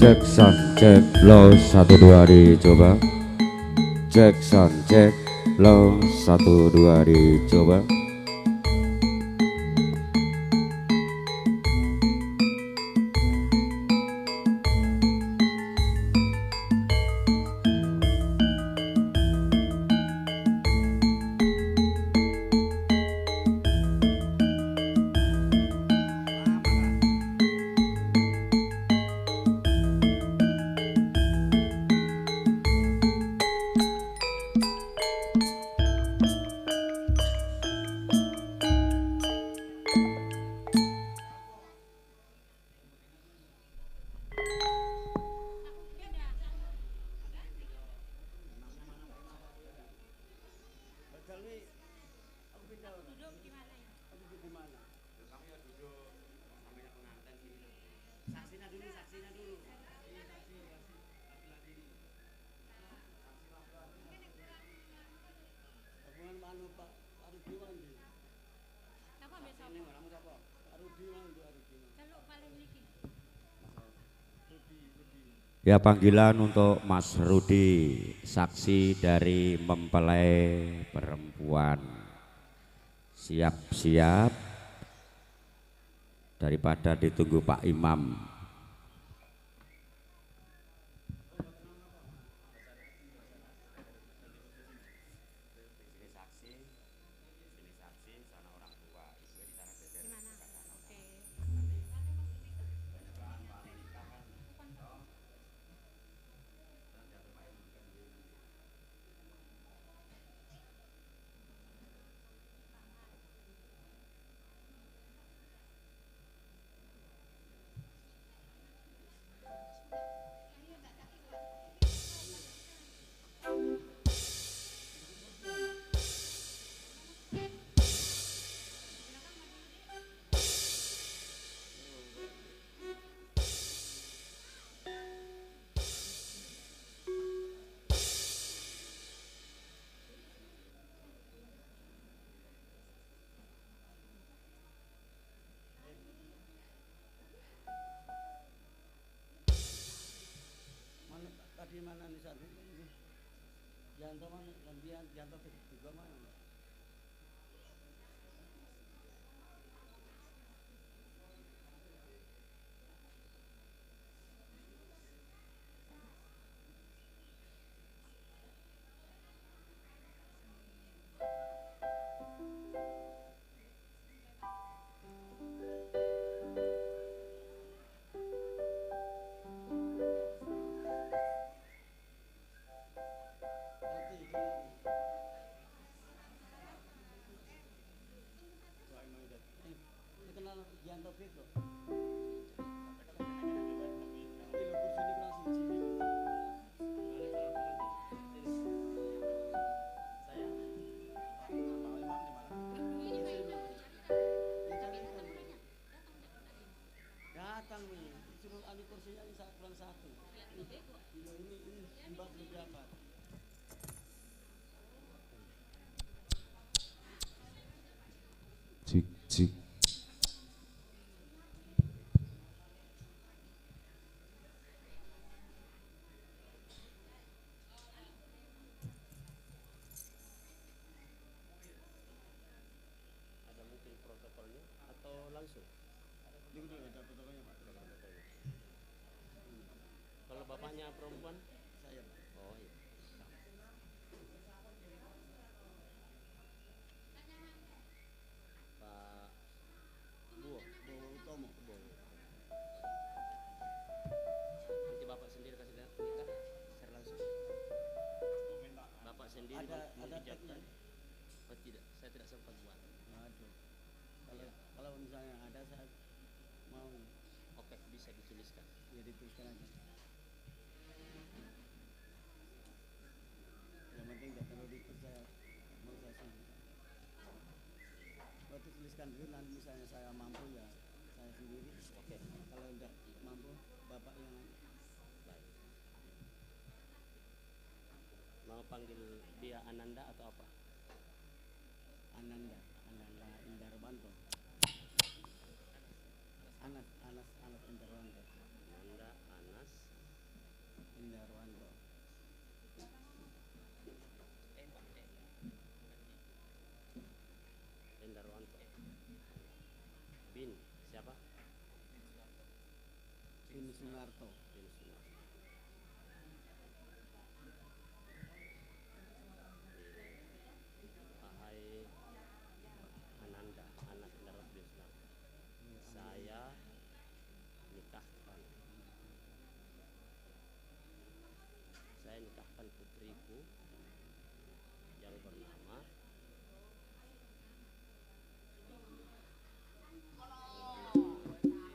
Cek sound cek low 1 2 dicoba. Cek sound cek low 1 2 dicoba. Ya, panggilan untuk Mas Rudi, saksi dari mempelai perempuan. Siap-siap daripada ditunggu Pak Imam. Di mana nih saat ini? Janto mana? Lambian, Janto juga mana? Cik cik. Ada mungkin protokolnya atau langsung? Ada protokolnya, Pak. Kalau bapaknya perempuan? Saya. Oh iya. Pak Bowo, Bowo Utomo. Bowo. Nanti bapak sendiri kasih nikah secara langsung. Bapak sendiri ada oh tidak, saya tidak sempat buat. Waduh. Kalau ya. Kalau misalnya ada saya mau. Oke, bisa dituliskan. Ya dituliskan aja. Yang penting tidak terlalu ribet, saya mau saya sendiri. Waktu tuliskan dulu, nanti misalnya saya mampu ya saya sendiri. Oke. Kalau tidak mampu bapak yang baik. Mau panggil dia Ananda atau apa? Ananda, Ananda Indarwanto. Anas, Anas, Anas Indarwanto. Ananda, Anas Endarwanto. Endarwanto. Bin siapa? Bin Sunarto. Bin Sunarto. Wahai Ananda, anak Endarwanto bin Sunarto. Saya nikahkan. Saya nikahkan putriku yang bernama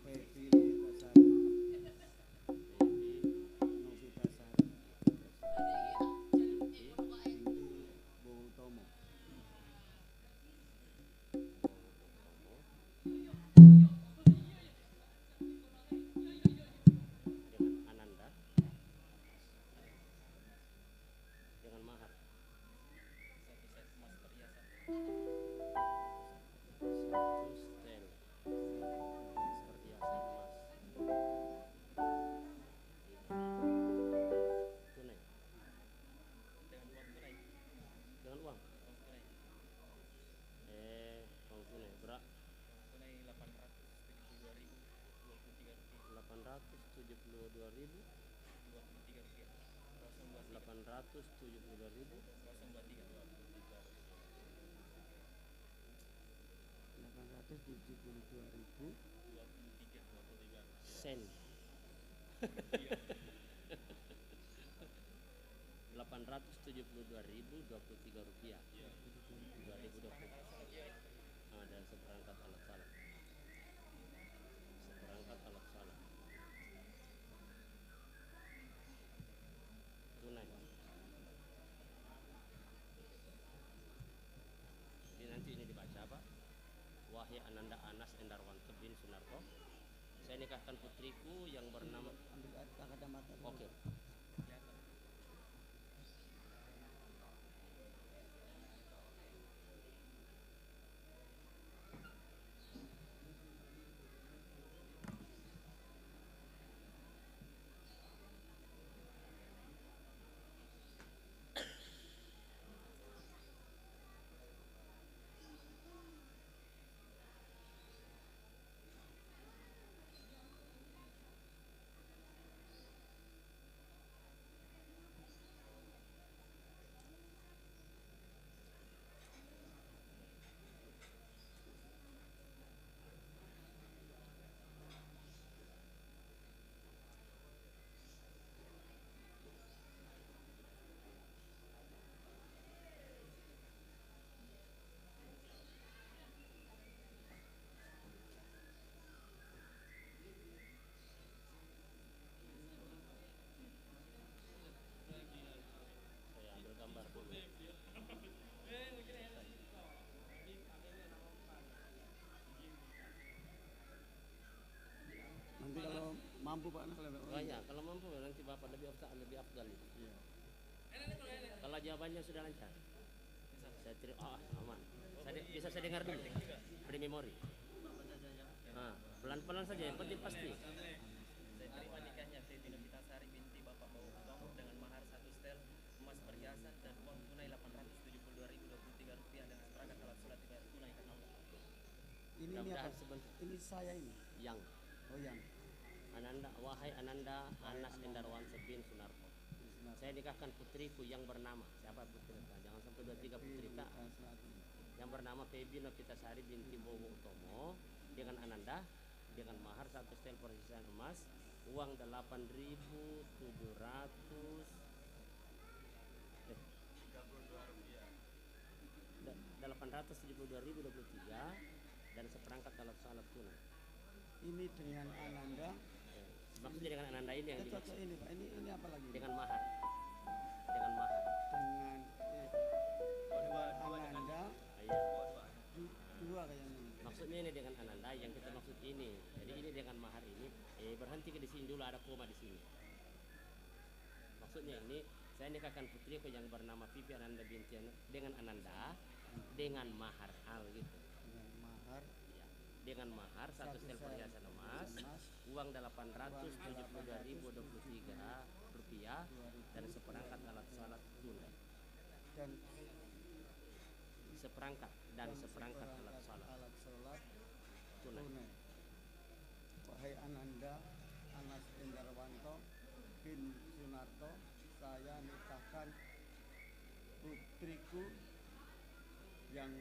Febi Novitasari. Novitasari binti Bowo Utomo. Dengan Ananda dengan mahar 1 set emas perhiasan. 1 setel perhiasan emas tunai. Dengan uang tunai. Dengan uang. Uang tunai. Uang tunai berapa? Uang tunai 872.023 rupiah. 872.000 23 rupiah. 023. 872.000 023. 872.000 23 23 sen. 872.023 rupiah. 2020. Dan seperangkat alat salat. Seperangkat alat salat. Tunai. Jadi nanti ini dibaca, Pak. Wahai Ananda Anas Endarwanto bin Sunarto, saya nikahkan putriku yang bernama. Ambil kacamata. Oke. Saya ambil gambar dulu. Nanti kalau mampu Pak, Oh ya, kalau mampu nanti Bapak lebih afdal, lebih afdal itu. Iya. Kalau jawabannya sudah lancar. Saya terima, aman. Saya bisa saya dengar dulu. Pre memori. Nah, pelan-pelan saja, yang penting pasti. Saya terima nikahnya Febi Novitasari binti Bapak Bowo Utomo dengan mahar 1 setel emas perhiasan dan uang tunai 872.023 rupiah dengan seperangkat alat sholat dibayar tunai karena Allah. Ini Mudah-mudahan apa? sebentar. Ini saya ini. Yang Oh yang. Ananda, wahai Ananda Anas Endarwanto bin Sunarto, saya nikahkan putriku yang bernama, siapa putri? Jangan sampai 2 3 putri tak. Yang bernama Febi Novitasari binti Bowo Utomo dengan Ananda dengan mahar 1 setel perhiasan emas, uang 8.700 872.023 dan seperangkat alat salat tunai. Ini dengan Ananda. Maksudnya dengan Ananda ini yang dimaksud. Ini Pak, ini apa lagi? Dengan mahar. Dengan mahar. Dengan Ananda. Iya. Dua kayaknya. Maksudnya ini dengan Ananda yang kita maksud ini. Jadi ini dengan mahar ini. Berhenti ke di sini dulu, ada koma di sini. Maksudnya ini saya nikahkan putriku yang bernama Vivi Ananda binti dengan Ananda dengan mahar al gitu. Dengan mahar. Ya. Dengan mahar 1 setel perhiasan emas, uang 872.023 rupiah dan seperangkat alat sholat tunai. Dan seperangkat alat sholat tunai. Wahai Ananda Anas Endarwanto bin Sunarto, saya nikahkan putriku yang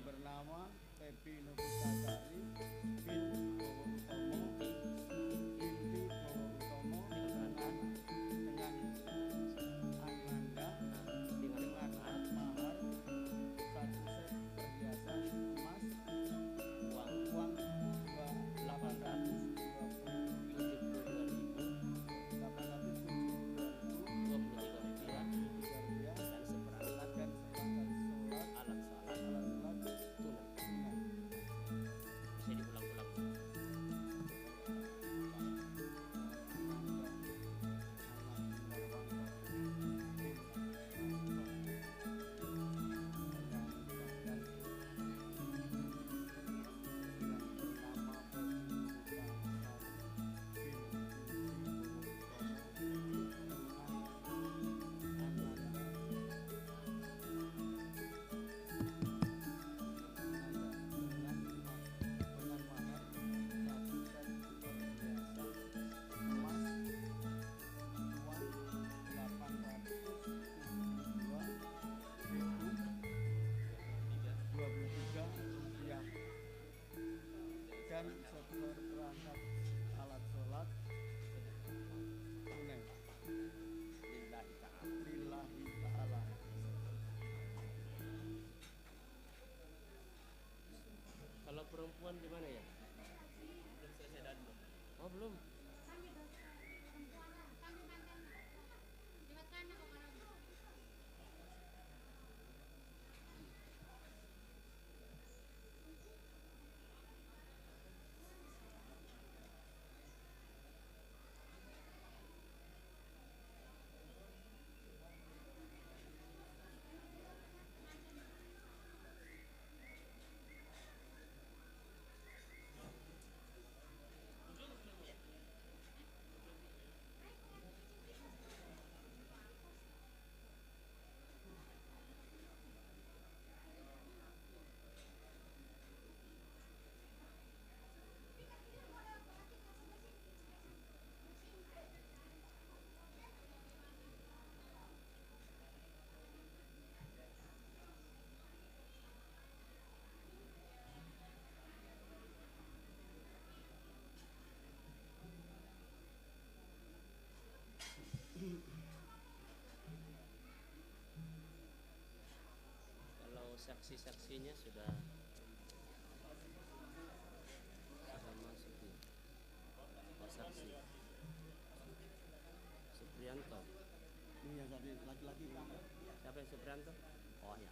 bernama Febi Novitasari bin Bowo Utomo binti Bowo Utomo dengan Ananda dengan mahar 1 set perhiasan emas, uang 872.023 rupiah dan seperangkat alat sholat tunai. Bisa diulang-ulang. Dan seperangkat alat sholat tunai. Lillahi ta'ala. Lillahi ta'ala. Kalau perempuan gimana ya? Belum selesai dan belum. Oh belum. Kalau saksi-saksinya sudah masuk ya. Oh, saksi Supriyanto. Ini yang tadi laki-laki. Siapa yang Supriyanto? Oh ya.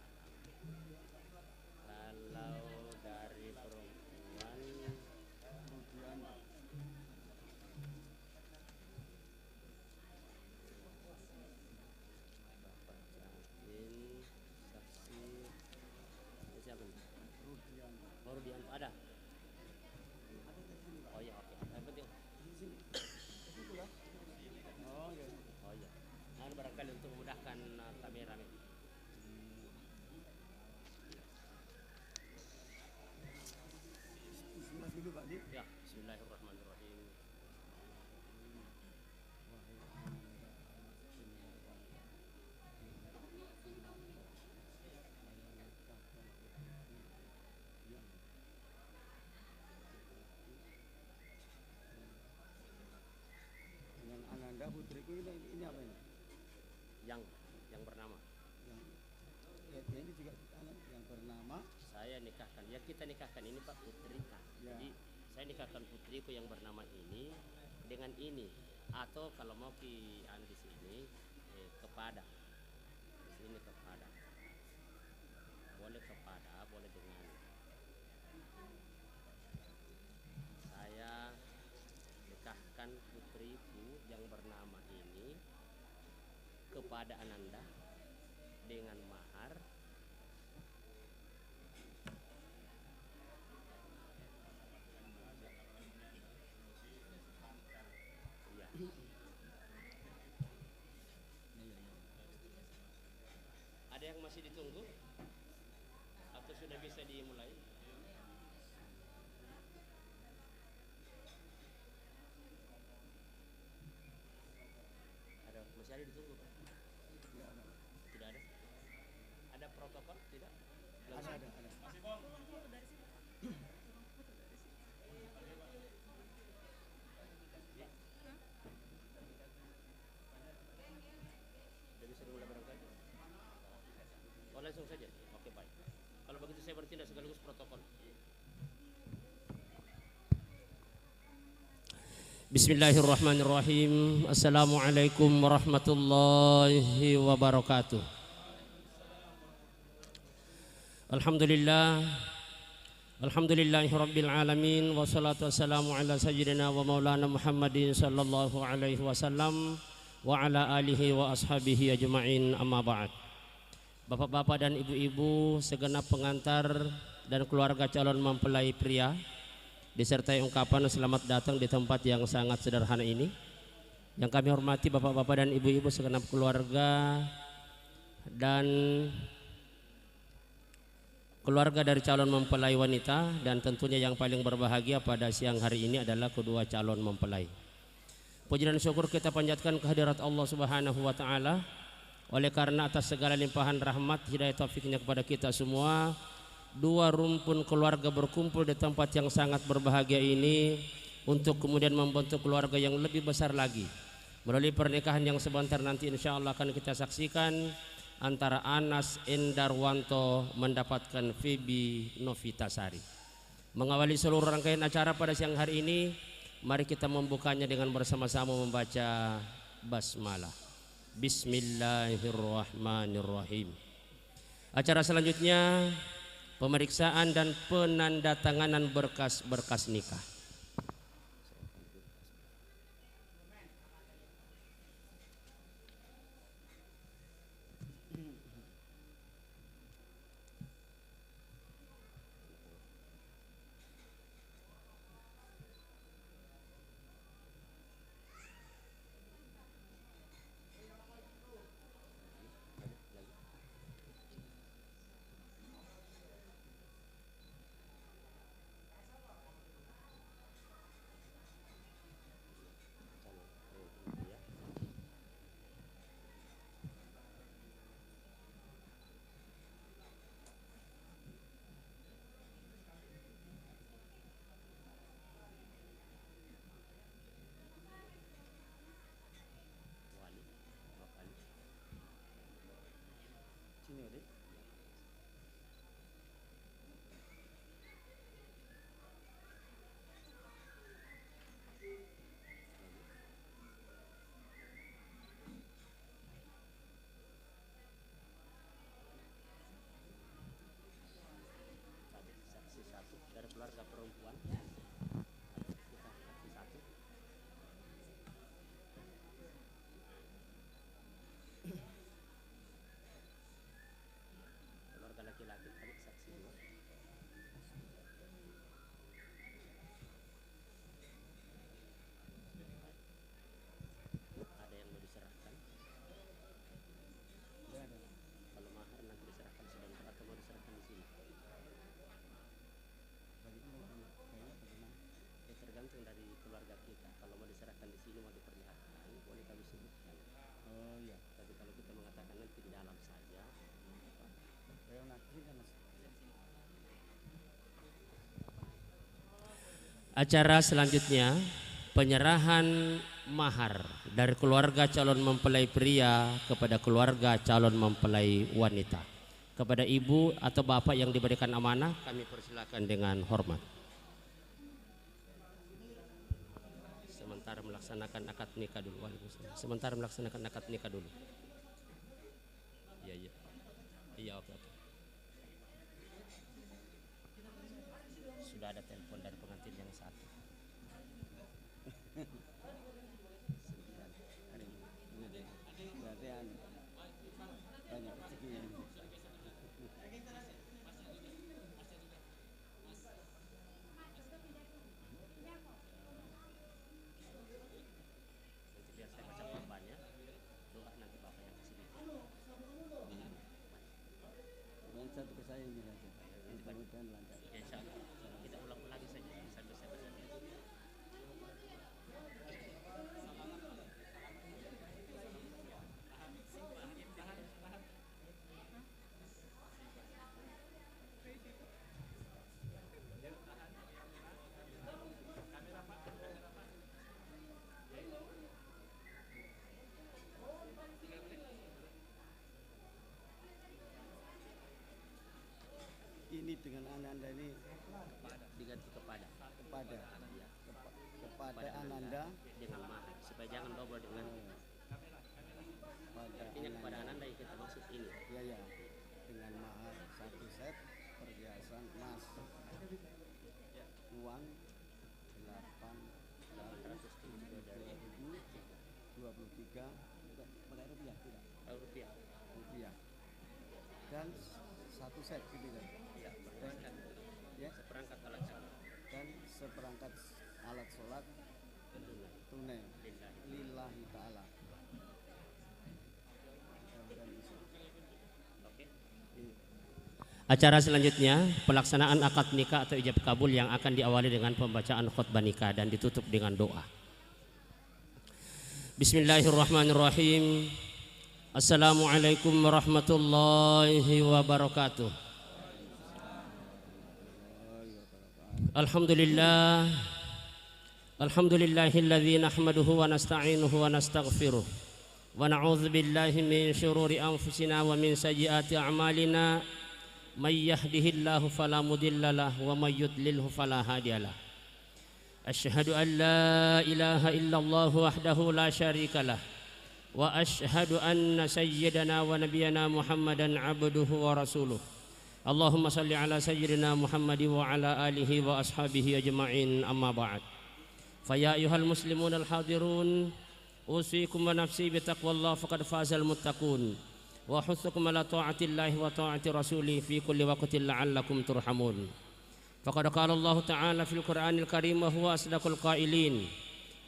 Kalau dari perempuan Rudianto. Bapak Jamin saksi ini siapa nih? Rudianto. Oh, Rudianto ada? Ada di sini, Pak. Oh ya, oke. Yang penting. Di sini. Itu ya. Oh ya. Oh ya. Nah, barangkali untuk memudahkan kamera nih. Bismillah dulu, Pak Di. Ya, bismillahirrahmanirrahim. Wahai Ananda Anas Endarwanto bin Sunarto, saya nikahkan putriku yang dengan Ananda putriku ini apa ini? Yang bernama. Yang ya, ini juga yang bernama. Saya nikahkan. Ya kita nikahkan ini Pak putrika. Ya. Jadi saya nikahkan putriku yang bernama ini dengan ini, atau kalau mau ki anu di sini kepada. Di sini kepada. Boleh kepada, boleh dengan. Saya nikahkan putriku yang bernama ini kepada Ananda dengan mahar ya. Masih ditunggu atau sudah bisa dimulai? Ada, masih ada ditunggu, Pak? Tidak ada. Tidak ada. Ada protokol? Tidak? Langsung. Ada. Sudah bisa dimulai barangkali? Oh, langsung saja. Oke, baik. Kalau begitu saya bertindak sekaligus protokol. Bismillahirrahmanirrahim. Assalamualaikum warahmatullahi wabarakatuh. Alhamdulillah. Alhamdulillahi rabbil alamin. Wassalatu wassalamu ala sayyidina wa maulana Muhammadin sallallahu alaihi wasallam wa ala alihi wa ashabihi ajma'in, amma ba'd. Bapak-bapak dan ibu-ibu, segenap pengantar dan keluarga calon mempelai pria, disertai ungkapan selamat datang di tempat yang sangat sederhana ini. Yang kami hormati bapak-bapak dan ibu-ibu segenap keluarga dan keluarga dari calon mempelai wanita, dan tentunya yang paling berbahagia pada siang hari ini adalah kedua calon mempelai. Puji dan syukur kita panjatkan kehadirat Allah Subhanahu wa taala, oleh karena atas segala limpahan rahmat hidayah taufiknya kepada kita semua, dua rumpun keluarga berkumpul di tempat yang sangat berbahagia ini untuk kemudian membentuk keluarga yang lebih besar lagi melalui pernikahan yang sebentar nanti insya Allah akan kita saksikan antara Anas Endarwanto mendapatkan Feby Novitasari. Mengawali seluruh rangkaian acara pada siang hari ini, mari kita membukanya dengan bersama-sama membaca basmalah. Bismillahirrahmanirrahim. Acara selanjutnya pemeriksaan dan penandatanganan berkas-berkas nikah. Dari keluarga perempuan kita saksi satu. Keluarga laki-laki kami saksi dua. Ada yang mau diserahkan? Kalau mahar nanti diserahkan sebentar atau mau diserahkan di sini? Ya, tergantung dari keluarga kita. Kalau mau diserahkan di sini, mau diperlihatkan, boleh kami sebutkan. Oh iya. Tapi kalau kita mengatakan nanti di dalam saja. Acara selanjutnya penyerahan mahar dari keluarga calon mempelai pria kepada keluarga calon mempelai wanita. Kepada ibu atau bapak yang diberikan amanah, kami persilakan dengan hormat. Sementara melaksanakan akad nikah dulu. Waalaikumsalam. Sementara melaksanakan akad nikah dulu. Iya, iya. Iya, oke, oke. Sudah ada telepon dari pengantin yang satu. Nanti biar saya baca korbannya, doa nanti bapak. Ananda ini diganti kepada. Kepada. Ya. Kepada Ananda dengan mahar supaya jangan double dengan pada artinya kepada Ananda yang kita maksud ini. Ya ya. Dengan mahar 1 set perhiasan emas. Uang 872.023 pakai rupiah tidak? Rupiah. Rupiah. Dan 1 set gitu kan? Iya, dan, ya? Seperangkat alat sholat. Dan seperangkat alat sholat tunai. Lillahi ta'ala. Oke. Acara selanjutnya, pelaksanaan akad nikah atau ijab kabul yang akan diawali dengan pembacaan khutbah nikah dan ditutup dengan doa. Bismillahirrahmanirrahim. Assalamualaikum warahmatullahi wabarakatuh. Alhamdulillah. Alhamdulillahilladzi nahmaduhu wa nasta'inuhu wa nastaghfiruh. Wa na'udzu billahi min syururi anfusina wa min sayyiati a'malina. May yahdihillahu fala mudhillalah wa may yudlilhu fala hadiyalah. Asyhadu an la ilaha illallah wahdahu la syarikalah wa asyhadu anna sayyidana wa nabiyyana Muhammadan abduhu wa rasuluh. Allahumma salli ala sayyidina Muhammad wa ala alihi wa ashabihi ajma'in, amma ba'd. Fa ya ayyuhal muslimun al hadirun, usikum wa nafsi bitaqwallah faqad fazal muttaqun. Wa hutsukum ala ta'atillahi wa ta'ati rasuli fi kulli waqtin la'allakum turhamun. Faqad qala Allah ta'ala fil Qur'anil Karim wa huwa asdaqul qailin.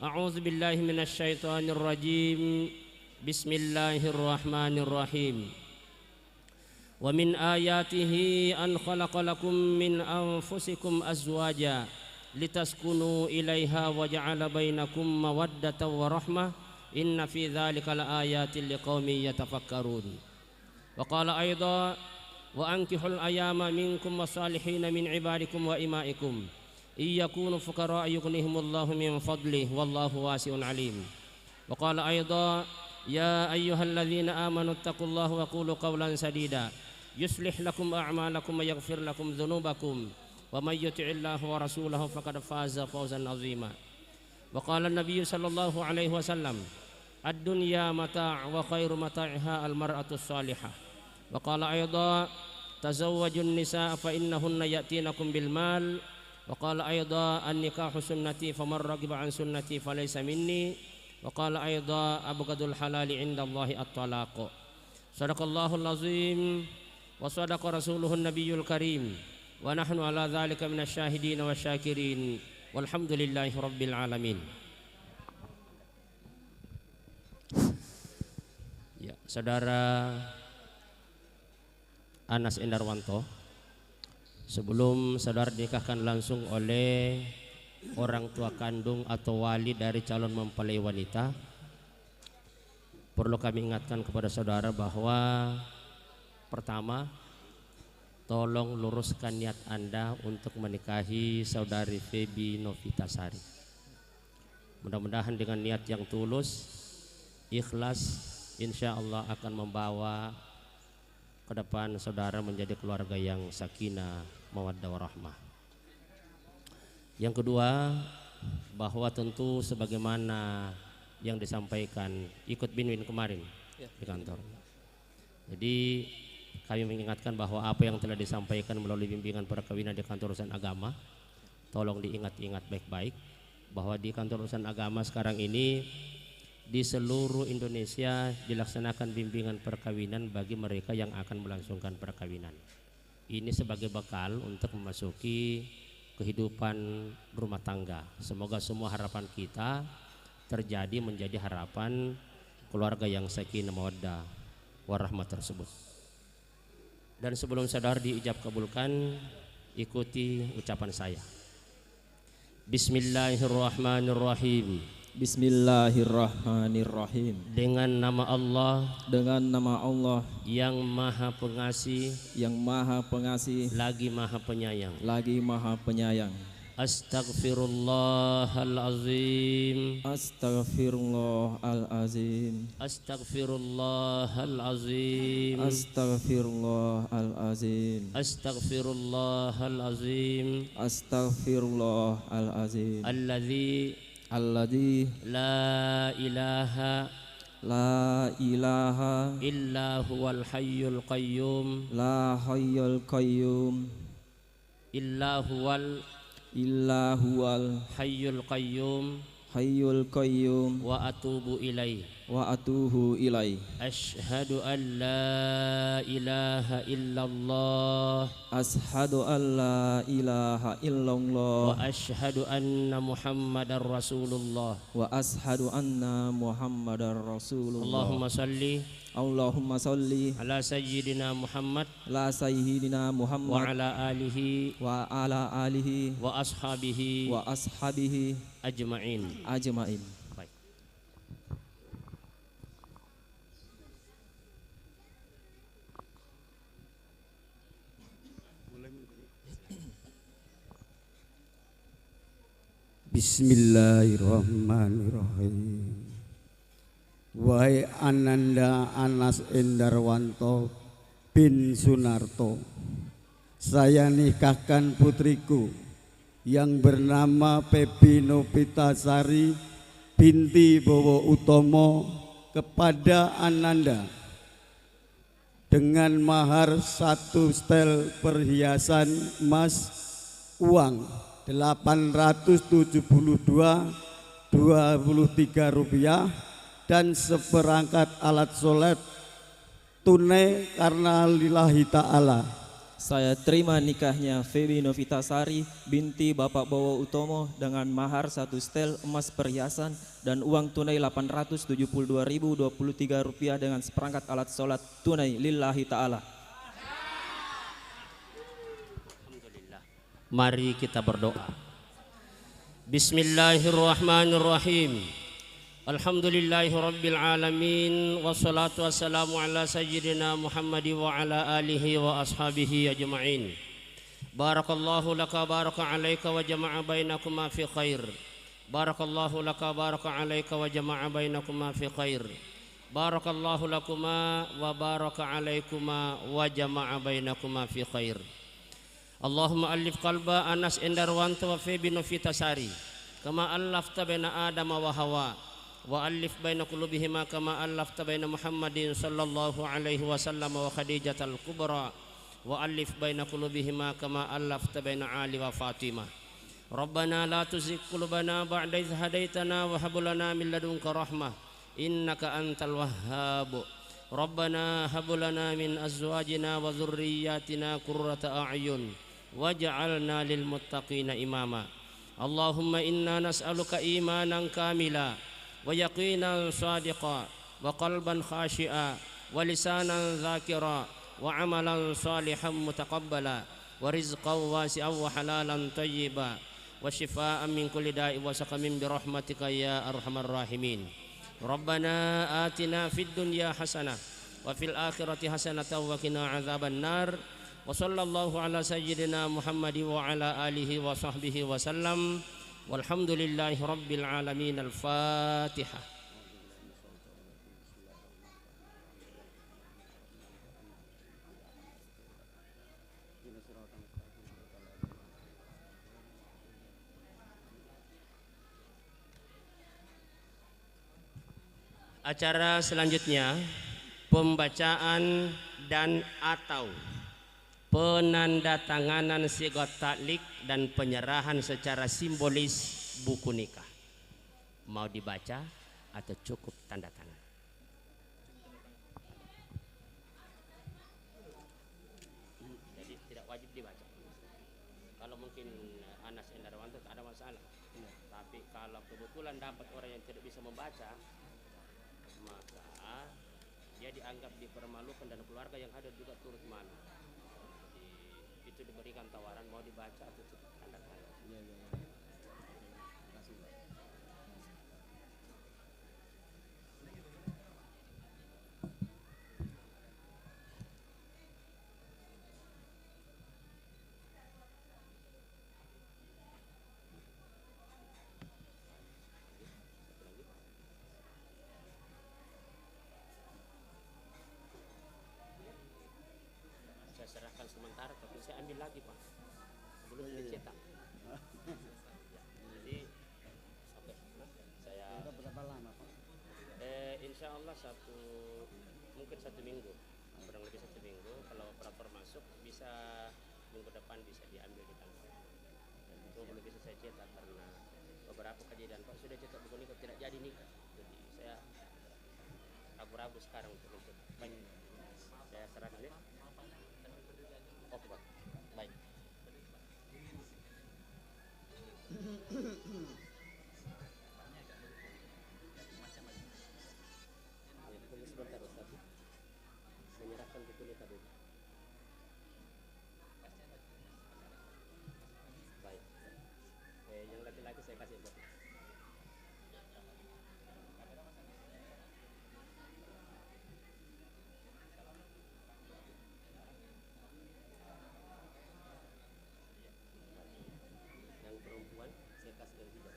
A'udzu billahi minasy syaithanir rajim. Bismillahirrahmanirrahim. Wa min ayatihi an khalaqa lakum min anfusikum azwaja litaskunu ilaiha wa ja'ala bainakum mawaddatan wa rahmah. Inna fi dzalika laayatin liqaumin yatafakkarun. Wa qala aidha wa ankihul ayama minkum wasalihina min ibadikum wa imaikum in yakunu fuqara yughnihimullahu min fadlihi wallahu wasi'un alim. Wa qala aidha ya ayyuhalladzina amanu taqullaha wa qulu qawlan sadida yuslih lakum a'malakum wa yaghfir lakum dzunubakum wa may yuti'illaha wa rasulahu faqad faza fawzan 'azima. Wa qala an-nabiy sallallahu alaihi wasallam ad-dunya mata' wa khairu mata'iha al-mar'atu shalihah. Wa qala aidha tazawwajun nisaa fa innahunna ya'tinakum bil mal. Wa qala aidha an-nikahu sunnati faman raghiba an sunnati falaysa minni. Wa qala aidha abghadul halali 'indallahi at-talaq. Sadaqallahul azim wa sadaqa rasuluhun nabiyyul karim wa nahnu ala dzalika minasyahidin wasyakirin. Walhamdulillahi rabbil alamin. Ya, Saudara Anas Endarwanto, sebelum saudara dinikahkan langsung oleh orang tua kandung atau wali dari calon mempelai wanita, perlu kami ingatkan kepada saudara bahwa pertama, tolong luruskan niat Anda untuk menikahi saudari Feby Novitasari. Mudah-mudahan dengan niat yang tulus, ikhlas, insya Allah akan membawa ke depan saudara menjadi keluarga yang sakinah, mawaddah warahmah. Yang kedua, bahwa tentu sebagaimana yang disampaikan ikut binwin kemarin ya di kantor. Jadi kami mengingatkan bahwa apa yang telah disampaikan melalui bimbingan perkawinan di kantor urusan agama, tolong diingat-ingat baik-baik bahwa di kantor urusan agama sekarang ini di seluruh Indonesia dilaksanakan bimbingan perkawinan bagi mereka yang akan melangsungkan perkawinan. Ini sebagai bekal untuk memasuki kehidupan rumah tangga. Semoga semua harapan kita terjadi menjadi harapan keluarga yang sakinah mawaddah warahmah tersebut. Dan sebelum saudara diijab kabulkan, ikuti ucapan saya. Bismillahirrahmanirrahim. Bismillahirrahmanirrahim. Dengan nama Allah, dengan nama Allah yang Maha Pengasih, yang Maha Pengasih, lagi Maha Penyayang, lagi Maha Penyayang. Astaghfirullahalazim. Astaghfirullahalazim. Astaghfirullahalazim. Astaghfirullahalazim. Astaghfirullahalazim. Astaghfirullahalazim. Alladzi alladzi la ilaha la ilaha illa huwal hayyul qayyum la hayyul qayyum illa huwal illa huwal hayyul qayyum hayyul qayyum wa atubu ilaih wa atubu ilaih. Asyhadu an la ilaha illallah. Asyhadu an la ilaha illallah. Wa asyhadu anna Muhammadar Rasulullah. Wa asyhadu anna Muhammadar Rasulullah. Allahumma salli Allahumma salli ala sayyidina Muhammad la sayyidina Muhammad wa ala alihi wa ala alihi wa ashabihi wa ashabihi ajma'in ajma'in. Baik. Bismillahirrahmanirrahim. Wahai Ananda Anas Endarwanto bin Sunarto, saya nikahkan putriku yang bernama Febi Novitasari binti Bowo Utomo kepada Ananda dengan mahar 1 setel perhiasan emas uang 872,23 rupiah dan seperangkat alat sholat tunai karena lillahi ta'ala. Saya terima nikahnya Febi Novitasari binti Bapak Bowo Utomo dengan mahar 1 setel emas perhiasan dan uang tunai 872.023 rupiah dengan seperangkat alat sholat tunai lillahi ta'ala. Alhamdulillah. Mari kita berdoa. Bismillahirrahmanirrahim. Alhamdulillahi rabbil alamin wassalatu wassalamu ala sayyidina Muhammad wa ala alihi wa ashabihi ajma'in. Barakallahu laka baraka alaika wa jama'a bainakuma fi khair. Barakallahu laka baraka alaika wa jama'a bainakuma fi khair. Barakallahu lakuma wa baraka alaikuma wa jama'a bainakuma fi khair. Allahumma alif qalba Anas Endarwanto wa Febi Novitasari kama allafta baina Adam wa Hawa wa alif baina qulubihima kama allafta baina Muhammadin sallallahu alaihi wasallam wa Khadijatal Kubra wa alif baina qulubihima kama allafta baina Ali wa Fatimah. Rabbana la tuzigh qulubana ba'da idh hadaitana wa hab lana min ladunka rahmah innaka antal wahhab. Rabbana hab lana min azwajina wa dhurriyyatina qurrata a'yun waj'alna lil muttaqina imama. Allahumma inna nas'aluka imanan kamila wa yaqinan sadiqa wa qalban khashi'a wa lisanan dzakira wa amalan salihan mutaqabbala wa rizqan wasi'an wa halalan thayyiba wa shifaa'an min kulli da'in wa saqamin bi rahmatika ya arhamar rahimin. Rabbana atina fid dunya hasanah wa fil akhirati hasanatan wa qina adzaban nar. Wa sallallahu ala sayyidina Muhammad wa ala alihi wa sahbihi wa sallam. Walhamdulillahi rabbil alamin. Al-Fatihah. Acara selanjutnya pembacaan dan atau penandatanganan sigot taklik dan penyerahan secara simbolis buku nikah. Mau dibaca atau cukup tanda tangan? Jadi tidak wajib dibaca. Kalau mungkin Anas Endarwanto tak ada masalah. Tapi kalau kebetulan dapat orang yang tidak bisa membaca, maka dia dianggap dipermalukan dan keluarga yang hadir juga turut malu. Itu diberikan tawaran mau dibaca atau cukup tanda tangan. Iya, iya, iya. Terima kasih, Pak. lagi Pak, belum dicetak. Ya, jadi oke, saya. Berapa lama Pak? Insya Allah mungkin satu minggu, kurang lebih 1 minggu. Kalau operator masuk bisa minggu depan bisa diambil di kantor. Itu belum bisa saya cetak karena beberapa kejadian Pak sudah cetak buku nikah tidak jadi nikah. Jadi saya ragu-ragu sekarang untuk mencetak. Baik, saya serahkan ya. Oke Pak, baik. Ya, tunggu sebentar Ustaz. Menyerahkan buku nikah dulu. Baik. Yang laki-laki saya kasih buat. Yang perempuan saya kasih yang hijau.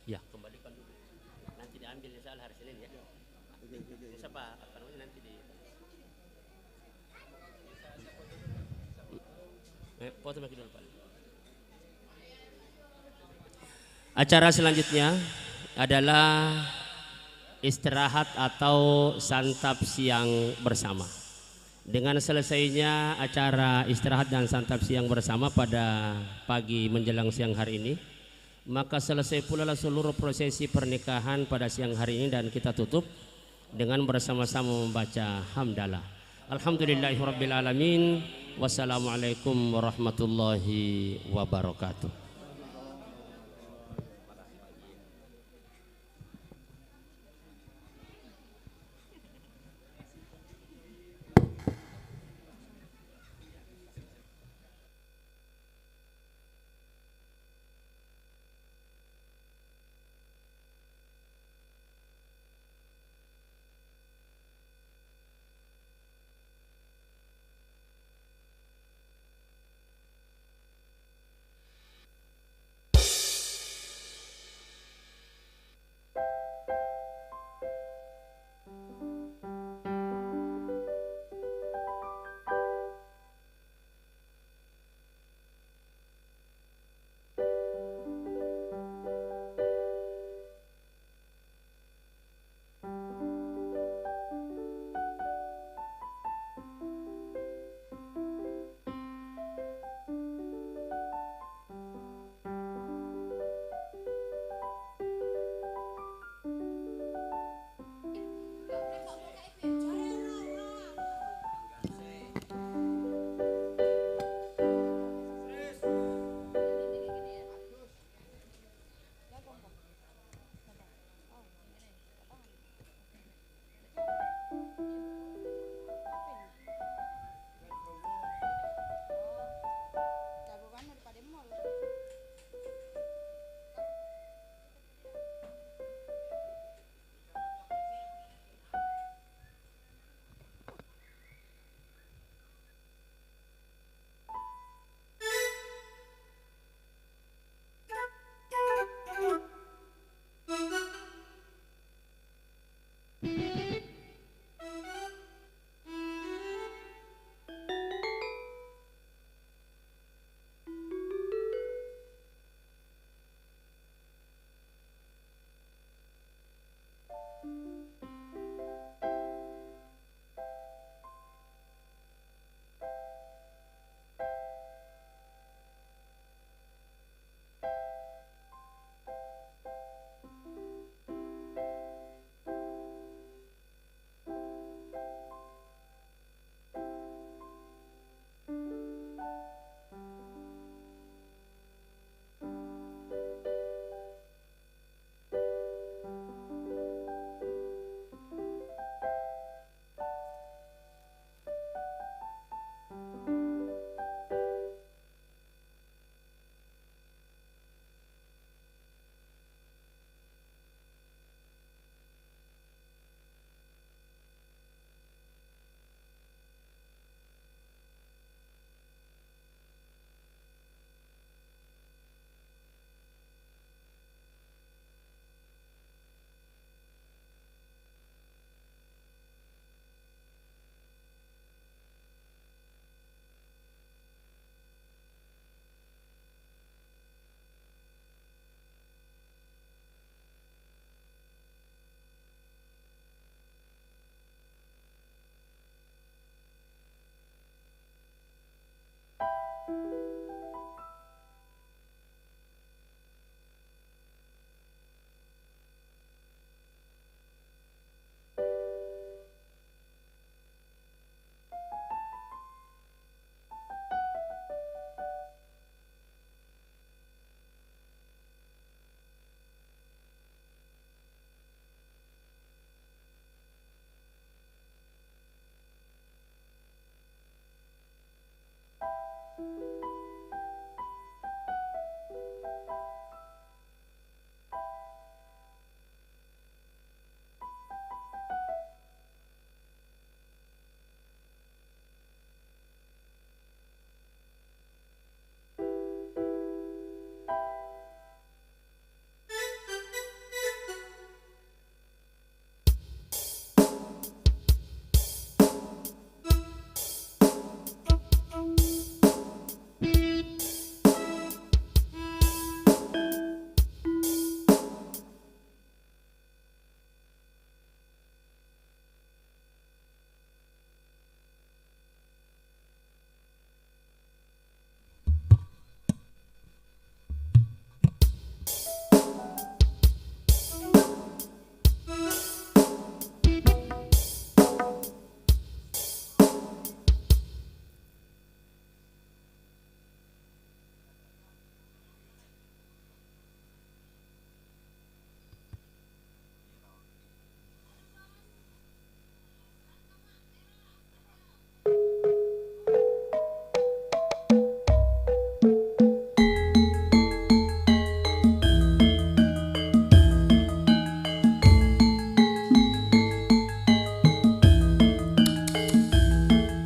Ya, kembalikan dulu. Nanti diambil insya Allah hari Senin ya. Siapa apa namanya nanti di foto lagi dulu Pak. Acara selanjutnya adalah istirahat atau santap siang bersama. Dengan selesainya acara istirahat dan santap siang bersama pada pagi menjelang siang hari ini, maka selesai pula lah seluruh prosesi pernikahan pada siang hari ini dan kita tutup dengan bersama-sama membaca hamdalah. Alhamdulillahirabbil alamin. Wassalamualaikum warahmatullahi wabarakatuh.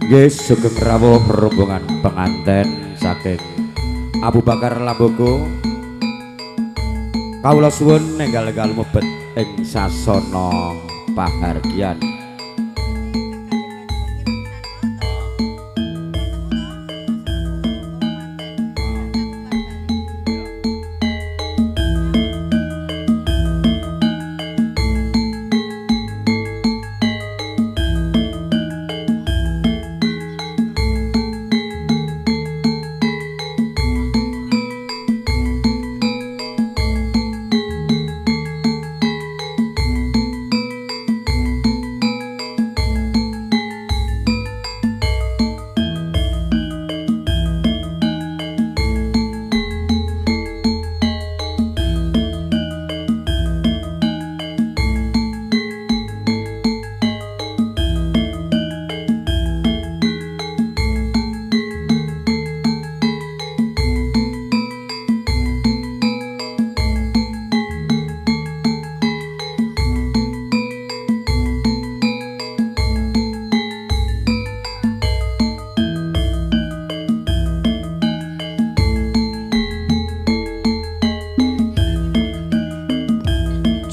Nggih, sugeng rawuh rombongan penganten saking Abu Bakar Lambogo. Kawula suwun enggal-enggal mlebet ing sasana pahargyan.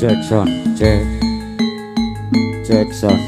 Jackson, Jackson.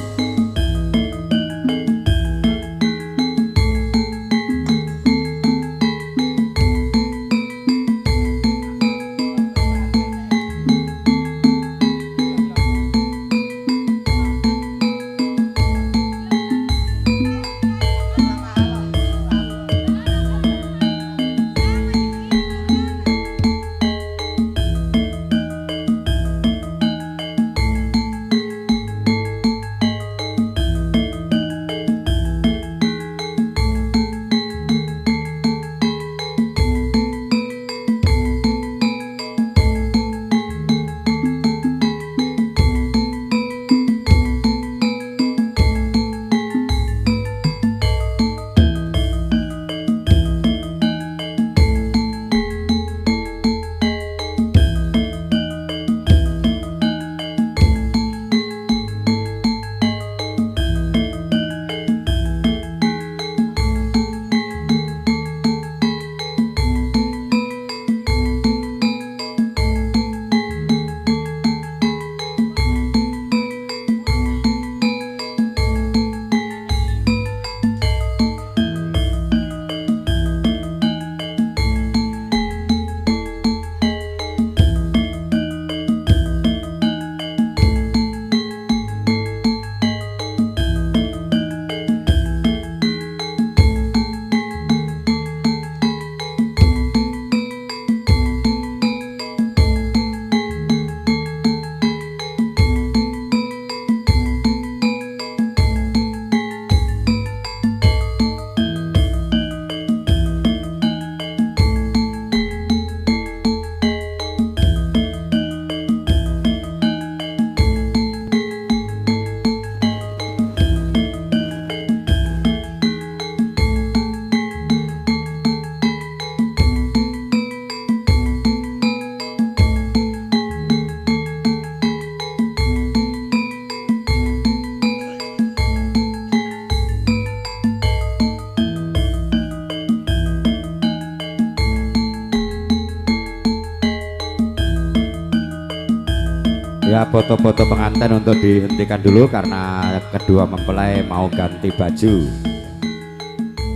Ya, foto-foto pengantin untuk dihentikan dulu karena kedua mempelai mau ganti baju.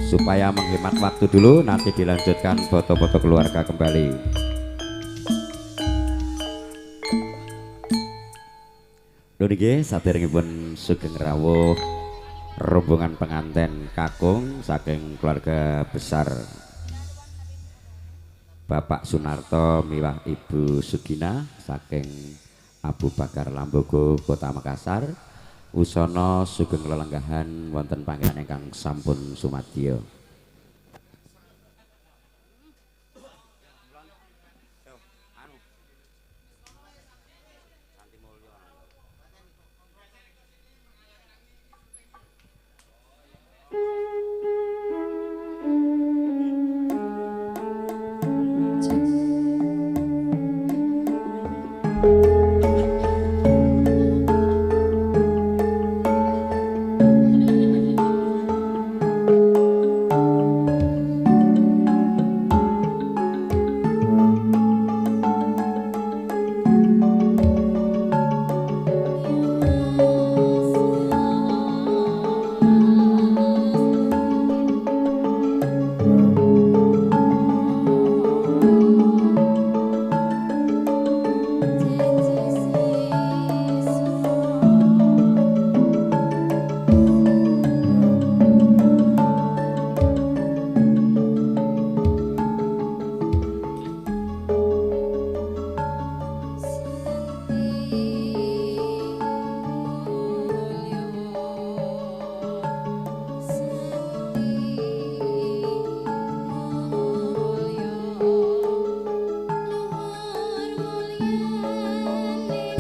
Supaya menghemat waktu dulu, nanti dilanjutkan foto-foto keluarga kembali. Lho niki saderengipun sugeng rawuh rombongan pengantin kakung saking keluarga besar Bapak Sunarto miwah Ibu Sugina saking Abu Bakar Lambogo Kota Makassar, wusana sugeng lelenggahan wonten panggenan ingkang sampun sumadya.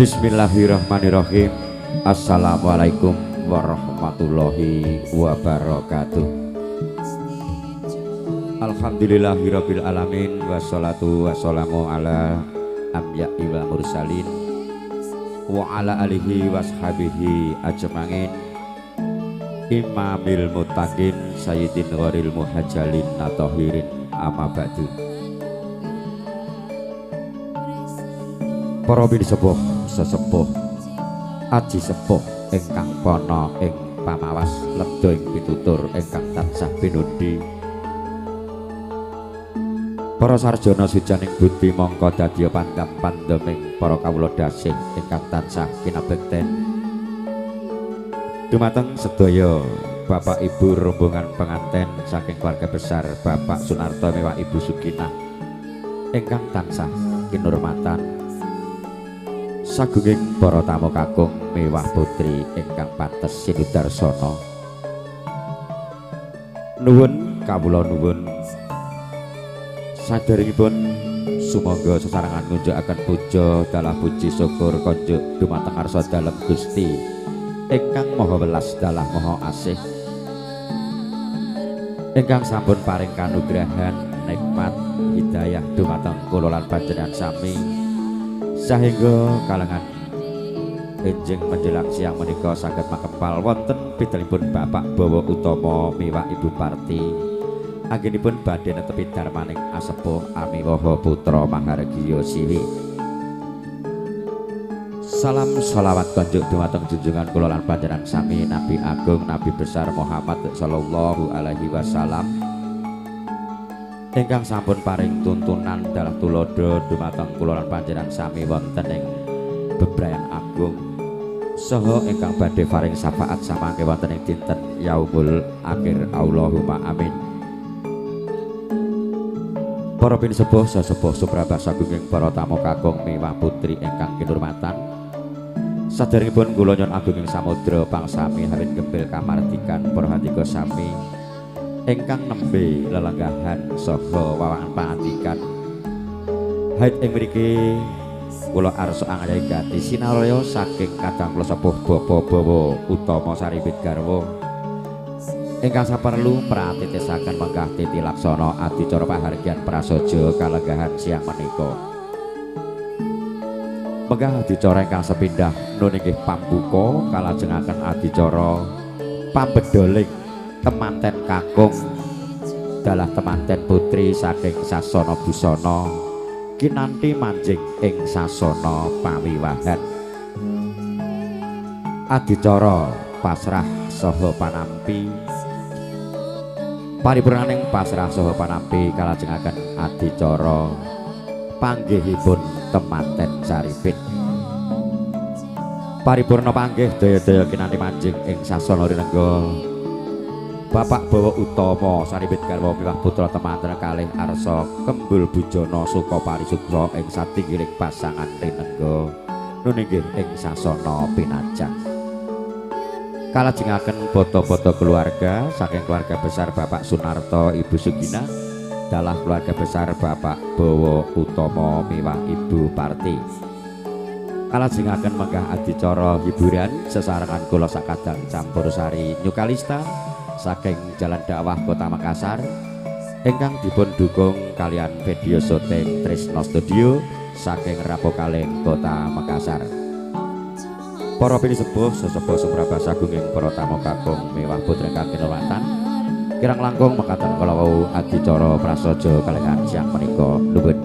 Bismillahirrahmanirrahim. Assalamualaikum warahmatullahi wabarakatuh. Alhamdulillahirabbil alamin wassalatu wassalamu ala anbiya'i wal mursalin wa ala alihi washabihi ajmain imamil muttaqin sayyidin gharil muhajjalin natahirin amma ba'du. Para pinisepuh sesepuh aji sepuh ingkang pana ing pamawas ledha ing pitutur ingkang tansah pinundi, para sarjana sujaning budi mongko dadiya pandam pandeming para kawula dasih ingkang tansah kinabekten dumateng sedaya bapak ibu rombongan pengantin saking keluarga besar Bapak Sunarto mewah Ibu Suginah ingkang tansah kinurmatan, sagunging para tamu kakung mewah putri ingkang pantes sinudarsana. Nuwun kawula nuwun saderengipun sumangga sesarengan ngunjukaken puja dalah puji syukur konjuk dumateng ngarsa dalem Gusti ingkang maha welas dalah maha asih ingkang sampun paring kanugrahan nikmat hidayah dumateng kula lan panjenengan sami sahingga kalangan enjing menjelang siang menika saged makempal wonten pitalimipun Bapak Bawa Utama miwah Ibu Parti anggenipun badhe netepi darmaning asepuh amiwaha putra mahargya siwi. Salam sholawat konjuk dumateng junjungan kula lan panjenengan sami Nabi Agung Nabi Besar Muhammad sallallahu alaihi wasallam ingkang sampun paring tuntunan dalah tuladha dumateng kula lan panjenengan sami wonten ing bebrayan agung saha ingkang badhe paring syafaat samangke wonten ing dinten yaumul akhir. Allahumma amin. Para pinisepuh sesepuh suprabah sagunging para tamu kakung miwah putri ingkang kinurmatan, saderengipun kula nyuwun agunging samudra pangsami harin gempil kamardikan para handika sami ingkang nembe lelenggahan saha wawangan pangandikan. Haid ing mriki kula arsa angayahi gati sinaraya saking kadang kula sepuh Bapak Bawa Utama Saribit garwa ingkang saperlu pratitisaken menggah titi laksana adicara pahargyan prasaja kalenggahan siang menika. Menggah adicara ingkang sepindah nun inggih pambuka kalajengaken adicara pambedoling temanten kakung dalah temanten putri saking sasana busana kinanti manjing ing sasana pawiwahan. Adicara pasrah saha panampi. Paripurnaning pasrah saha panampi kalajengaken adicara panggihipun temanten Saripin. Paripurna panggih daya-daya kinanti manjing ing sasana rinengga. Bapak Bawa Utama Saripit garwa miwah putra temanten kalih arsa kembul bujana suka parisuksa ing satinggiling pasangan rinengga nuninggih ing sasana pinajang. Kalajengaken foto-foto keluarga saking keluarga besar Bapak Sunarto Ibu Sugina dalah keluarga besar Bapak Bawa Utama miwah Ibu Parti. Kalajengaken menggah adicara hiburan sesarengan kula sakadang campur sari Nyukalista saking Jalan Dakwah Kota Makassar ingkang dipun dukung kalian video syuting Trisno Studio saking Rapokaleng Kota Makassar. Para pinisepuh sesepuh sumrambah sagunging para tamu kakung mewah putri ingkang kinurmatan, kirang langkung mekaten kala wau adicara prasaja kalengan siang menika. Nuwun.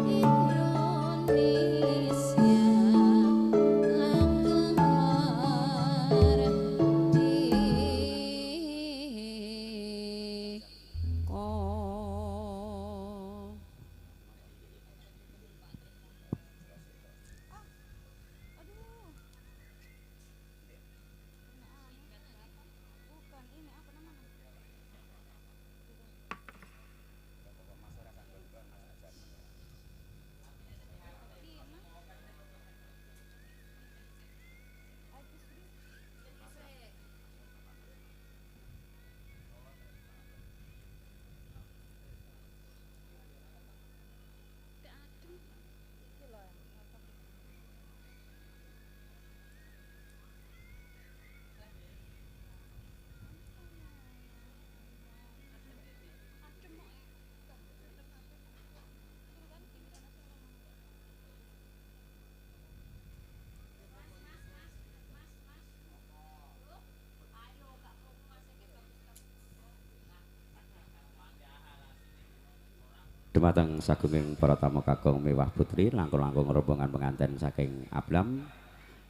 Dumateng sagunging para tamu kakung mewah putri langkung-langkung rombongan penganten saking Ablam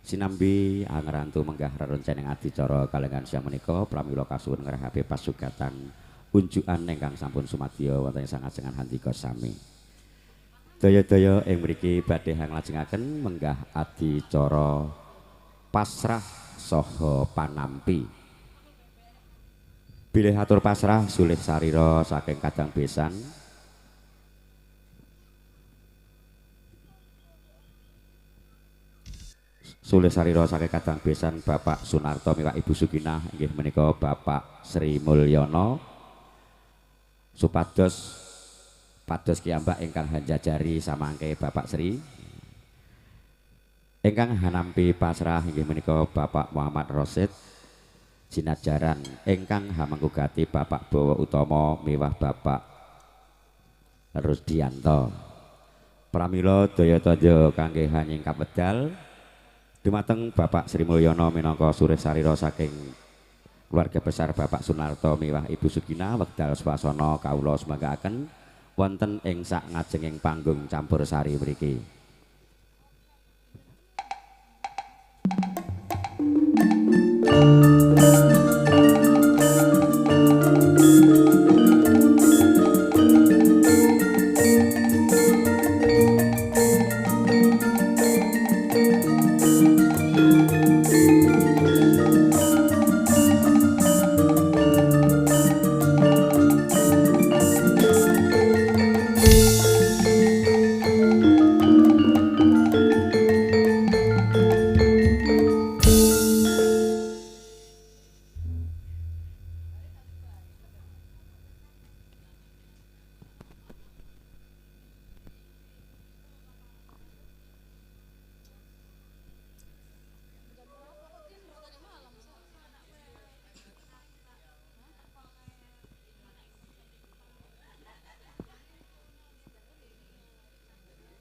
sinambi angrantu menggah rerencaneng adicara kalengan siang menika pramila kasuwun ngrahapi pasugatan unjukan ingkang sampun sumadya wonten ing sangajengan handika sami. Daya-daya ing mriki badhe nglajengaken menggah adicara pasrah saha panampi. Bilih atur pasrah sulih sarira saking kadang besan sulih sarira saking kadang besan Bapak Sunarto miwah Ibu Suginah inggih menika Bapak Sri Mulyono supados pados kiyambak ingkang hanjajari samangke Bapak Sri. Ingkang hanampi pasrah inggih menika Bapak Muhammad Rosid Jinajaran ingkang hamanggugati Bapak Bawa Utama miwah Bapak Rusdianto. Pramila daya tandha kangge hanyingkap wedal dumateng Bapak Sri Mulyono minangka surih sarira saking keluarga besar Bapak Sunarto miwah Ibu Sugina wekdal swasana kawula sumanggaaken wonten ing sak ngajenging panggung campur sari mriki.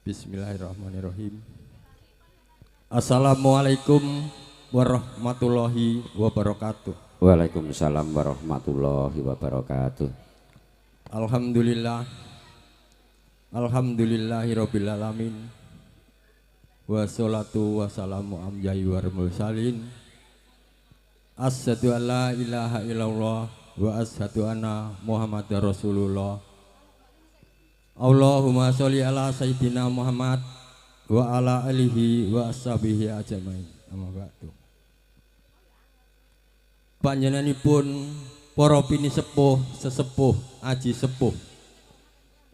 Bismillahirrahmanirrahim. Assalamualaikum warahmatullahi wabarakatuh. Waalaikumsalam warahmatullahi wabarakatuh. Alhamdulillah. Alhamdulillahirabbil alamin. Wassalatu wassalamu amjai war mursalin Asyhadu alla ilaha illallah wa asyhadu anna Muhammadar Rasulullah. Allahumma sholli ala sayyidina Muhammad wa ala alihi wa ashabihi ajmain. Amma ba'du. Panjenenganipun para pinisepuh, sesepuh, aji sepuh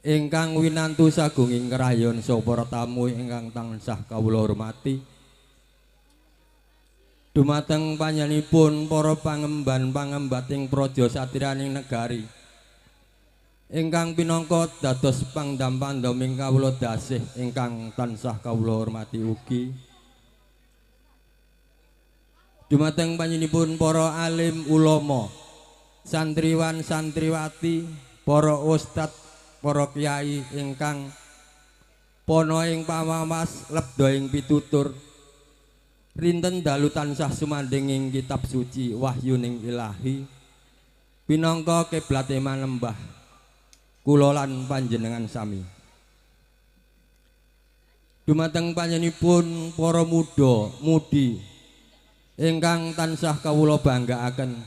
ingkang winantu sagunging krayon saha para tamu ingkang tansah kawula hormati. Dumateng panjenenganipun para pangemban-pangembating praja satriyaning negari ingkang pinangka dados pangdam-pandaming kawula dasih ingkang tansah kawula hormati ugi. Dumateng panjenenganipun para alim ulama, santriwan santriwati, para ustad, para kiai ingkang pana ing pamawas lebda ing pitutur rinten dalu tansah sumandhing ing kitab suci wahyuning ilahi pinangka kiblate manembah kula lan panjenengan sami. Dumateng panjenenganipun para muda mudi ingkang tansah kawula banggaaken.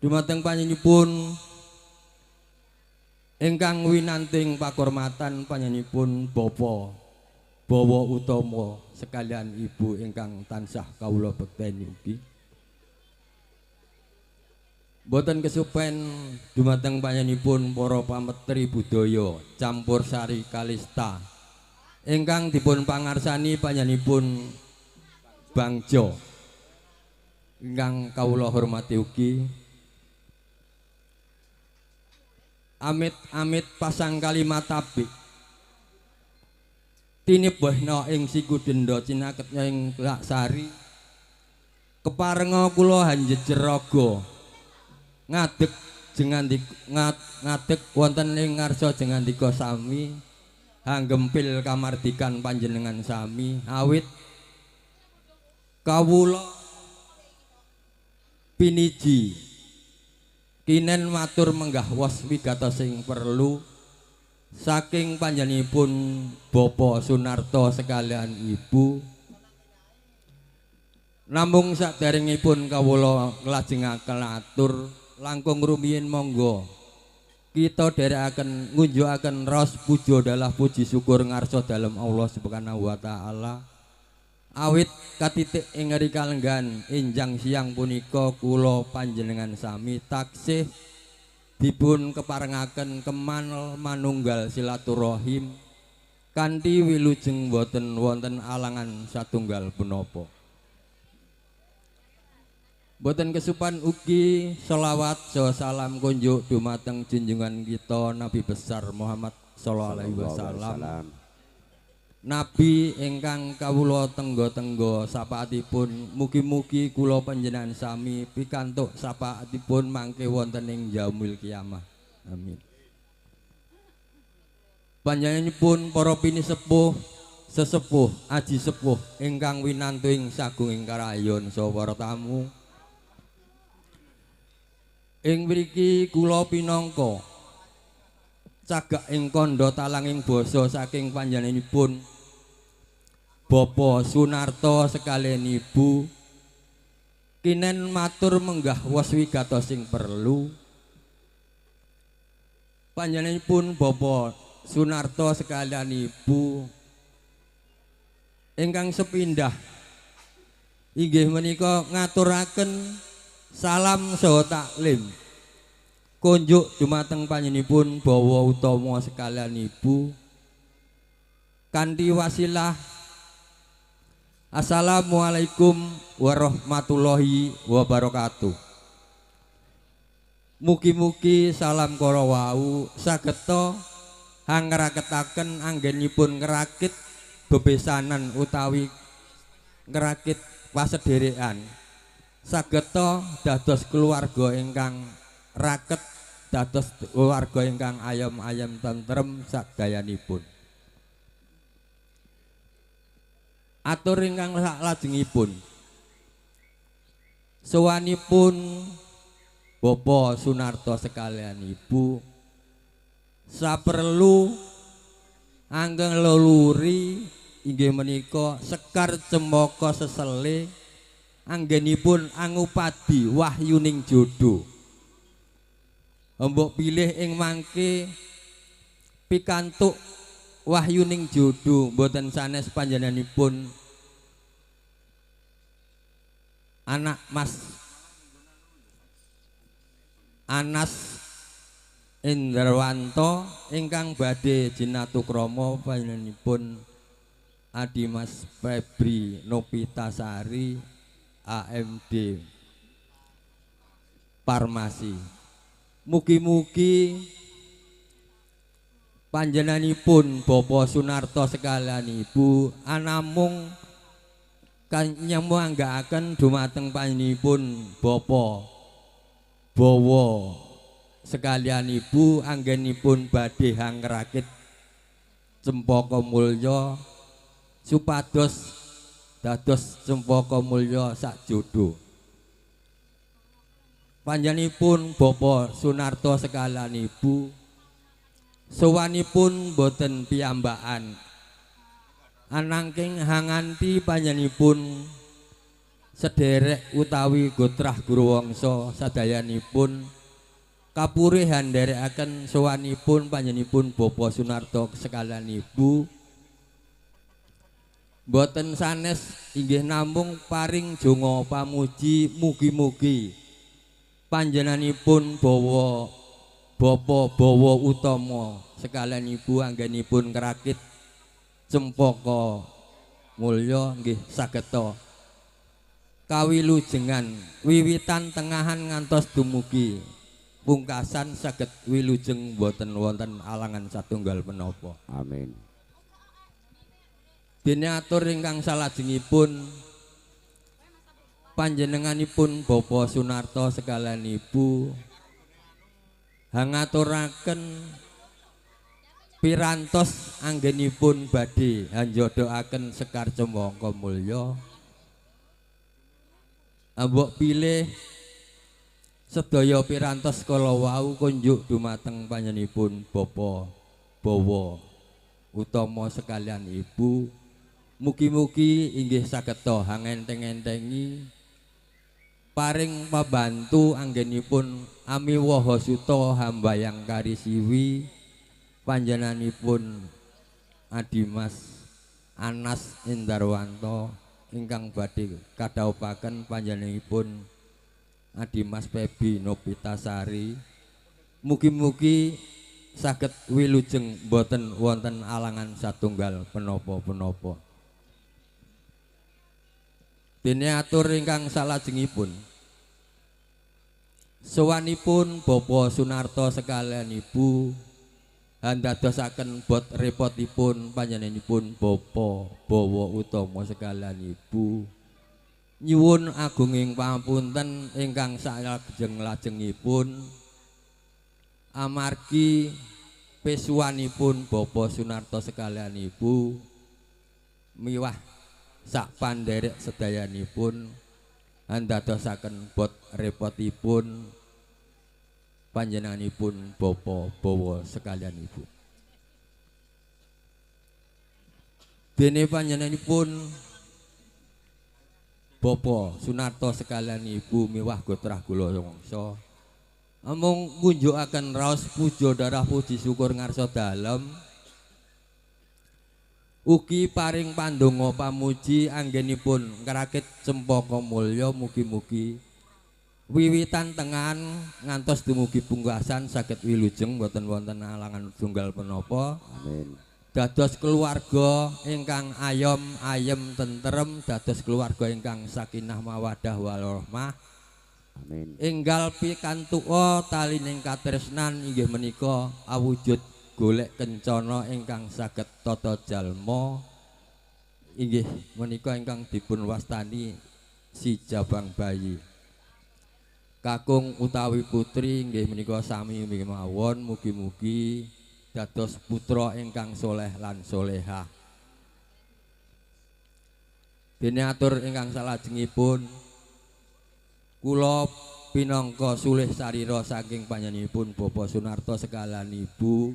Dumateng panjenenganipun ingkang winanting pakurmatan panjenenganipun Bapak Bawa Utama sekalian ibu ingkang tansah kawula bekteni ugi. Boten kesupen dumateng panjenenganipun para pametri budaya campur sari kalista ingkang dipun pangarsani panjenenganipun Bangjo ingkang kawula hormati ugi. Amit-amit pasang kalimat tabik tinibahna ing siku denda cinaketnya ing laksari keparenga kula hanjejer raga ngadeg ngadeg wonten ing ngarsa jengandika sami hanggempil kamardikan panjenengan sami awit kawula piniji kinen matur menggah wos wigatos sing perlu saking panjenenganipun Bapak Sunarto sekalian ibu. Namung saderengipun kawula nglajengaken atur langkung rumiyin monggo kita dherekaken ngunjukaken raos puja dalah puji syukur ngarsa dalem Allah Subhanahu wa taala. Awit katitik ing kalenggan enjang siang punika kula panjenengan sami taksih dipun keparengaken kemanel manunggal silaturahim kanthi wilujeng boten wonten alangan satunggal punapa. Boten kesupan ugi selawat saha salam kunjuk dumateng junjungan kita Nabi besar Muhammad sallallahu alaihi wasallam. Nabi ingkang kawula tengga-tengga syafaatipun mugi-mugi kula panjenengan sami pikantuk syafaatipun mangke wonten ing yaumil kiamah. Amin. Panjenenganipun para pinisepuh, sesepuh, aji sepuh ingkang winantu ing sagunging karayon saha para tamu. Ing mriki kula pinangka cagak ing kandha talanging basa saking panjenenganipun Bapak Sunarto sekalian ibu kinen matur menggah wos wigatos sing perlu. Panjenenganipun Bapak Sunarto sekalian ibu ingkang sepindah inggih menika ngaturaken salam saha taklim kunjuk dumateng panjenenganipun Bawa Utama sekalian ibu kanthi wasilah assalamualaikum warahmatullahi wabarakatuh. Mugi-mugi salam kala wau sageta hangraketaken anggenipun ngrakit bebesanan utawi ngrakit pasederekan sageta dados keluarga ingkang raket, dados keluarga ingkang ayem-ayem tentrem sadayanipun. Atur ingkang saklajengipun sowanipun Bapak Sunarto sekalian ibu saperlu anggen leluri inggih menika sekar cempaka sesele anggenipun angupadi wahyuning jodoh. Mbok pilih ing mangke pikantuk wahyuning jodoh mboten sanes panjenenganipun anak Mas Anas Indrawanto ingkang badhe jinatukrama panjenenganipun Adimas Febri Nopitasari AMD Farmasi. Mugi-mugi panjenenganipun Bapak Sunarto sekalian Ibu anamung kanyemanggaaken dumateng panjenenganipun Bapak Bowo sekalian Ibu anggenipun badhe hangrakit Cempaka Mulya supados dados Cempaka Mulya sak jodoh. Panjenenganipun Bapak Sunarto sekalian Ibu sowanipun boten piyambakan anangking hanganti panjenenganipun sederek utawi gotrah guru wangsa sadayanipun kapurih nderekaken sowanipun panjenenganipun Bapak Sunarto sekalian Ibu boten sanes inggih namung paring donga pamuji mugi-mugi panjenenganipun bawa Bapak Bawa Utama sekalian Ibu anggenipun ngrakit Cempaka Mulya nggih sageta kawilujengan wiwitan tengahan ngantos dumugi pungkasan saged wilujeng boten wonten alangan satunggal menapa. Amin. Dene atur ingkang salajengipun panjenenganipun Bapak Sunarto sekalian Ibu hangaturaken pirantos anggenipun badhe hanjodokaken Sekar Cempaka Mulya. Mbok pilih sedaya pirantos kala wau kunjuk dumateng panjenenganipun Bapak Bawa Utama sekalian Ibu. Mugi-mugi inggih sageta hangenteng-entengi paring pabantu anggenipun amiwaha suta hambayang karisiwi panjenenganipun Adimas Anas Indarwanto ingkang badhe kadhawuhaken panjenenganipun Adimas Febi Nopitasari. Mugi-mugi saged wilujeng boten wonten alangan satunggal menapa-menapa. Dene atur ingkang salajengipun sowanipun Bapak Sunarto sekalian Ibu handadosaken bot repotipun panjenenganipun Bapak Bawa Utama sekalian Ibu nyuwun agunging pangapunten ingkang salajeng-lajengipun amargi pesuwanipun Bapak Sunarto sekalian Ibu miwah sak panderek sedayanipun andadosaken bot repotipun panjenenganipun Bapak Bawa sekalian Ibu. Dene panjenenganipun Bapak Sunarto sekalian Ibu miwah gotrah kula wangsa amung ngunjukaken raos puja darah puji syukur ngarsa dalem ugi paring pandonga pamuji anggenipun ngrakit Cempaka Mulya mugi-mugi wiwitan tengahan ngantos dumugi pungkasan saged wilujeng boten wonten alangan tunggal menapa. Amin. Dados keluarga ingkang ayom ayem tentrem, dados keluarga ingkang sakinah mawadah warahmah. Amin. Enggal pikantuka talining katresnan inggih menika awujud golek kencana ingkang saged tata jalma inggih menika ingkang dipun wastani si jabang bayi. Kakung utawi putri inggih menika sami mawon mugi-mugi dados putra ingkang soleh lan solehah. Dene atur ingkang salajengipun kula pinangka sulih sarira saking panjenenganipun Bapak Sunarto sekalian Ibu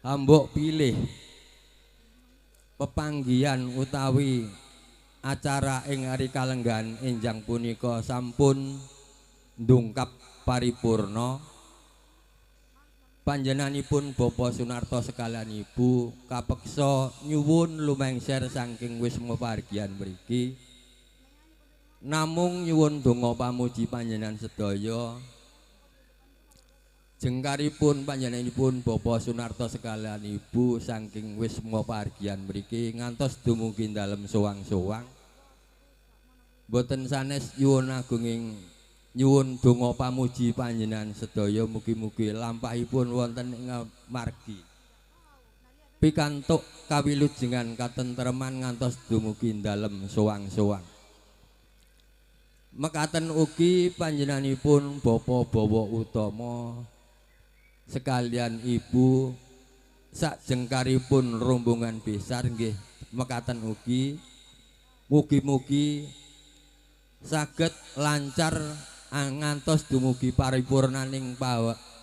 hambok pilih pepanggihan utawi acara ing hari kalenggahan enjang punika sampun ndungkap paripurna. Panjenenganipun Bapak Sunarto sekalian Ibu kapeksa nyuwun lumengser saking wisma pahargyan mriki. Namung nyuwun donga pamuji panjenengan sedaya. Jengkaripun panjenenganipun Bapak Sunarto sekalian Ibu saking wisma pahargyan mriki ngantos dumugi dalem sowang-sowang. Boten sanes nyuwun agunging nyuwun donga pamuji panjenengan sedaya mugi-mugi lampahipun wonten ing margi pikantuk kawilujengan katentreman ngantos dumugi dalem sowang-sowang. Mekaten ugi panjenenganipun Bapak Bawa Utama sekalian Ibu sak jengkaripun rombongan besar nggih mekaten ugi mugi-mugi saged lancar ngantos dumugi paripurnaning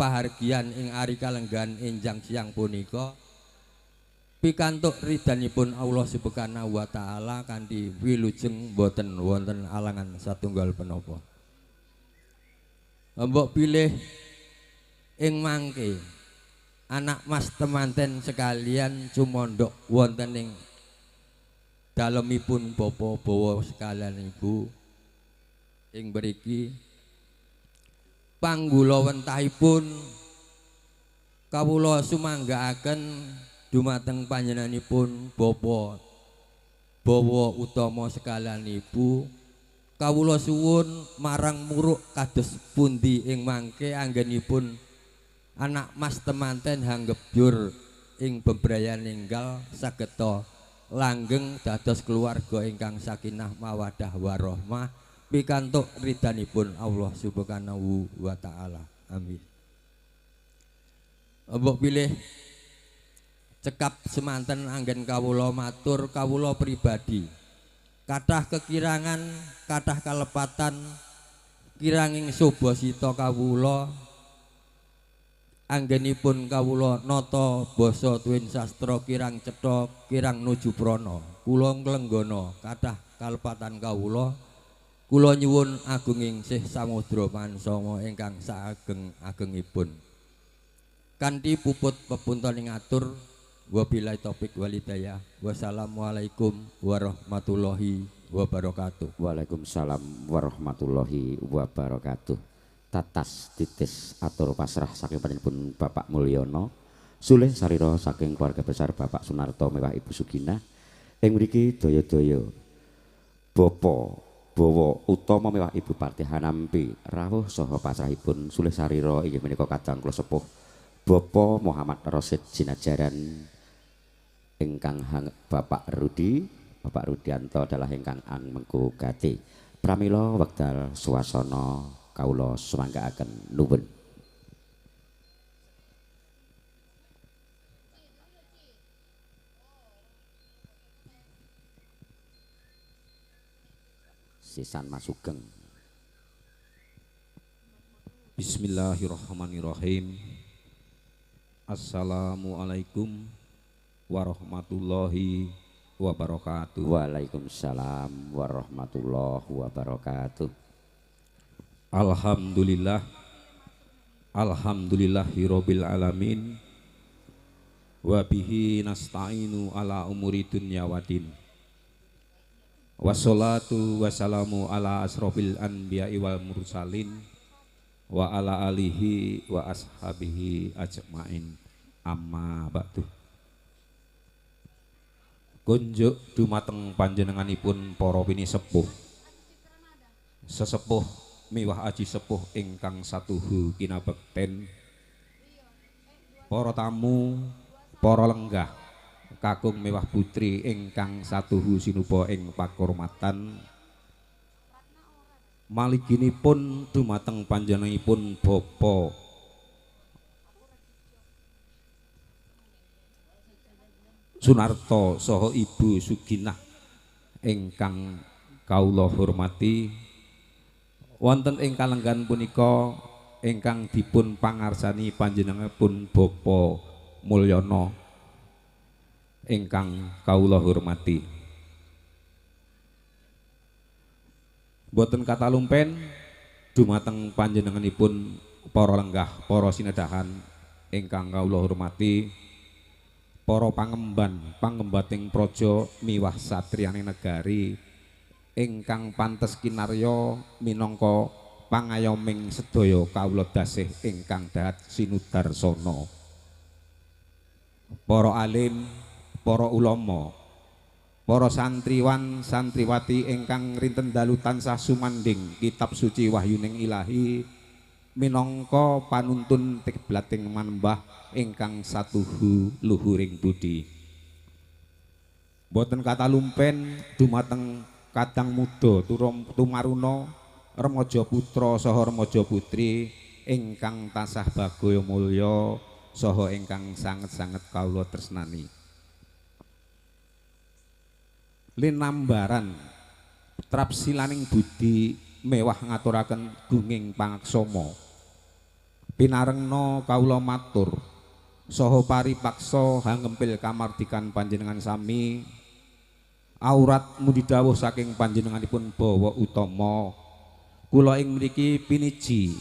pahargyan ing ari kalenggahan enjang siang punika pikantuk ridhanipun Allah Subhanahu wa taala kanthi wilujeng boten wonten alangan satunggal penapa. Mbok pilih ing mangke anak mas temanten sekalian cumondhok wonten ing dalemipun Bapak Bawa sekalian Ibu ing mriki panggula wentahipun kawula sumanggaaken dumateng panjenenganipun Bapak Bawa Utama sekalian Ibu. Kawula suwun marang muruk kados pundi ing mangke anggenipun anak mas temanten hanggebyur ing bebrayan ninggal sageta langgeng dados keluarga ingkang sakinah mawadah warahmah pikantuk ridhanipun Allah Subhanahu wa taala. Amin. Mbok pilih cekap semanten anggen kawula matur kawula pribadi. Kathah kekirangan, kathah kalepatan kiranging subasita kawula anggenipun kawula nata basa tuwin sastra kirang cetha kirang nuju prana. Kula nglenggana kathah kalepatan kawula. Kula nyuwun agunging sih samudra pansama ingkang saageng-agengipun. Kanthi puput pepunten ing atur, wabillahi taufik wal hidayah. Wassalamualaikum warahmatullahi wabarakatuh. Waalaikumsalam warahmatullahi wabarakatuh. Tatas titis atur pasrah saking panjenenganipun Bapak Mulyono sulih sarira saking keluarga besar Bapak Sunarto mewah Ibu Suginah ing mriki daya-daya Bapak Bawa Utama mewah Ibu Partihan nampi rawuh saha pasrahipun sulih sarira inggih menika kadang kula sepuh Bapak Muhammad Rosid Jinajaran ingkang Bapak Rudi, Bapak Rudianto adalah ingkang angmengku gati. Pramila wekdal swasana kawula sumanggaaken nuwun. Sisan Masugeng. Bismillahirrahmanirrahim. Assalamualaikum warahmatullahi wabarakatuh. Waalaikumsalam warahmatullahi wabarakatuh. Alhamdulillah, alhamdulillahirabbil alamin. Wa bihi nasta'inu ala umuri dunya waddin. Wassalatu wassalamu ala asrofil anbiya'i wal mursalin wa ala alihi wa ashabihi ajmain. Amma ba'du. Kunjuk dumateng panjenenganipun para pinisepuh, sesepuh miwah aji sepuh ingkang satuhu kinabekten, para tamu, para lenggah kakung mewah putri ingkang satuhu sinuba ing pakurmatan. Maliginipun dumateng panjenenganipun Bapak Sunarto saha Ibu Suginah ingkang kawula hormati, wonten ing kalenggan punika ingkang dipun pangarsani panjenenganipun Bapak Mulyono ingkang kawula hormati. Boten katalumpen dumateng panjenenganipun para lenggah, para sinedahan ingkang kawula hormati, para pangemban, pangembating praja miwah satriyaning negari ingkang pantes kinarya minangka pangayoming sedaya kawula dasih ingkang dahat sinudarsana. Para alim, para ulama, para santriwan santriwati ingkang rinten dalu tansah sumandhing kitab suci wahyuning ilahi minangka panuntun kiblating manembah ingkang satuhu luhuring budi. Boten katalumpen dumateng kadang muda tumaruna remaja putra saha remaja putri ingkang tansah bagaya mulya saha ingkang sanget-sanget kawula tresnani. Linambaran trapsilaning budi mewah ngaturaken gunging pangaksama. Pinarengna kawula matur saha paripaksa hangempil kamardikan panjenengan sami aurat mudi dawuh saking panjenenganipun Bawa Utama. Kula ing mriki piniji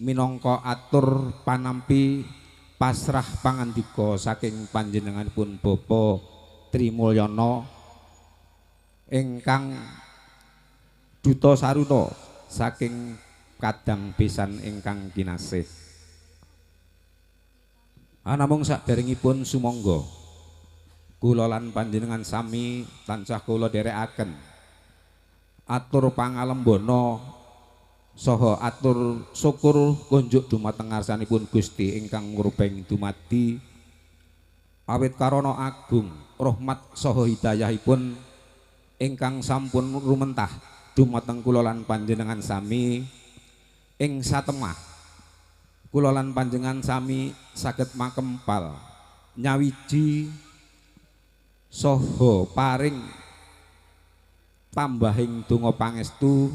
minangka atur panampi pasrah pangandika saking panjenenganipun Bapak Tri Mulyana ingkang duta saruta saking kadang besan ingkang kinasih. Anamung saderengipun sumangga kula lan panjenengan sami tansah kula dherekaken atur pangalembana saha atur syukur kunjuk dumateng ngarsanipun Gusti ingkang murbeng dumadi awit karana agung rahmat saha hidayahipun ingkang sampun rumentah dumateng kula lan panjenengan sami ing satemah kula lan panjenengan sami saged makempal nyawiji saha paring tambahing donga pangestu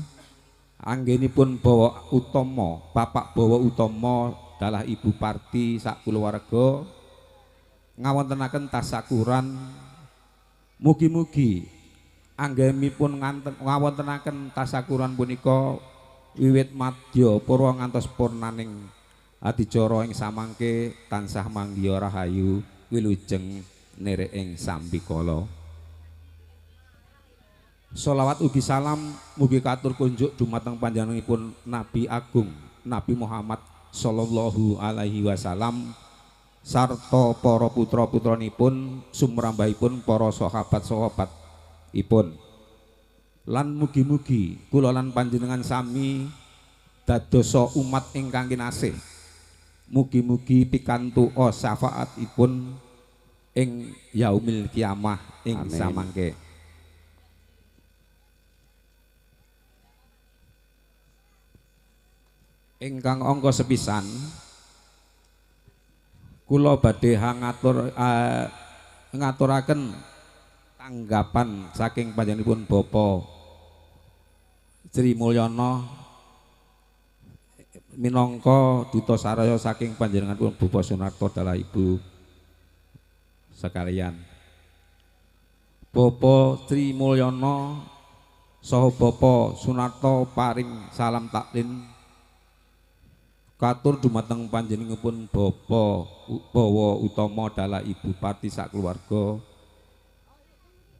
anggenipun Bawa Utama, Bapak Bawa Utama dalah Ibu Parti sak kulawarga ngawontenaken tasakuran. Mugi-mugi anggenipun ngawontenaken tasakuran punika wiwit madya purwa ngantos purnaning adicara ing samangke tansah manggiya rahayu wilujeng nirek ing sambikala. Sholawat ugi salam mugi katur kunjuk dumateng panjenenganipun Nabi Agung Nabi Muhammad sallallahu alaihi wasallam sarta para putra-putranipun sumrambahipun para sahabat-sahabatipun. Lan mugi-mugi kula lan panjenengan sami dadosa umat ingkang kinasih. Mugi-mugi pikantuk syafaatipun ing yaumil kiamah ing samangke. Ingkang angka sepisan kula badhe ngaturaken tanggapan saking panjenenganipun Bapak Sri Mulyana minangka duta saraya saking panjenenganipun Bapak Sunarto dalah Ibu sekalian. Bapak Sri Mulyana saha Bapak Sunarto paring salam taklin katur dumateng panjenenganipun Bapak Bawa Utama dalah Ibu Parti sak keluarga.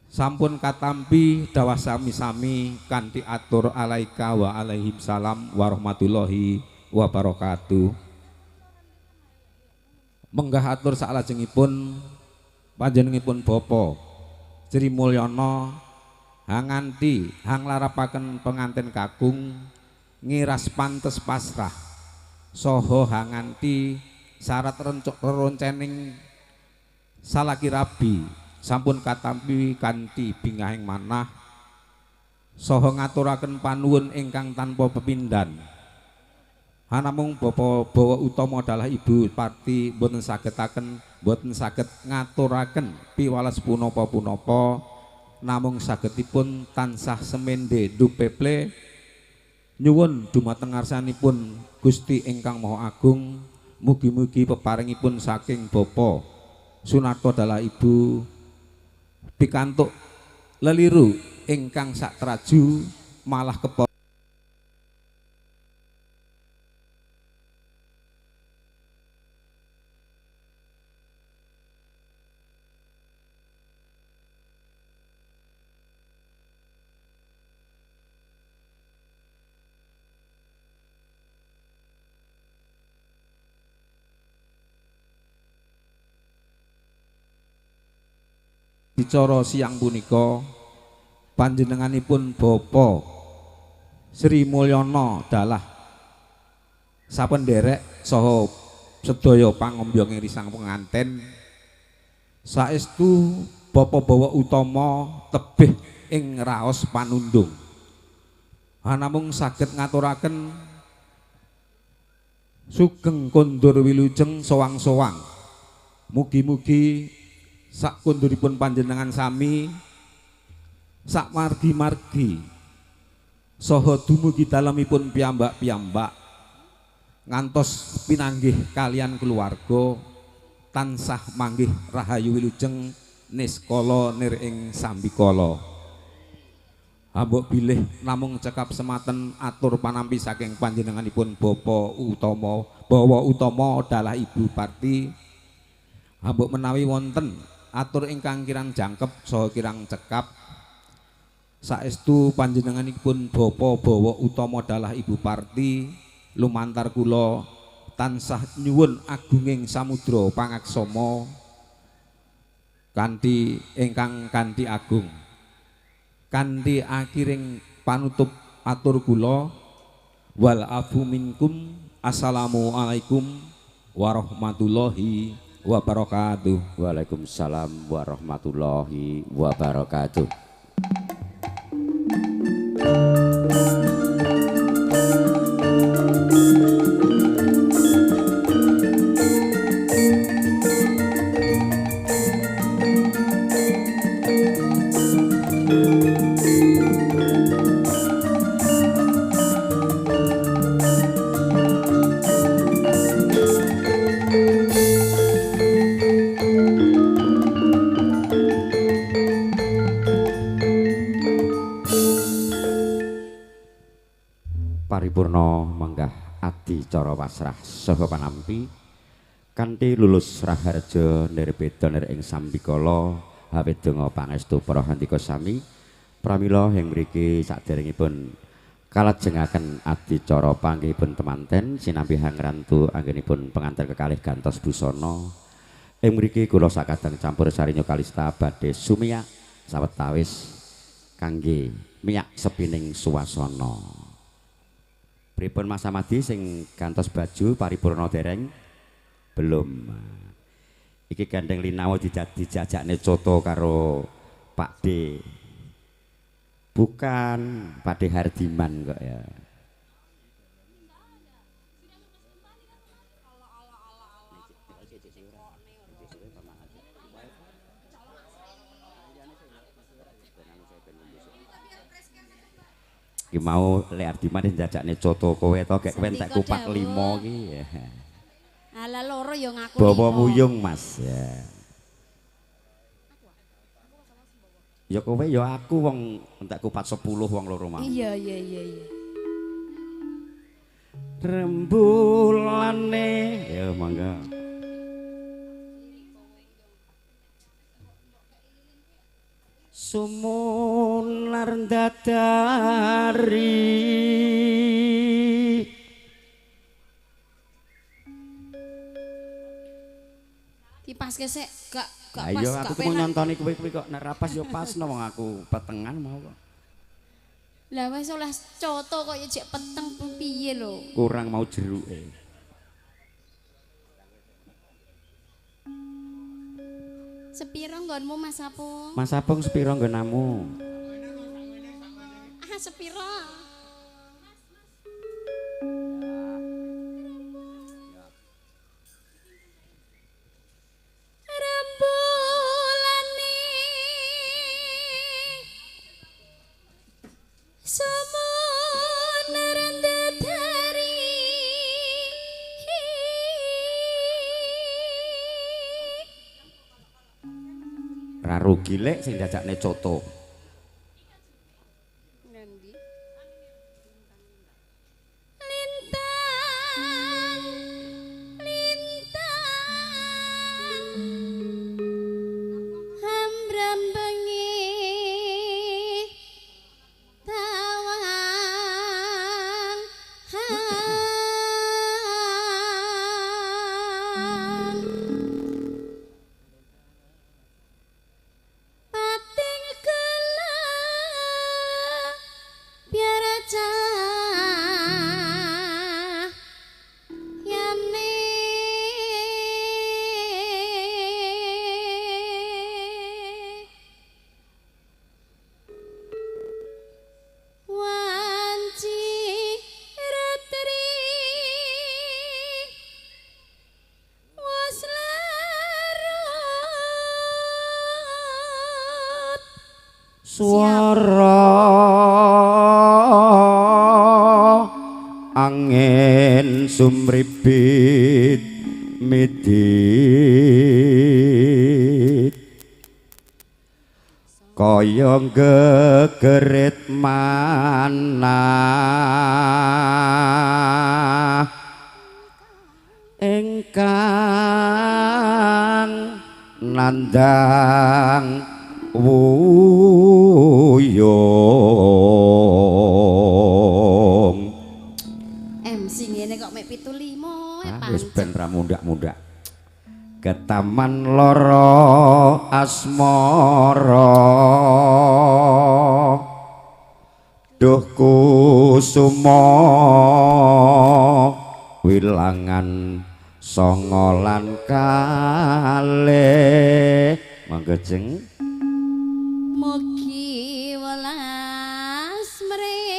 Sampun katampi dawah sami-sami kanthi atur alaika wa alaihim salam warahmatullahi wabarakatuh. Menggah atur saklajengipun panjenenganipun Bapak Sri Mulyana hanganti hanglarapaken pengantin kakung ngiras pantes pasrah saha hanganti syarat reroncening salaki rabi sampun katampi kanthi bingahing manah saha ngaturaken panuwun ingkang tanpa pepindhan. Anamung Bapak Bawa Utama dalah Ibu Parti mboten sagetaken mboten saged ngaturaken piwales punapa-punapa namung sagedipun tansah semende dupeple nyuwun dumateng ngarsanipun Gusti ingkang Maha Agung. Mugi-mugi peparingipun saking Bapak Sunarto dalah Ibu pikantuk leliru ingkang satraju malah kepara adicara siang punika panjenenganipun Bapak Sri Mulyono dalah sapenderek saha sedaya pangombyong risang penganten. Saestu Bapak Bawa Utama tebih ing raos panundung. Namung saged ngaturaken sugeng kondur wilujeng sowang-sowang. Mugi-mugi sak konduripun panjenengan sami sak margi-margi saha dumugi dalemipun piyambak-piyambak ngantos pinanggih kalian keluarga tansah manggih rahayu wilujeng niskala nir ing sambikala. Ambok bilih namung cekap sematen atur panampi saking panjenenganipun Bapak Utama, Bawa Utama dalah Ibu Parti. Ambok menawi wonten atur ingkang kirang jangkep saha kirang cekap, saestu panjenenganipun Bapak Bawa Utama dalah Ibu Parti lumantar kula tansah nyuwun agunging samudra pangaksama kanthi ingkang kanthi agung. Kanthi akhiring panutup atur kula wal afu minkum. Assalamualaikum warahmatullahi wabarakatuh. Waalaikumsalam warahmatullahi wabarakatuh. Paripurna menggah adicara pasrah saha panampi kanthi lulus raharja nirbeda nir ing sambikala hawedonga pangestu para handika sami. Pramila ing mriki saderengipun kalajengaken adicara panggihipun temanten sinambi hangrantu anggenipun pengantin kekalih gantos busana. Ing mriki kula sakadang campur sarinya kalista badhe sumiyak sawetawis kangge miyak sepining suasana. Pripun Mas Samadi sing gantos baju paripurna dereng? Belum. Iki gandeng linawa dijajakne coto karo Pak D. Bukan Pak D Hardiman kok ya. Ki mau Lek Ardiman njajakne coto kowe to gek kowe entek kupak 5 ki. Ala loro ya ngaku. Bawa wuyung Mas ya. Ya kowe ya aku wong entek kupat 10 wong loro mau. Iya iya iya iya. Rembulane ya mangga. Sumunar dadari dipaske sik gak pas. Ayo aku mau nyontoni kowe kuwi kok nek ra pas ya pas no wong aku petengan mau kok. Lah wis oleh coto kok ya jek peteng piye lho. Kurang mau jeruke. Sepiro nggonmu Mas Apung? Mas Apung sepiro nggonamu? Ah sepiro. Rembulane semono rendetari. Ra rugi lek sing jajakne coto. Ngendi? Lintang lintang hamrambengi tawang han. Swara angin sumribit midit kaya gegerit manah ingkang nandang wuyung. MC ngene kok mek 75 ah, wis ben ra mundak-mundak. Ketaman loro asmara duh kusuma wilangan songo lan kalih. Monggo jeng. Mugi welas mring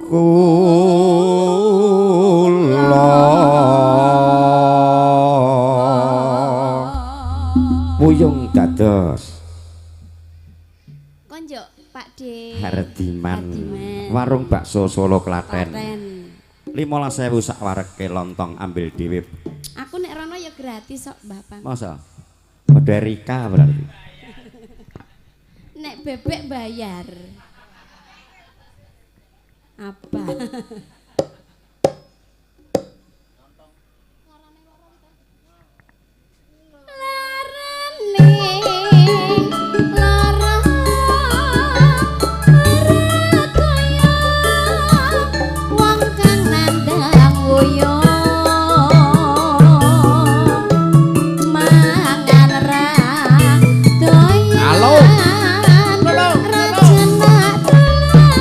kula puyung dados konjuk Pak De Herdiman. Warung bakso Solo Klaten. 15.000 sak wareke lontong ambil dhewe. Aku nek rono ya gratis kok Mbah Pang. Masa? Padha Rika berarti. Nek bebek bayar. Apa? Larane lara kaya wong kang nandang wuyung mangan ra doyan. Halo. Ra jenak dolan.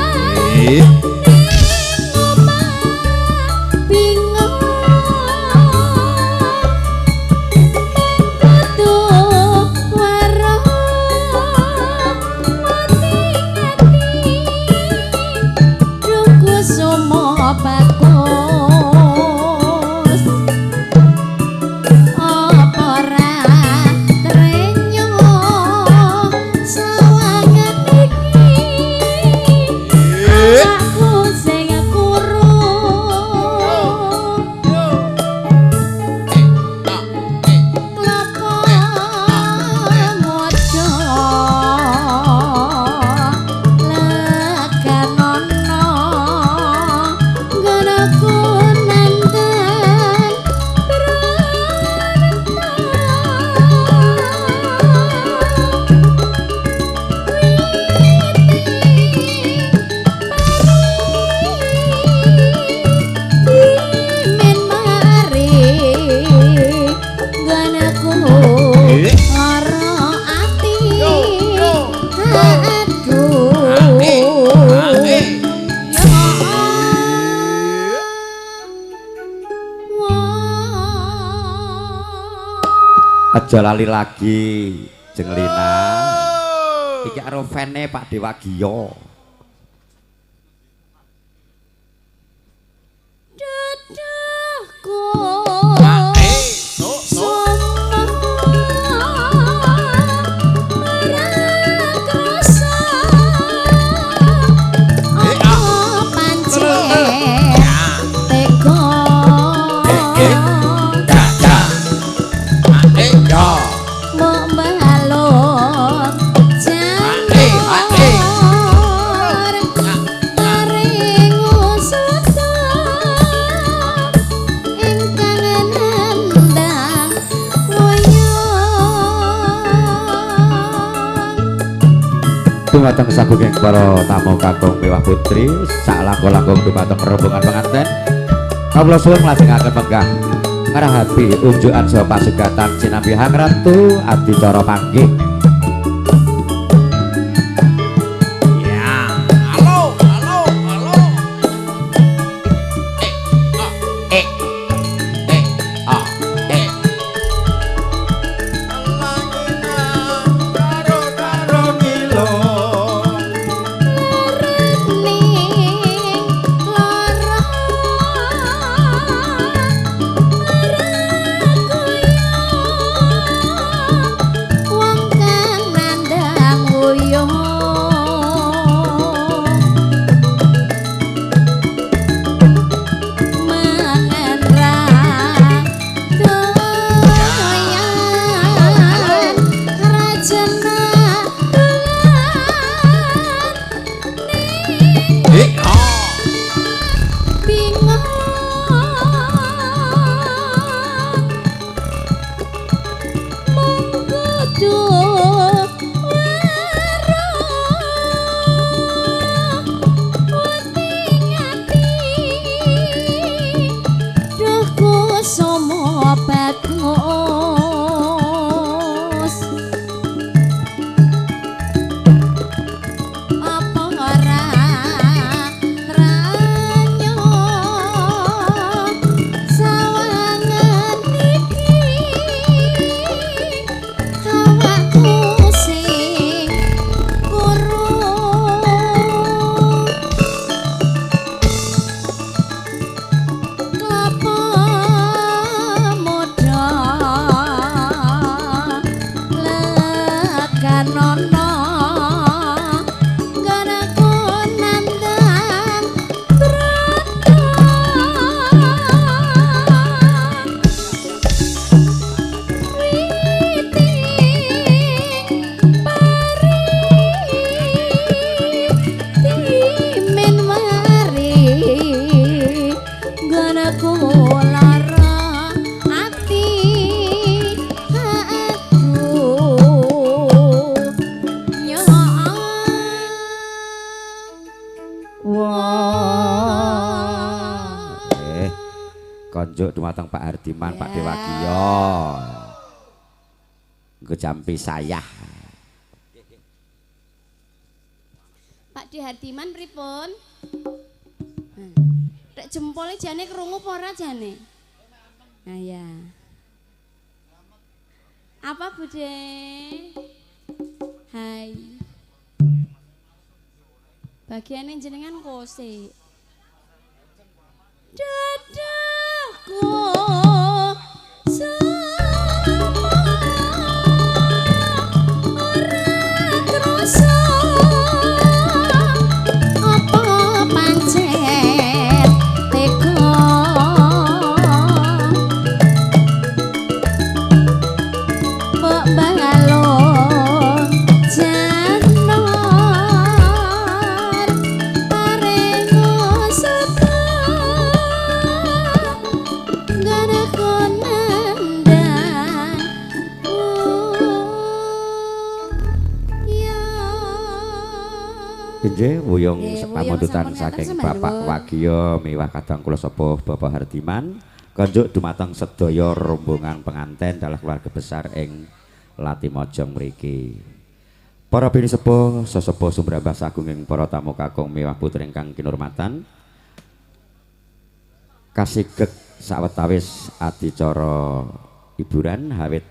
Aja lali lagi jeng Lina. Iki karo fane Pak Dewa Giyo. Duduhku dumateng sagunging para tamu kakung mewah putri sak langkung-langkung dumateng rombongan penganten. Kawula suwun nglajengaken menggah ngrahapi unjukan saha pasugatan sinambi Hangratu adicara panggih. Ya, halo, halo, halo. E A E E A E. Karo karo kilo. Konjuk dumateng Pak Hardiman, Pak Dewagiyo. Nggo jampi sayah. Pak De Hardiman pripun? Rek jempole jane krungu apa ora jane? Nah ya. Apa Bude? Hai. Bagiane jenengan kose. Dadaku ora krasa apa pancen tega mbok balung janur parengo saka nganaku nandang ya. Nggih, wuyung pamundutan saking Bapak Wagiyo miwah kadang kula sepuh Bapak Hardiman konjuk dumateng sedaya rombongan penganten dalah keluarga besar ing Latimojong mriki. Para pinisepuh, sesepuh sumrambah sagunging para tamu kakung miwah putri ingkang kinurmatan. Kasigek sawetawis adicara hiburan hawit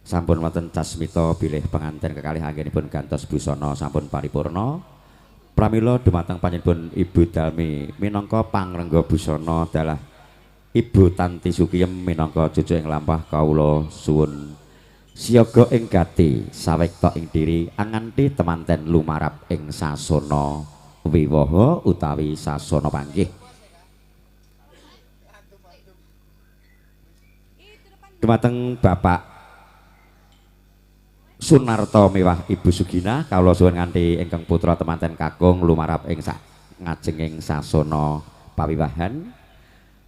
sampun wonten casmita bilih penganten kekalih anggenipun gantos busana sampun paripurna. Pramila dumateng panjenenganipun Ibu Dalmi minangka pangrengga busana dalah Ibu Tanti Sukiyem minangka cucu ing lampah kawula suwun siaga ing gati sawekta ing diri anganti temanten lumarap ing sasana wiwaha utawi sasana panggih. Dumateng Bapak Sunarto miwah Ibu Sugina kawula suwun nganti ingkang putra temanten kakung lumarap ing sak ngajenging sasana pawiwahan.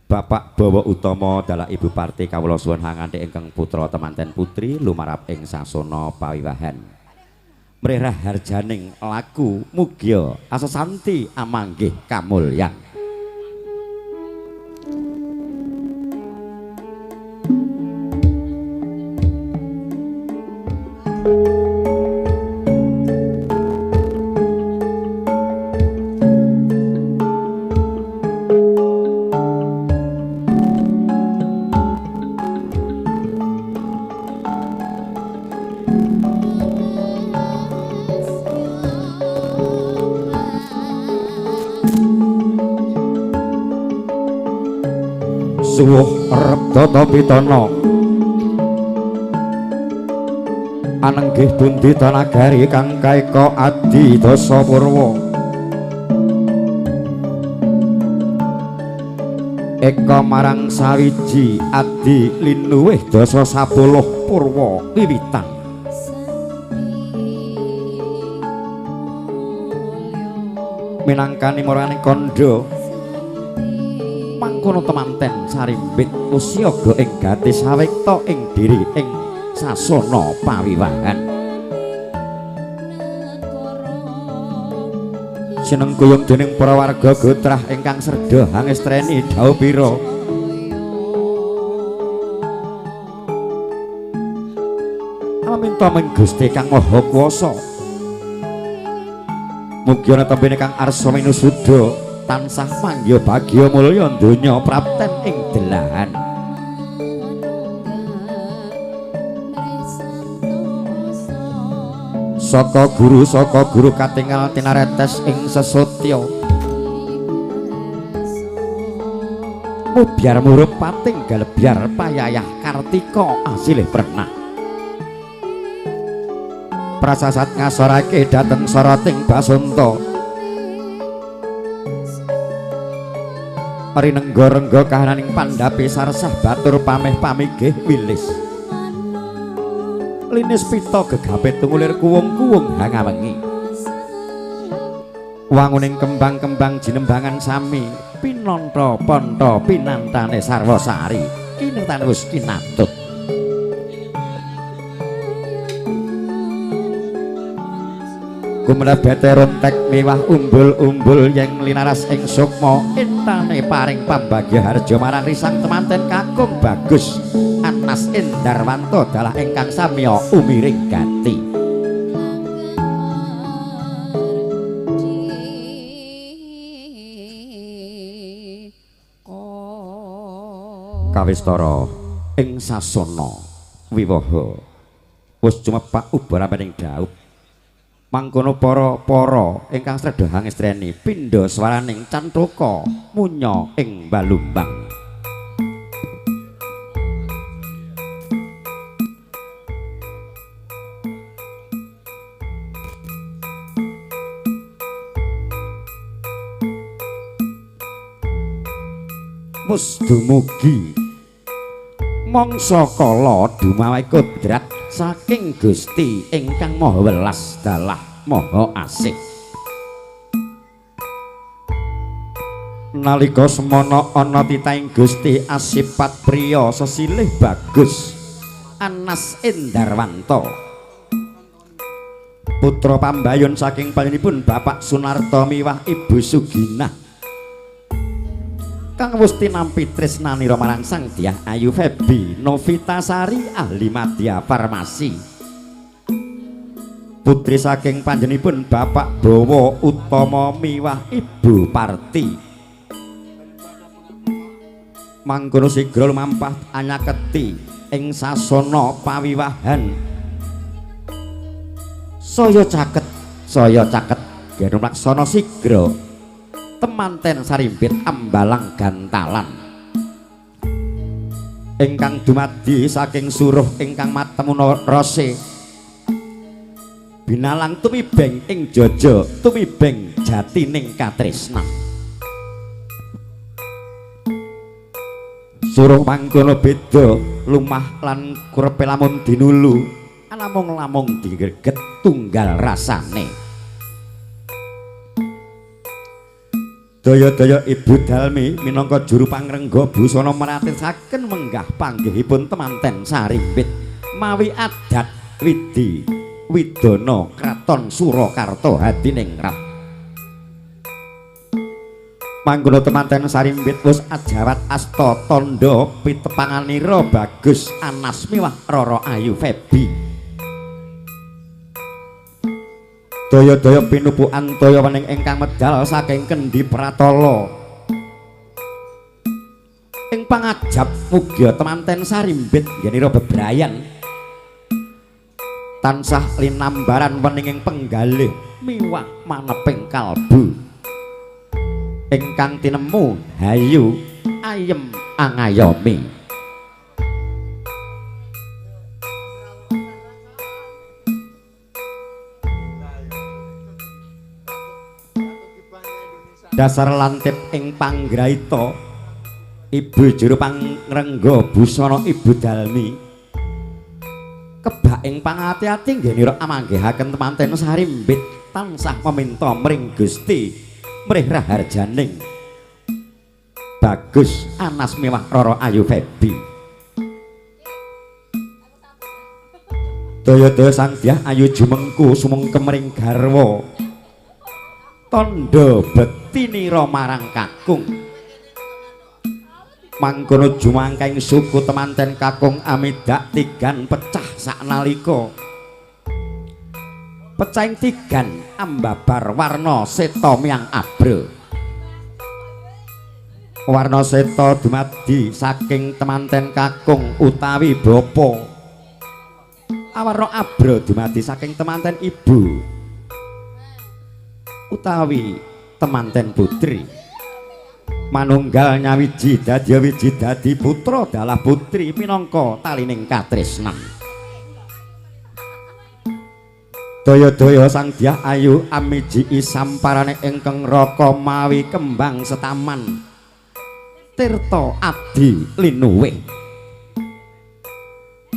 Bapak Bawa Utama dalah Ibu Parti kawula suwun nganti ingkang putra temanten putri lumarap ing sasana pawiwahan. Mrerah harjaning laku mugya asasanti amanggih kamulyan. Suwuh Rebdata Pitana anenggih pundi tanagari kang kaeka adi dasa purwa eka marang sawiji adi linuwih dasa sapuluh purwa wiwitan minangkani marane kandha mangkono temanten sarimbit usiaga ing gati sawekta ing diri ing sasana pawiwahan. Sinengkuyung dening para warga gotrah ingkang serdha hangestreni dhawuh pira. Aminta ming Gusti Kang Maha Kuwasa mugi ana tembene kang arsa minusuda tansah mangya bagya mulya donya prapten ing delahan. Saka guru katingal tinaretes ing sesotya mubyar murup pating galebyar payayah kartika asilih pernah prasasat ngasorake dhateng soroting basanta rinengga-rengga kahananing pandhapi sarsah batur pameh pamigih wilis linis pita gegape tungulir kuwung-kuwung hangawengi wanguning kembang-kembang jinembangan sami pinanta panta pinantane sarwa sari kinirtane wis kinatut. Gumrebete rontek miwah umbul-umbul yang linaras ing sukma entane paring pambagya harja marang risang temanten kakung Bagus Anas Endarwanto dalah ingkang samya umiring gati. Kawistara ing sasana wiwaha wis cumepak ubaraning dhaup mangkono para-para ingkang sredha hangestreni pindha swaraning canthuka munya ing balumbang. Wus dumugi mangsa kala dumawi kodrat saking Gusti ingkang Maha Welas dalah Maha Asih. Nalika semana ana titahing Gusti asipat priya sesilih Bagus Anas Endarwanto putra pambayun saking panjenenganipun Bapak Sunarto miwah Ibu Suginah kang wis tinampi tresnanira marang Sang Dyah Ayu Febi Novitasari ahli madya farmasi putri saking panjenenganipun Bapak Bowo Utama miwah Ibu Parti. Mangkono sigra lumampah anyaketi ing sasana pawiwahan saya caket geno laksana sigra temanten sarimbit ambalang gantalan ingkang dumadi saking suruh ingkang matemu rase binalang tumibeng ing jaja tumibeng jatining katresnan. Suruh mangkono beda lumah lan kurepe lamun dinulu anamung-lamung digreget tunggal rasane. Daya-daya Ibu Dalmi minangka juru pangrengga busana meratisaken menggah panggihipun temanten sarimbit mawi adat widi widana kraton Surakarta hadiningrat. Mangkono temanten sarimbit wis ajawat asta tandha pitepanganira Bagus Anas miwah Rara Ayu Febi. Daya-daya pinupukan toya wening ingkang medal saking Kendhi Pratala ing pangajap mugia temanten sarimbit yenira bebrayan tansah linambaran weninging penggalih miwah maneping kalbu ingkang tinemu hayu ayem angayomi. Dasar lantip ing panggraita ibu juru pangrengga busana Ibu Dalmi kebak ing pangati-ati nggenira amanggihaken temanten sarimbit tansah meminta mring Gusti mrih raharjaning Bagus Anas miwah Rara Ayu Febi. Daya-daya Sang Dyah Ayu jumengku sumengkem ring garwa tandha bektinira marang kakung. Mangkono jumangkaing suku temanten kakung amidak tigan pecah saknalika pecahing tigan ambabar warna seta miang abra. Warna seta dumadi saking temanten kakung utawi bapa, awarna abra dumadi saking temanten ibu utawi temanten putri. Manunggal nyawiji dadi wiji dadi putra dalah putri minangka talining katresnan. Daya-daya Sang Dyah Ayu amiji samparane ingkang raka mawi kembang setaman tirta abdi linuwih.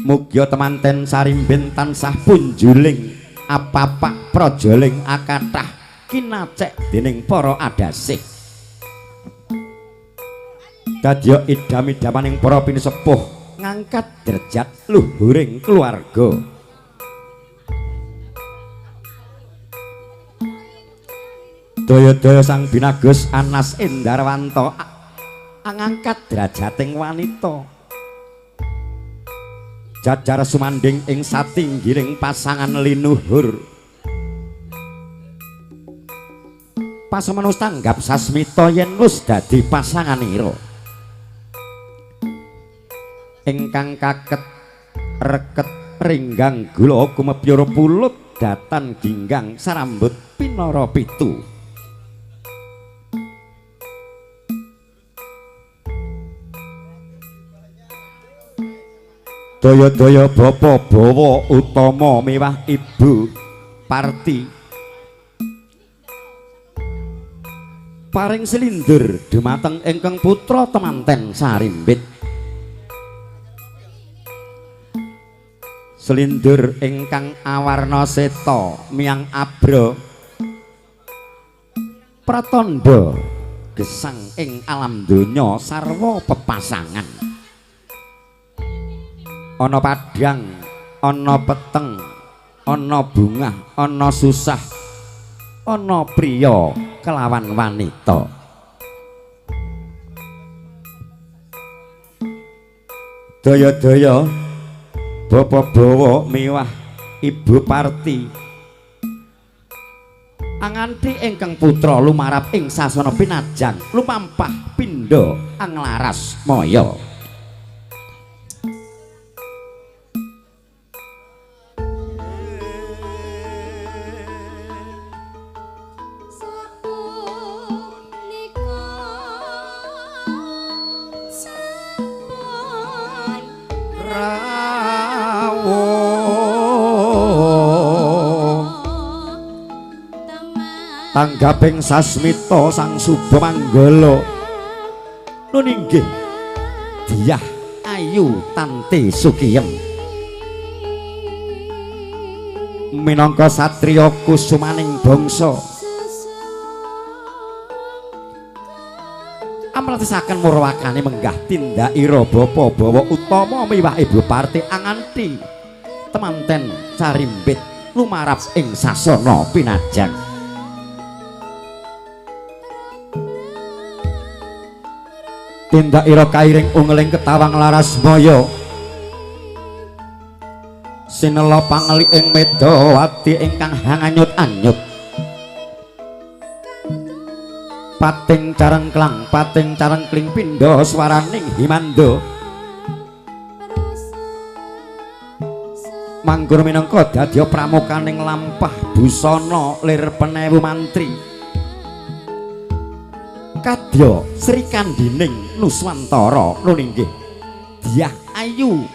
Mugia temanten sarimbit tansah punjuling apapak prajaling akathah kinacek dening para adasih. Dadya idam-idamaning para pinisepuh ngangkat derajat luhuring keluarga. Daya-daya sang binagus Anas Endarwanto angangkat derajating wanita. Jajar sumanding ing satinggiling pasangan linuhur. Pasemenu tanggap sasmita yen wis dadi pasanganira. Ingkang kaket reket ringgang gula kumepyur pulut datan ginggang sarambut pinara pitu. Daya-daya bapa bawa utama miwah ibu Parti paring selindur dumateng ingkang putra temanten sarimbit. Selindur ingkang awarna seta miang abra pratandha gesang ing alam donya sarwa pepasangan. Ana padhang, ana peteng, ana bungah, ana susah, ana priya kelawan wanita. Daya-daya bapa bawa miwah ibu Parti anganti ingkang putra lumarap ing sasana pinajang lumampah pindha anglaras maya. Tanggaping sasmita sang suba manggala nun inggih Dyah Ayu Tanti Sukiyem minangka satriya kusumaning bangsa amratisaken murwakane menggah tindakira bapa bawa utama miwah ibu Parti anganti temanten sarimbit lumarap ing sasana pinajang. Tindakira kairing ungeling ketawang laras maya sinela pangeli ing medawati ingkang hanganyut-anyut pating carengklang pating carengkling pindha swaraning himanda manggur minangka dadya pramukaning lampah busana lir penewu mantri kadya Sri Kandining Nuswantara nun inggih Dyah Ayu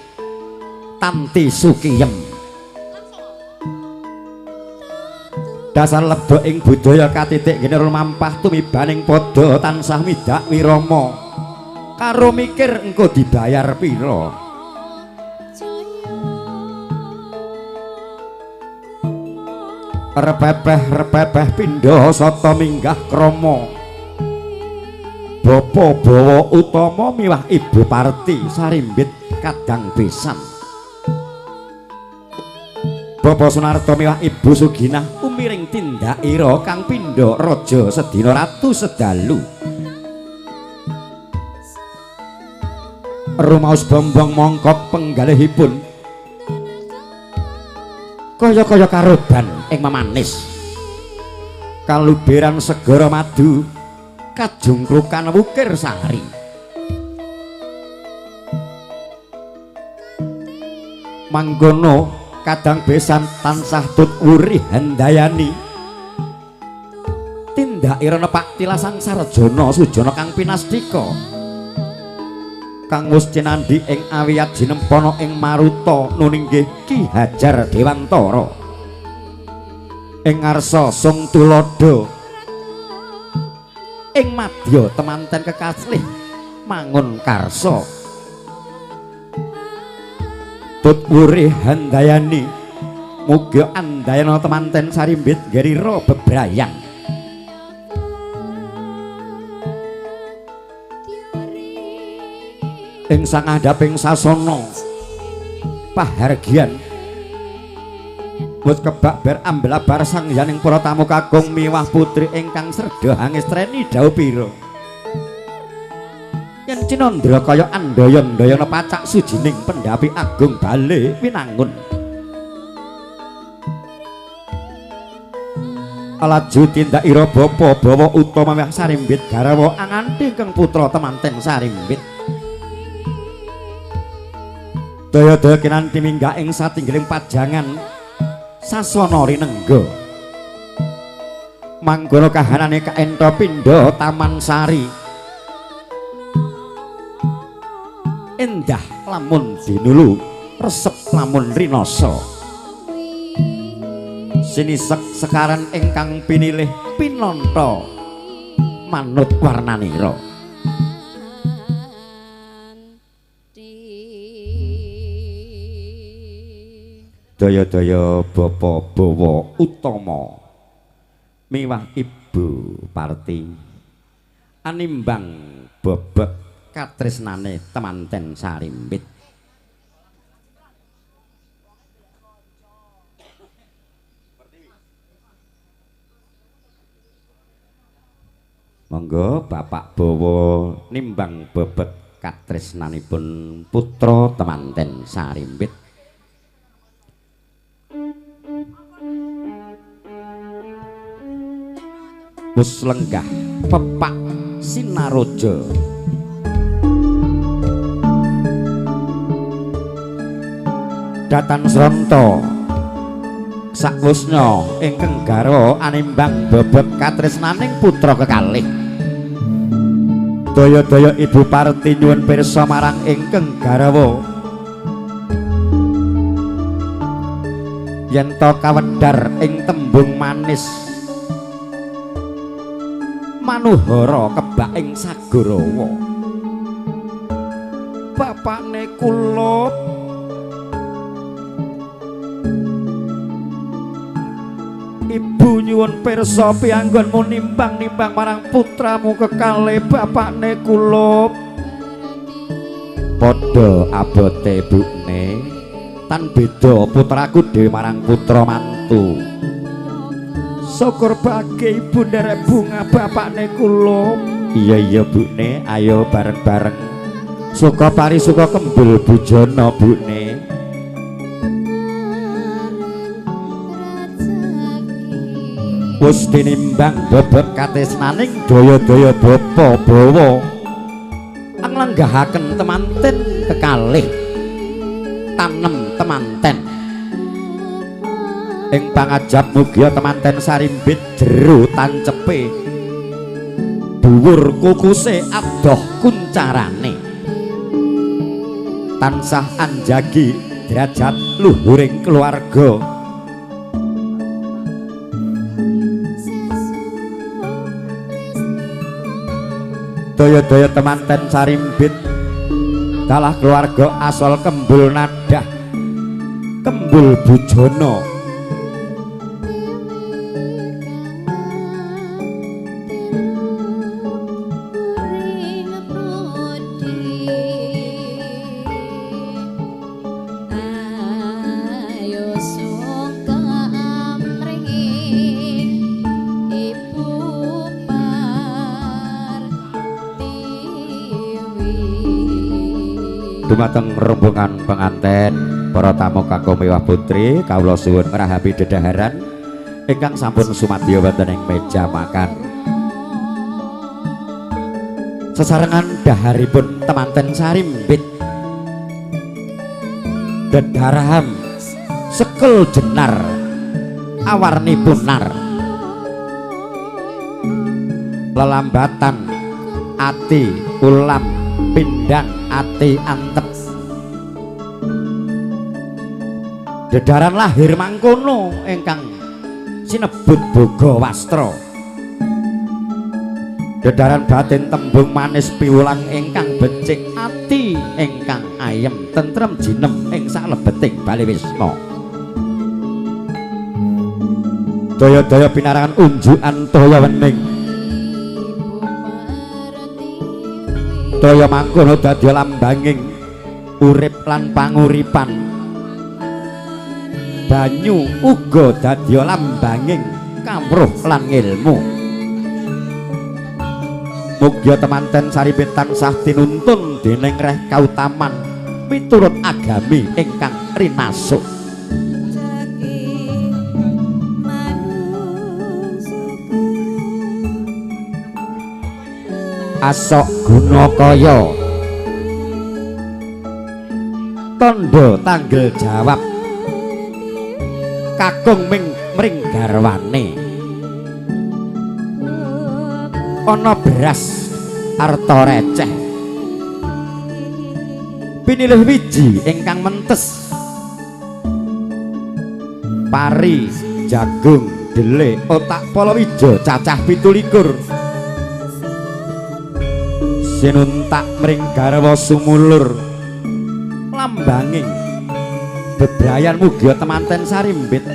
Tanti Sukiyem. Dasar lebok ing budaya katitik gene lumampah tumibaning padha tansah midak wirama karo mikir engko dibayar pira. Repepeh-repepeh pindha sata minggah krama bapa bawa utama miwah ibu Parti sarimbit kadang besan. Bapa Sunarto miwah ibu Suginah umiring tindakira kang pindha raja sedina ratu sedalu. Rumaos bombong mongkok penggalihipun kaya-kaya karoban ing memanis kaluberan segara madu kajungkrukan wukir sari. Manggono kadang besan tansah tut wuri handayani tindakira nepak tilasang sarjana sujana kang pinastika kang wis cinandhi ing awiyat jinempana ing maruta nun inggih Ki Hajar Dewantara ing ngarsa sung tuladha ing madya temanten kekaslih mangun karsa tut wurih handayani muga andayana temanten sarimbit gerira bebrayan. Ing sangandhaping sasana pahargyan Wis kebak ber amblabar sangyaning para tamu kakung miwah putri ingkang sredha hangestreni dhauh pira. Yen cinandra kaya andaya-andayana pacak sujining pendhapi agung bale winangun. Laju tindak ira bapa bawa utama miwah sarimbit garawa anganti ingkang putra temanten sarimbit. Daya-daya kinanti minggah ing satinggiling pajangan sasana rinengga. Manggono kahanane kaentha pindha Taman Sari. Endah lamun dinulu, resep lamun rinasa. Sinisek sekaran ingkang pinilih pinanta manut warnanira. Daya-daya bapa bawa utama miwah ibu parti animbang bebek katresnane temanten sarimbit. Monggo bapak bawa nimbang bebek katresnanipun putra temanten sarimbit. Wus lenggah pepak sinaroja datan sronto sakwusnya ingkang garwa animbang bebek katresnaning putra kekalih. Daya-daya ibu parti nyuwun pirsa marang ingkang garwa yen to kawedhar ing tembung manis manuhara kebak ing sagarawa. Bapakne kulup ibu nyuwun pirsa piyanggonmu nimbang-nimbang marang putramu kekalih bapakne kulup. Padha abote bukne tan beda putraku dhewe marang putra mantu. Syukur bagi ibu nderek bunga bapakne kulup. Iya iya bukne, ayo bareng-bareng suka pari suka kembul bujana bukne. Wis tinimbang bebek katresnaning daya-daya bapa bawa anglenggahaken temanten kekalih tanem temanten ing pangajap mugia temanten sarimbit jero tancepe dhuwur kukuse adoh kuncarane tansah anjagi derajat luhuring keluarga. Daya-daya temanten sarimbit dalah keluarga asal kembul nadah kembul bujana. Dumateng rombongan penganten para tamu kakung mewah putri kawula suwun ngrahapi dedaharan ingkang sampun sumadya wonten ing meja makan. Sesarengan daharipun temanten sarimbit dedaraham sekel jenar awarni punar lelambatan ati ulam pindang ati antep dedaran lahir mangkono ingkang sinebut boga wastra dedaran batin tembung manis piwulang ingkang becik ati ingkang ayem tentrem jinem ing salebeting bale wisma. Daya-daya pinarangan unjukan toya wening toya mangkono dadi lambanging urip lan panguripan. Banyu uga dadi lambanging kawruh lan ngilmu. Mugia temanten sarimbit tansah tinuntun dening reh kautaman miturut agami ingkang rinasuk. Asok guna kaya tandha tanggel jawab kakung ming mring garwane. Ana beras arta receh pinilih wiji ingkang mentes, pari, jagung, dele, otak palawija cacah 27. Sinuntak mring garwa sumulur lambanging bebrayan mugia temanten sarimbit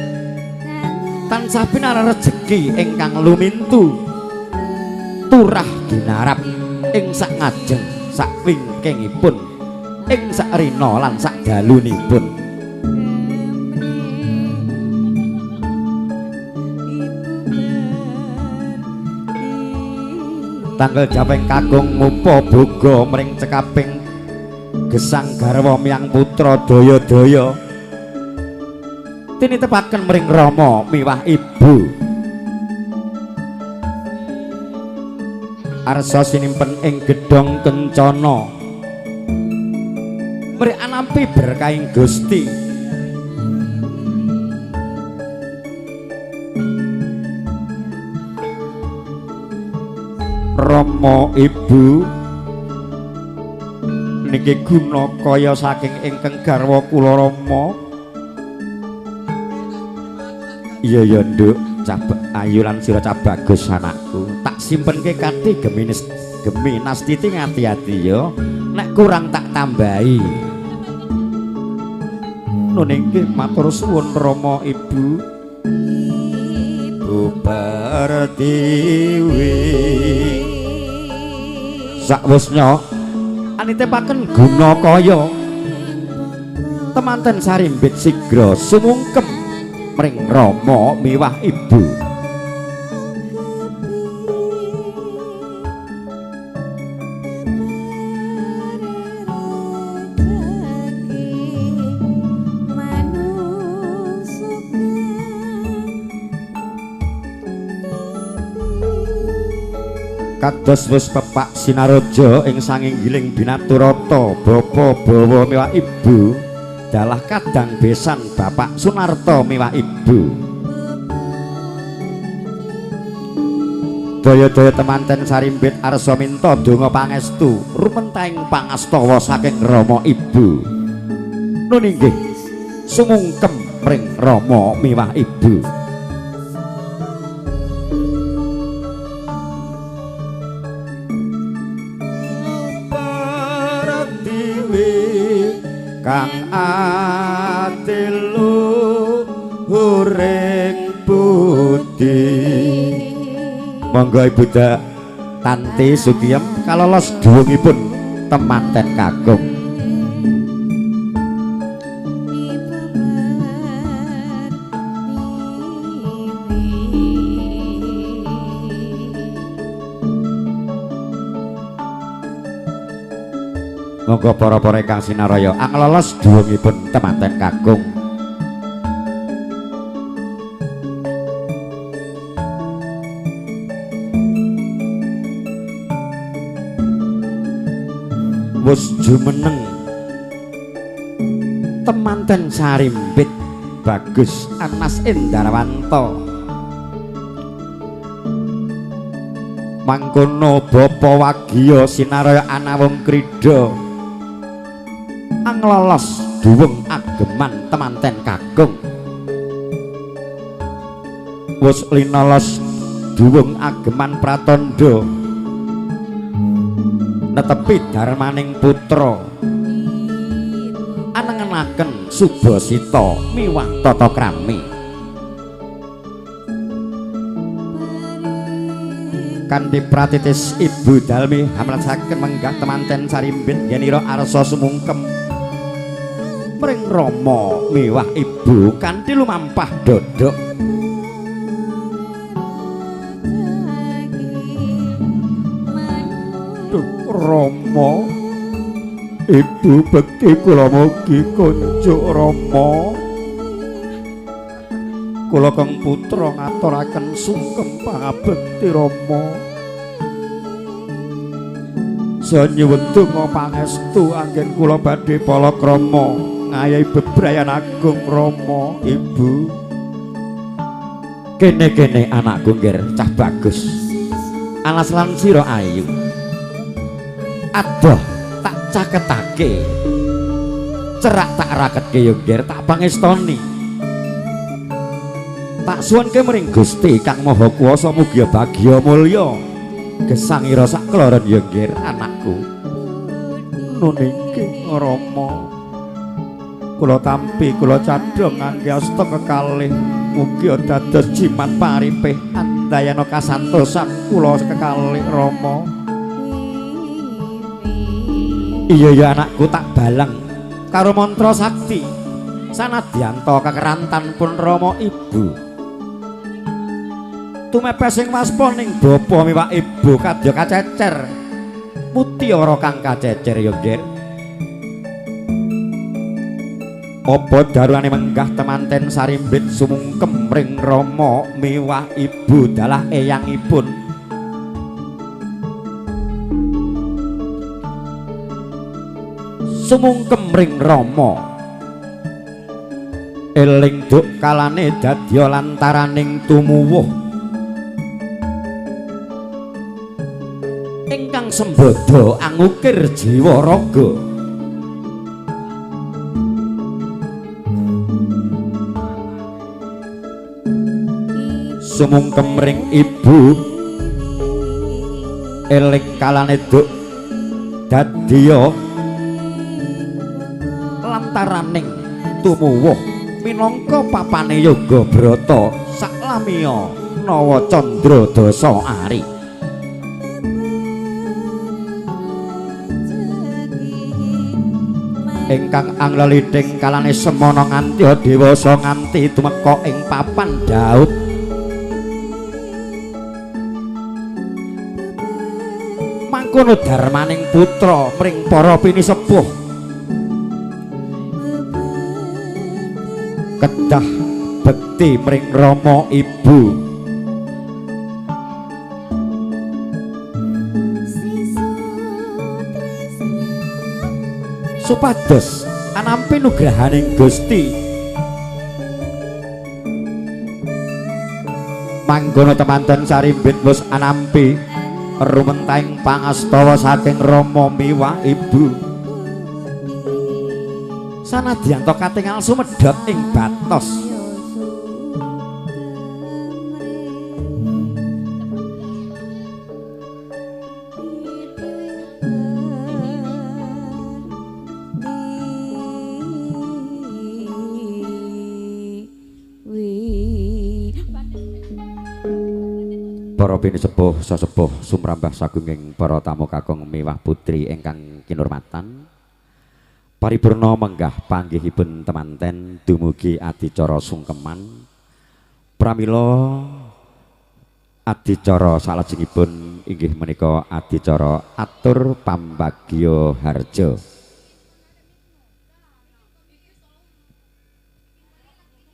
tansah pinarak rejeki ingkang lumintu turah ginarap ing sak ngajeng sak wingkingipun ing sak rina lan sak dalunipun. Tanggal japeng kakung mupa boga mring cekaping gesang garwa miyang putra daya-daya tinitepaken mring rama miwah ibu. Arsa sinimpen ing gedhong kencana mri anampi berkahing Gusti. Rama ibu niki guna kaya saking ingkang garwa kula rama. Iya ya nduk, cah ayu lan sira cah bagus anakku. Tak simpenke kanthi geminis gemi nastiti ngati-ati ya. Nek kurang tak tambahi. Nun inggih matur suwun rama ibu. Ibu Pertiwi sakwusnya anitepaken guna kaya temanten sarimbit sigra sumungkem mring rama miwah ibu. Kados wis pepak sinaraja ing sanginggiling binaturata bapa bawa miwah ibu dalah kadang besan Bapak Sunarto miwah ibu. Daya-daya temanten sarimbit arsa minta donga pangestu rumentahing pangastawa saking rama ibu. Nun inggih sumungkem mring rama miwah ibu. Kang atiluhuring budi. Monggo Ibu Dak Tanti Sukiyem kalolos dhuwungipun temanten kakung. Monggo para-para ingkang sinaraya anglolos dhuwungipun temanten kakung. Wus jumeneng temanten sarimbit bagus Anas Indarwanto. Mangkono bapa wagiya sinaraya anawung krida anglolos dhuwung ageman temanten kakung. Wus linolos dhuwung ageman pratandha netepi darmaning putra anengenaken subasita miwah tata krami. Kanthi pratitis ibu dalmi hamlasaken menggah temanten sarimbit yenira arsa sumungkem. mring rama miwah ibu kanthi lumampah dodok. Duh Rama, ibu bekti kula mugi kunjuk Rama. Kula kang putra ngaturaken sungkem pangabekti Rama. Saha nyuwun donga pangestu anggen kula badhe palakrama ngayahi bebrayan agung Rama ibu. Kene-kene anakku nggir cah bagus. Alas lan sira ayu. Adoh tak caketake. Cerak tak raketke ya nggir tak pangestoni. Tak suwunke mring Gusti Kang Maha Kuwasa mugi bagya mulya. Gesangira sak kloron ya nggir anakku. Nuningke Rama. Kula tampi kula cadhong ngangge asta kekalih mugi dados jimat paripih andayana kasantosan kula kekalih Rama. Iya ya anakku tak baleng karo mantra sakti sanadyanta kekerantan pun Rama ibu. Tumepes sing waspa ning bapa miwah ibu kadya kacecer mutiara kang kacecer ya nggir. Apa daruane menggah temanten sarimbit sumungkem ring rama miwah ibu dalah eyangipun. Sumungkem ring rama eling duk kalane dadya lantaraning tumuwuh ingkang sembada angukir jiwa raga. Sumungkem ring ibu eling kalane duk dadya lantaraning tumuwuh minangka papane yoga brata saklamiya nawa candra dasa ari. Ingkang angleliding kalane semana nganti dewasa nganti tumeka ing papan daup. Mangkono darmaning putra mring para pinisepuh kedah bekti mring rama ibu. Supados anampi nugrahaning Gusti. Manggono temanten sarimbit wis anampi rumentahing pangastawa saking rama miwah ibu. Sanadyan to katingal sumedhot ing batos. Para pinisepuh sesepuh sumrambah sagunging para tamu kakung miwah putri ingkang kinurmatan. Paripurna menggah panggihipun temanten dumugi adicara sungkeman. Pramila adicara salajengipun inggih menika adicara atur pambagya harja.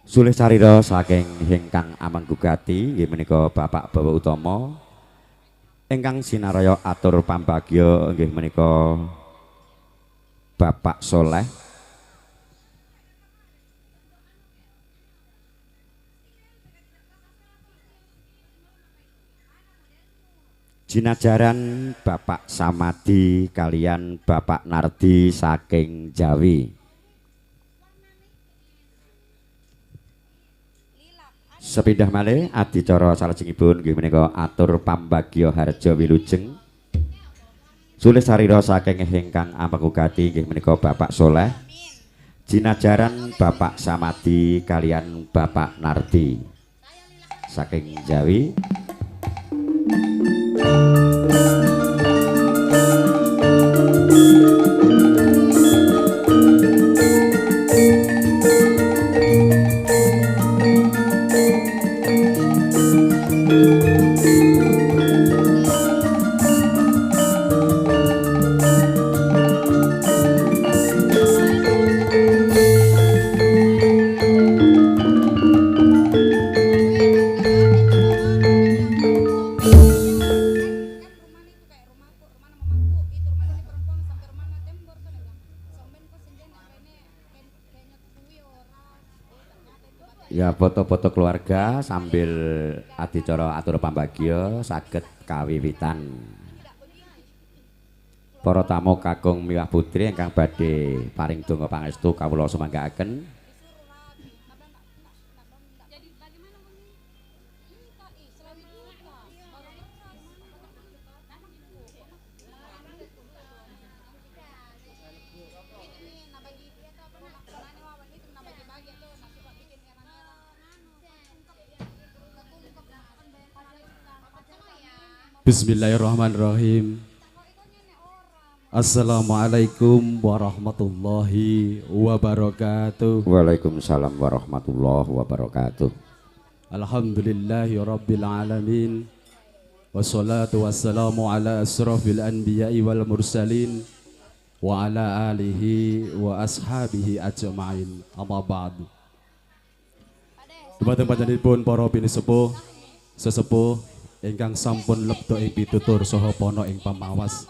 Sulih sarira saking ingkang amanggugati inggih menika Bapak Bawa Utama ingkang sinaraya atur pambagya inggih menika Bapak Soleh. Jinajaran Bapak Samadi kalian Bapak Nardi saking Jawi. Sepindah malih adicara salajengipun nggih menika atur pambagya harja wilujeng. Sulih sarira saking ingkang amangkugati nggih menika Bapak Soleh. Jinajaran Bapak Samadi kalian Bapak Nardi saking Jawi. Ya, foto-foto keluarga sambil adicara atur pambagya saged kawiwitan. Para tamu kakung miwah putri ingkang badhe paring donga pangestu kawula sumanggaaken. Bismillahirrahmanirrahim. Assalamualaikum warahmatullahi wabarakatuh. Waalaikumsalam warahmatullahi wabarakatuh. Alhamdulillahi rabbil alamin. Wassalatu wassalamu ala asrafil anbiya'i wal mursalin wa ala alihi wa ashabihi ajma'in. Amma ba'du. Dumateng panjenenganipun para pinisepuh, sesepuh ingkang sampun lebda ing pitutur saha pana ing pamawas.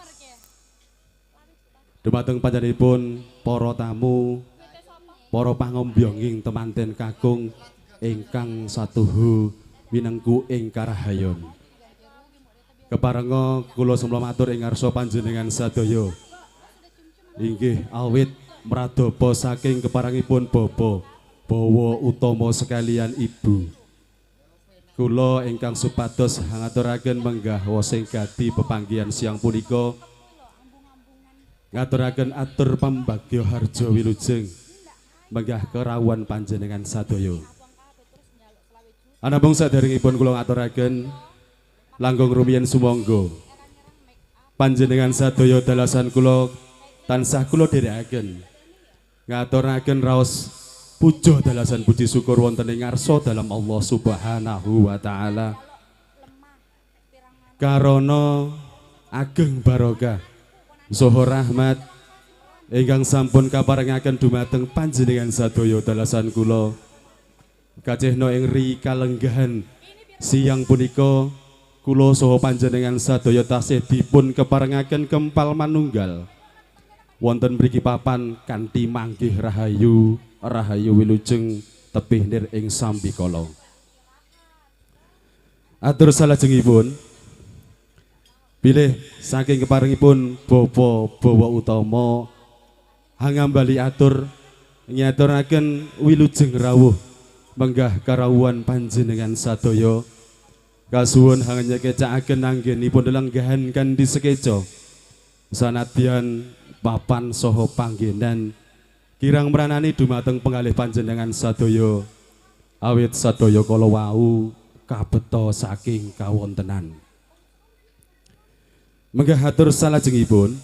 Dumateng panjenenganipun para tamu, para pangombyonging temanten kakung ingkang satuhu minengku ing karahayon. Keparenga kula sumla matur ing ngarsa panjenengan sadaya. Inggih awit mradaba saking keparengipun bapa, bawa utama sekalian ibu. Kula ingkang supados ngaturaken menggah wosing gati pepanggihan siang punika ngaturaken atur pambagya harja wilujeng menggah kerawuhan panjenengan sadaya. Anamung saderengipun kula ngaturaken langkung rumiyin sumangga panjenengan sadaya dalasan kula tansah kula dherekaken ngaturaken raos puja dalasan puji syukur wonten ing ngarsa dalam Allah Subhanahu wa taala. Karana ageng barokah saha rahmat ingkang sampun kaparengaken dumateng panjenengan sadaya dalasan kula kacihna ing ri kalenggahan siang punika kula saha panjenengan sadaya tasih dipun keparengaken kempal manunggal wonten mriki papan kanthi manggih rahayu rahayu wilujeng tebih nir ing sambikala. Atur salajengipun bilih saking keparengipun bapa bawa utama hangambali atur ngaturaken wilujeng rawuh menggah karawuhan panjenengan sadaya. Kasuwun hanganyekecakaken anggenipun lenggahan kanthi sekeca sanadyan papan saha panggenan kirang meranani dumateng penggalih panjenengan sadaya awit sadaya kala wau kabeta saking kawontenan. Menggah atur salajengipun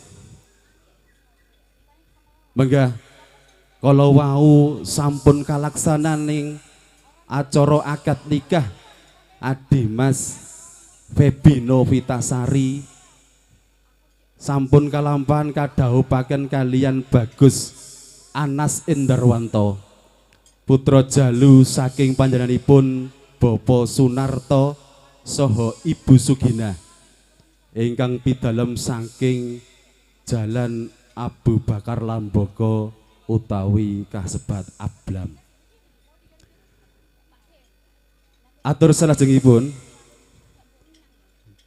menggah kala wau sampun kalaksananing acara akad nikah Adimas Febi Novitasari sampun kalampahan kadhawuhaken kalian Bagus Anas Endarwanto putra jalu saking panjenenganipun Bapak Sunarto saha Ibu Sugina ingkang pidalem saking Jalan Abu Bakar Lamboko utawi kasebat Ablam. Atur salajengipun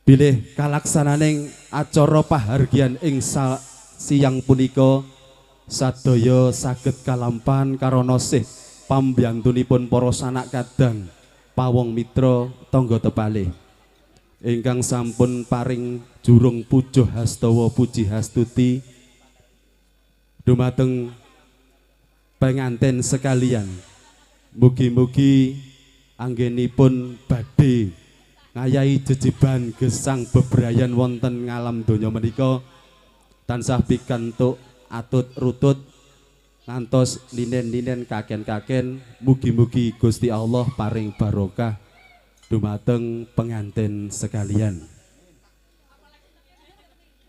bilih kalaksananing acara pahargyan ing siang punika sadaya saged kalampahan karana sih pambiyantunipun para sanak kadang pawong mitra tangga tepalih ingkang sampun paring jurung puja hastawa puji hastuti dumateng penganten sekalian. Mugi-mugi anggenipun badhe ngayahi jejiban gesang bebrayan wonten ngalam donya menika tansah pikantuk atut rutut ngantos linen-linen kaken-kaken. Mugi-mugi Gusti Allah paring barokah dumateng pengantin sekalian.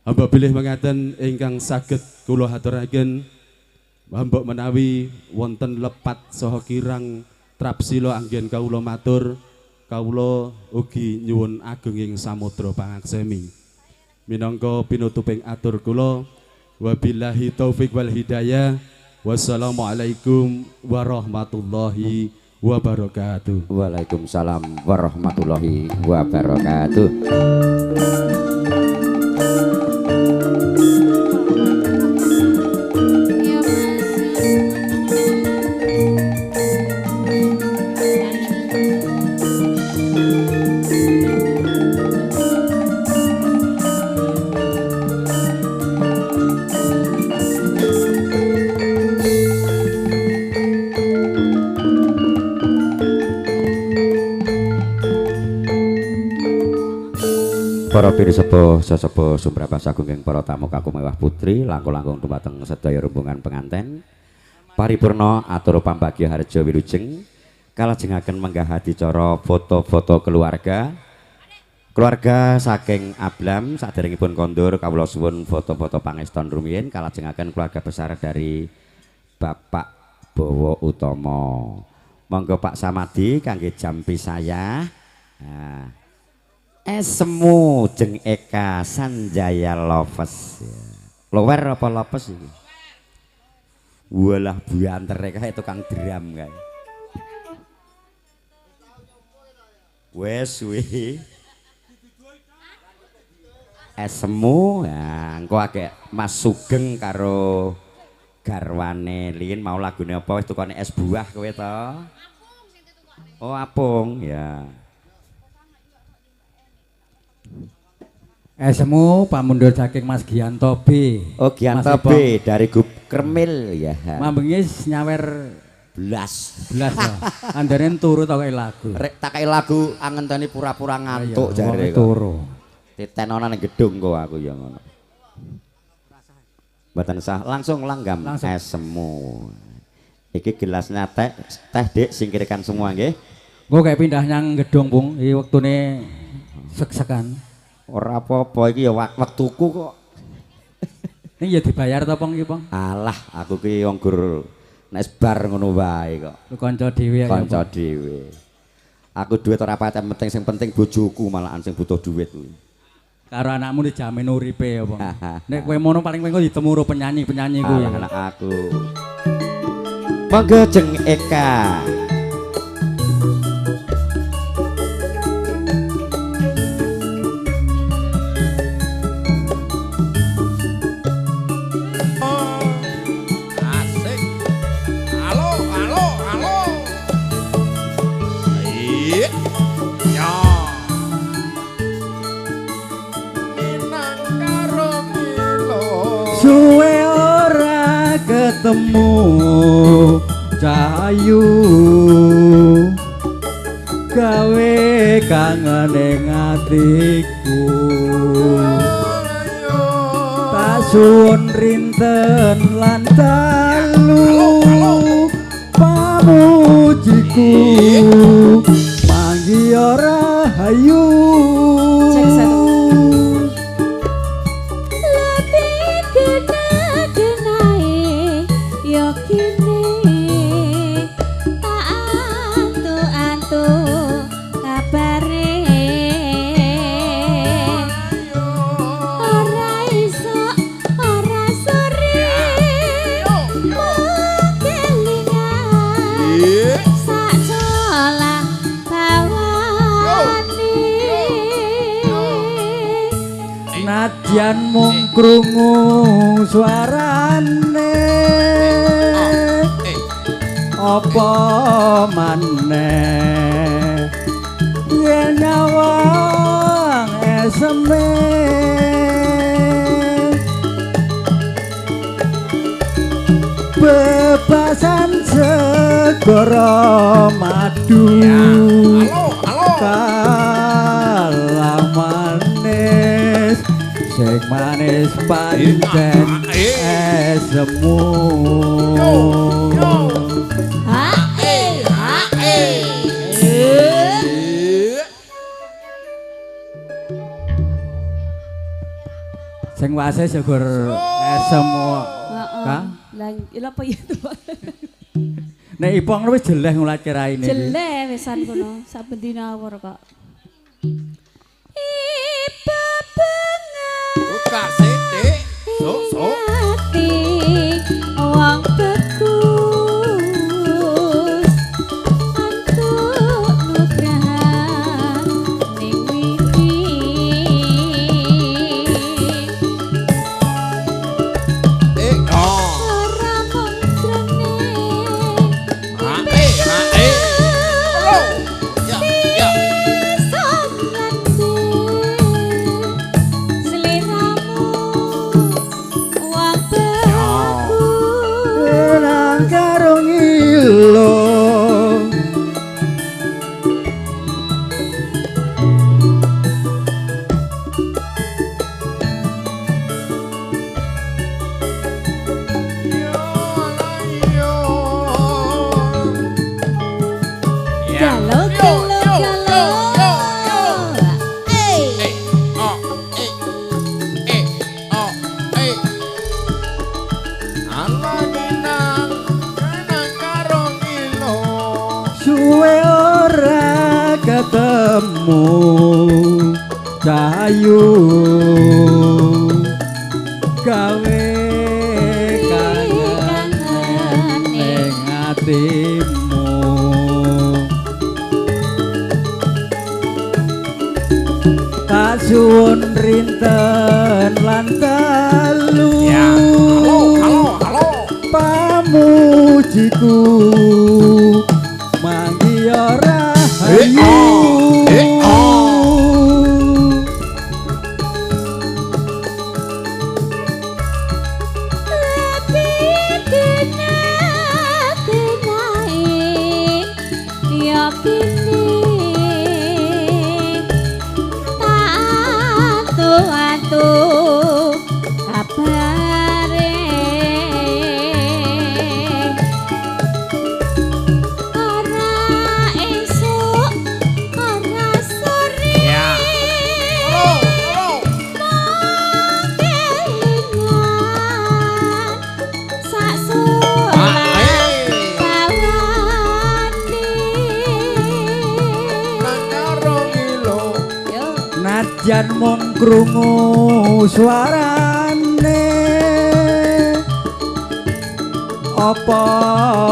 Hamba bilih mengaten ingkang saged kula aturaken, hamba menawi wonten lepat saha kirang trapsila anggen kawula matur, kawula ugi nyuwun agunging samudra pangaksemi. Minangka pinutuping atur kula, wabillahi taufik wal hidayah. Wassalamualaikum warahmatullahi wabarakatuh. Waalaikumsalam warahmatullahi wabarakatuh. Para pinisepuh, sesepuh sumrambah sagunging para tamu kakung mewah putri langkung-langkung dumateng sedaya rombongan penganten. Paripurna atur pambagya harja wilujeng kalajengaken menggah adicara foto-foto keluarga. Keluarga saking Ablam saderengipun kondur kawula suwun foto-foto pangeston rumiyin kalajengaken keluarga besar dari Bapak Bowo Utomo. Monggo Pak Samadi kangge jampi saya. Nah. Esemu jeng Eka Sanjaya Loves. Lower apa Loves iki? Walah buanter kae tukang drum kae. Wes suwi. Esemu ya engko agek Mas Sugeng karo garwane Lin mau lagune apa wis tukone es buah kowe to? Oh apung ya. Esemu pamundur saking Mas Gianto B. Oh Gianto B dari Gub Kremil ya. Mambengi nyawer blas. Blas ya. Andaren turu tak kei lagu. Rek tak kei lagu angenteni pura-pura ngantuk jare kok. Turu. Titenonan nang gedung kok aku ya ngono. Mboten sah, langsung langgam esemu. Iki gelasnya teh, teh Dik singkirkan semua nggih. Engko kayak pindah nyang gedung Bung, iki wektune sek-sekan. Ora apa-apa iki ya wektuku kok. Ini ya dibayar ta Pong iki Pong? Alah, aku ki wong gur nek bar ngono wae kok. Kanca dhewe ya. Kanca dhewe. Aku duit ora paten penting, sing penting bojoku malahan sing butuh duit kuwi. Karo anakmu dijamin uripe ya, Pong. Nek kowe mono paling kowe ditemu karo penyanyi-penyanyi kuwi. Alah anak aku. Monggo jeng Eka. Suwe ora ketemu cahayu gawe kangen ing atiku tak suwun rinten lan dalu pamujiku manggi ora hayu. Nadyan mung krungu suarane apa maneh yen nyawang eseme bebasan segara madu kalah manis sing manis pancen esemu. Sing wase syukur esemu ka. Lah lha apa ya to? Nek Ipong wis jeleh ngulatke raine iki. Jeleh wisan kono saben dina awur kok. Buka sithik. Sok-sok. Wong bagus. Ketemu cahayu gawe kangen ning atimu. Tak suwun rinten lan telu ya, halo halo halo pamujiku manggi ora hayu. Najan mung krungu suarane apa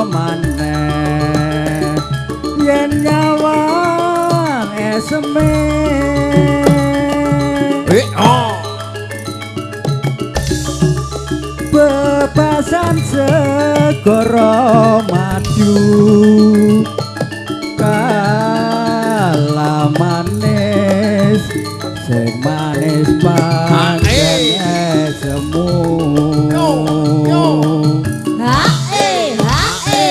maneh yen nyawang eseme bebasan segara madu kalah manis sing manis pancen esemu. Hae hae.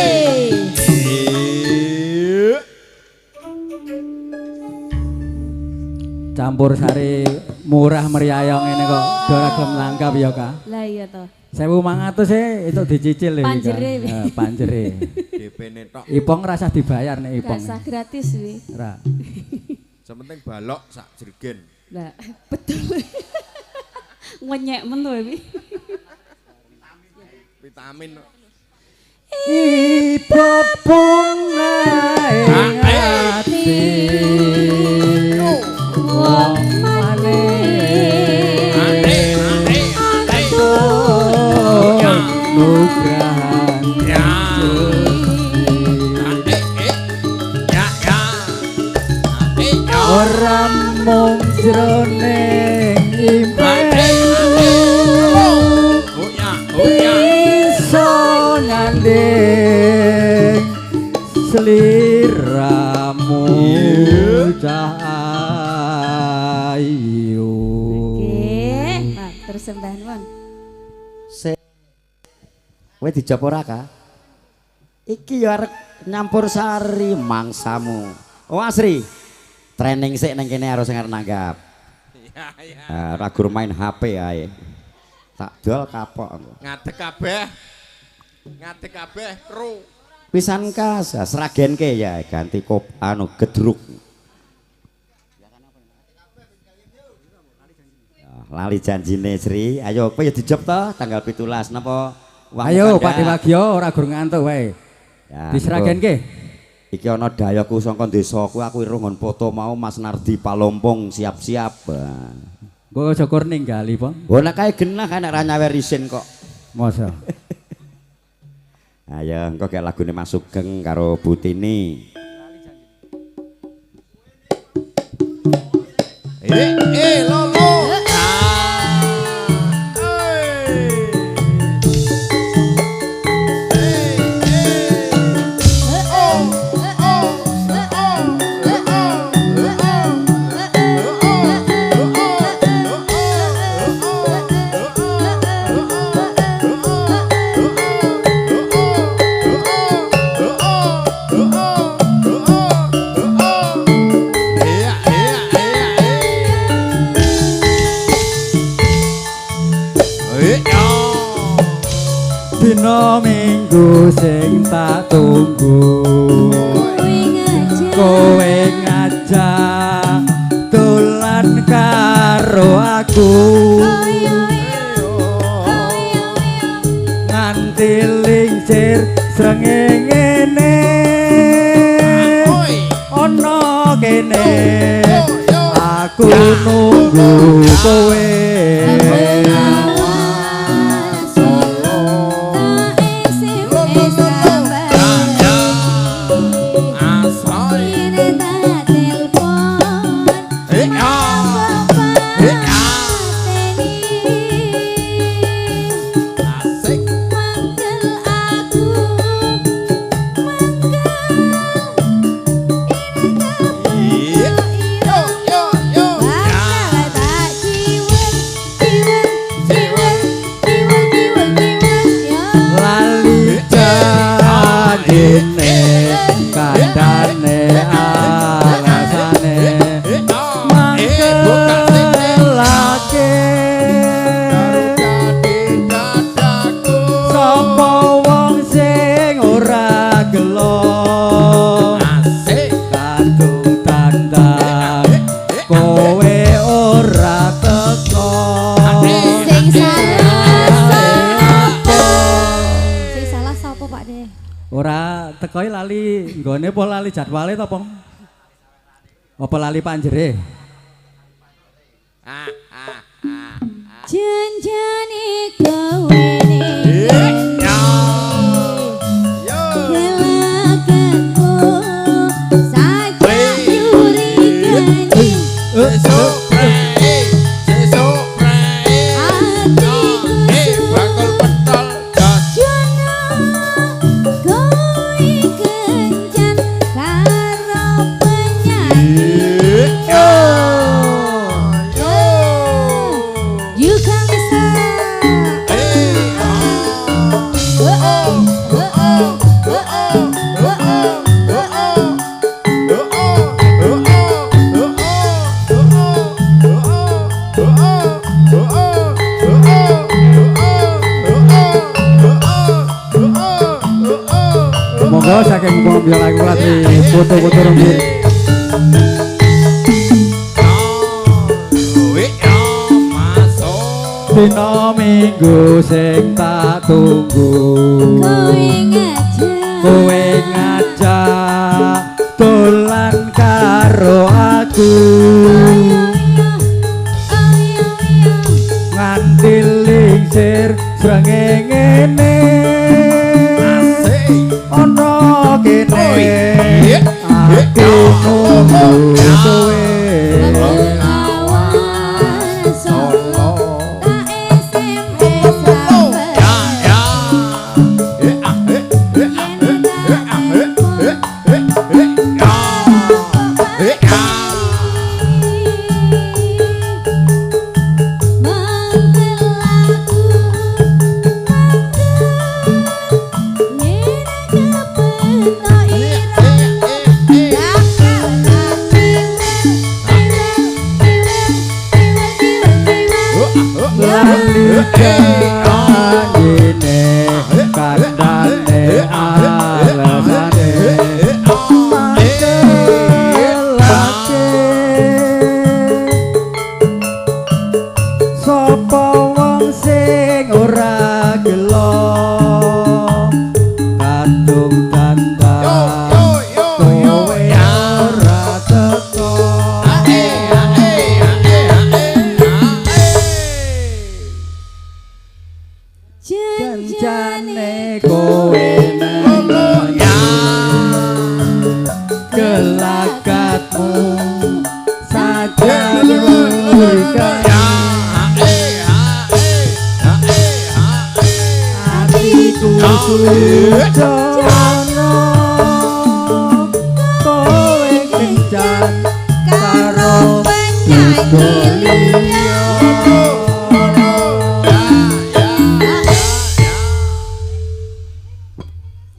Campur sari murah meriah ngene kok ora gelem langkap ya, Kak. Lah iya to. 1.500 e itu dicicil iki. Panjere. Panjere. DP-ne tok. Ipong rasah dibayar nek ipong. Rasah gratis wi. Ora. Sementing balok sak jerigen. Lah, betul. Ngenyek men to iki. Vitamin. Ibu bungae ati wong manis nugrahan ya ora mung jroning impenku iso nyanding sliramu cah ayu. Nggih, matur sembah nuwun. Kowe dijawab ora, Kak? Iki ya arek nyampur sari mangsamu. Oh Asri, training sik nang kene karo sing arep nanggap. Iya, iya. Ora gur main HP ae. Tak dol kapok aku. Ngadeg kabeh. Ngadeg kabeh, kru. Pisan kas, sragenke ya ganti kop anu gedruk. Lali janjine Sri. Ayo kowe ya dijawab to tanggal 17 napa? Ayo Pak Dewagio ora gur ngantuk wae. Disragenke. Iki ana dayaku saka desaku aku iruh nggon foto mau Mas Nardi Palompong siap-siap. Engko aja kur ninggali, Pong. Oh nek kae genah kae nek ra nyawer isin kok. Masa. Ayo engko gek lagune Mas Sugeng karo Butini. Lo lo. Dina Minggu sing tak tunggu kowe ngajak dolan karo aku nganti lincir srengenge ana kene aku nunggu kowe. Tekoi lali nggone apa lali jadwale to, Pong? Apa lali panjere? Janjane kowe kelakatku saja yurigani sesuk prei sesuk prei atiku bakul pentol Monggo saking pembela kula foto-foto rumiyin. Dina Minggu sing tak tunggu kowe ngajak dolan karo aku nganti lingsir srengenge ana kene aku nunggu kowe.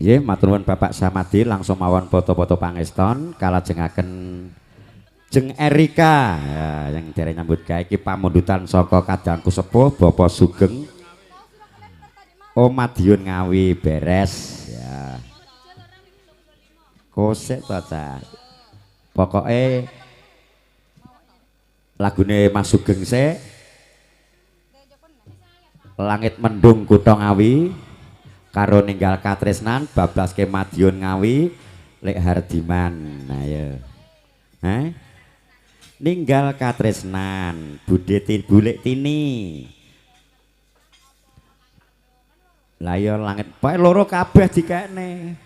Nggih, matur nuwun Bapak Samadi, langsung mawon foto-foto pangeston kalajengaken Jeng Erika ya, yang dereng nyambut gawe iki pamundutan saka kadangku sepuh Bapak Sugeng Oh Madiun Ngawi beres ya. Kosek to ta. Pokoke lagune Mas Sugeng sik Langit Mendung Kutha Ngawi karo ninggal katresnan bablaske Madiun Ngawi Lek Hardiman. Nah ya. Hah? Ninggal katresnan, Bude Bulik Tini. Lah ya langit pokoke loro kabeh dikekne.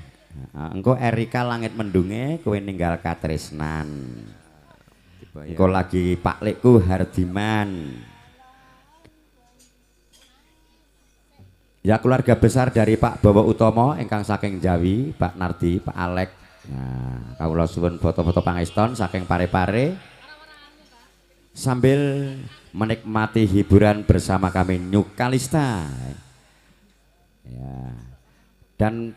Nah, engko Erika langit mendunge, kowe ninggal katresnan. Engko lagi Pak Lekku Hardiman. Ya keluarga besar dari Pak Bowo Utomo ingkang saking Jawi, Pak Nardi, Pak Alek. Nah, kawula suwun foto-foto pangeston saking Pare-pare sambil menikmati hiburan bersama kami New Kalista. Ya. Dan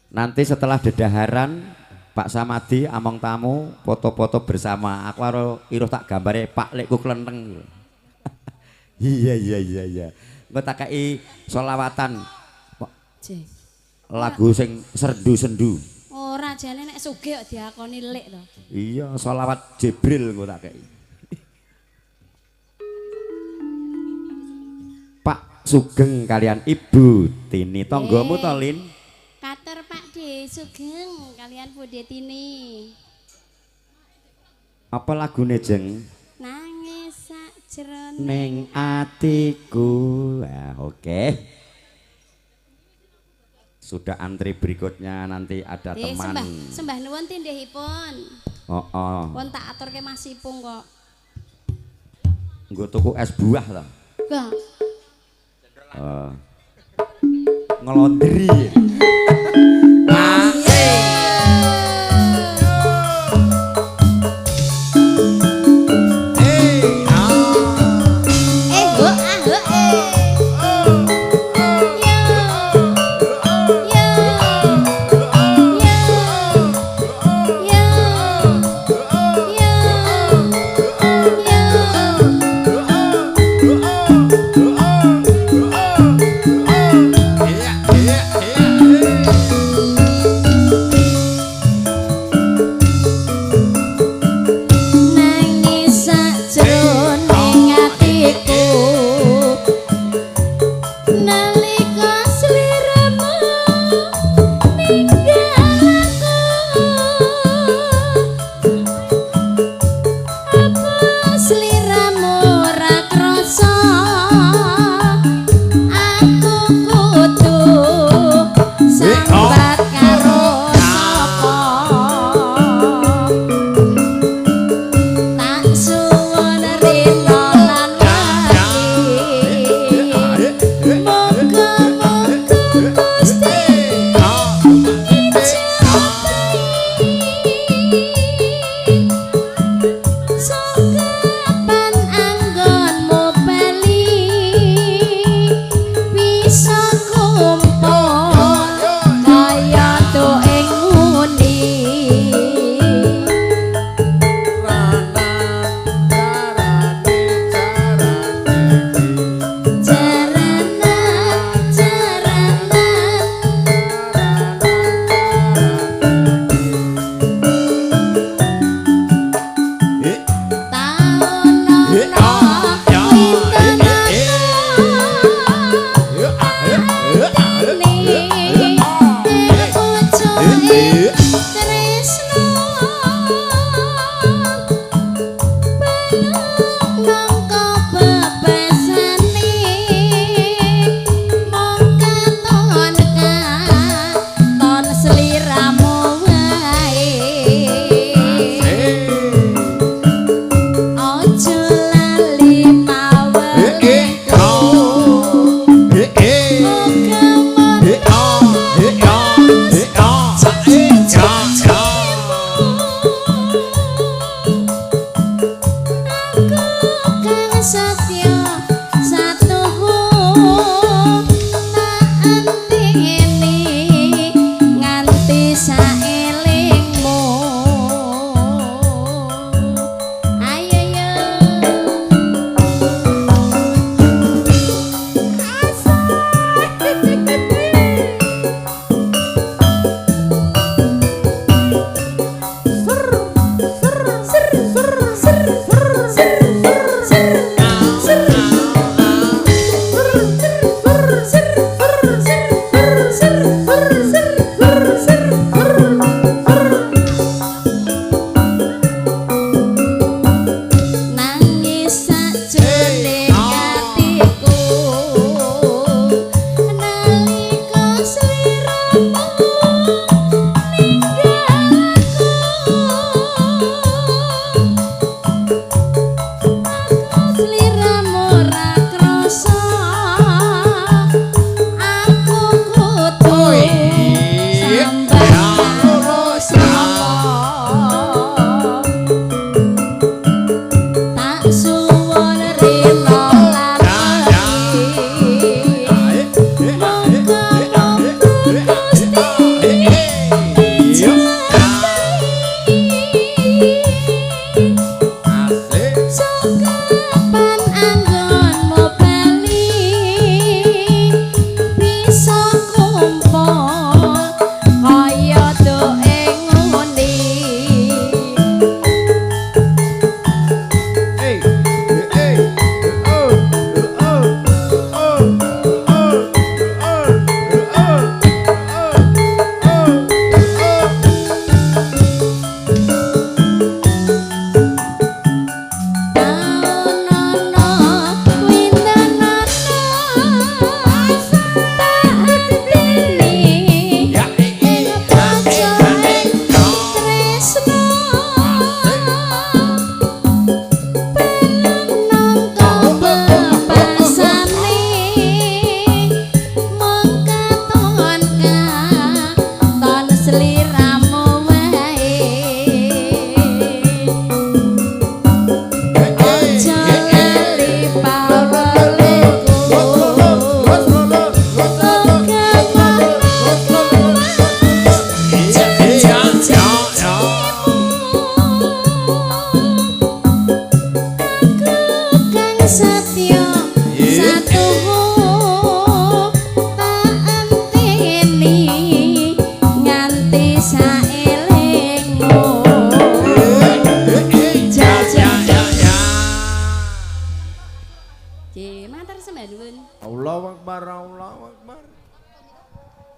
nanti setelah dedaharan Pak Samadi among tamu foto-foto bersama aku karo iruh tak gambare Pak Lekku klenteng. Iya iya iya iya. Engko tak kei solawatan lagu sing serdu-sendu. Ora jane nek sugih kok diakoni lek to. Iya, solawat Jibril engko tak kei. Pak Sugeng kalian Ibu Tini tanggamu to Lin? Kater Pak D Sugeng kalian Bude Tini. Apa lagune Jeng? Nangis sakjroning ning atiku. Nah, oke. Sudah antri berikutnya nanti ada teman. Sembah nuwun tindhihipun. Oh, oh. Pun tak aturke Mas Ipung kok. Nggo tuku es buah to. Enggak. Ngelondri.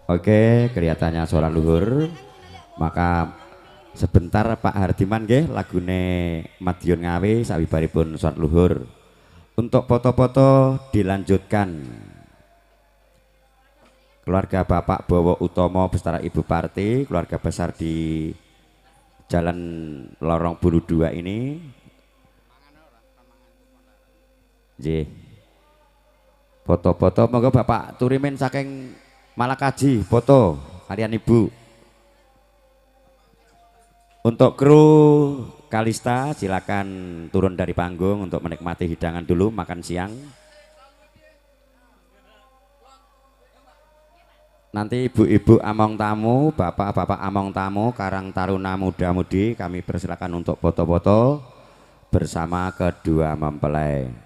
Oke, kelihatannya sholat luhur. Maka sebentar Pak Hardiman nggih lagune Madiun Ngawe sawibaripun sholat luhur. Untuk foto-foto dilanjutkan. Keluarga Bapak Bowo Utomo beserta Ibu Parti, keluarga besar di Jalan Lorong Bulu 2 ini. Nggih. Foto-foto monggo Bapak Turimin saking Malakaji foto kalian Ibu. Untuk kru Kalista silakan turun dari panggung untuk menikmati hidangan dulu makan siang. Nanti ibu-ibu among tamu, bapak-bapak among tamu, Karang Taruna muda-mudi kami persilakan untuk foto-foto bersama kedua mempelai.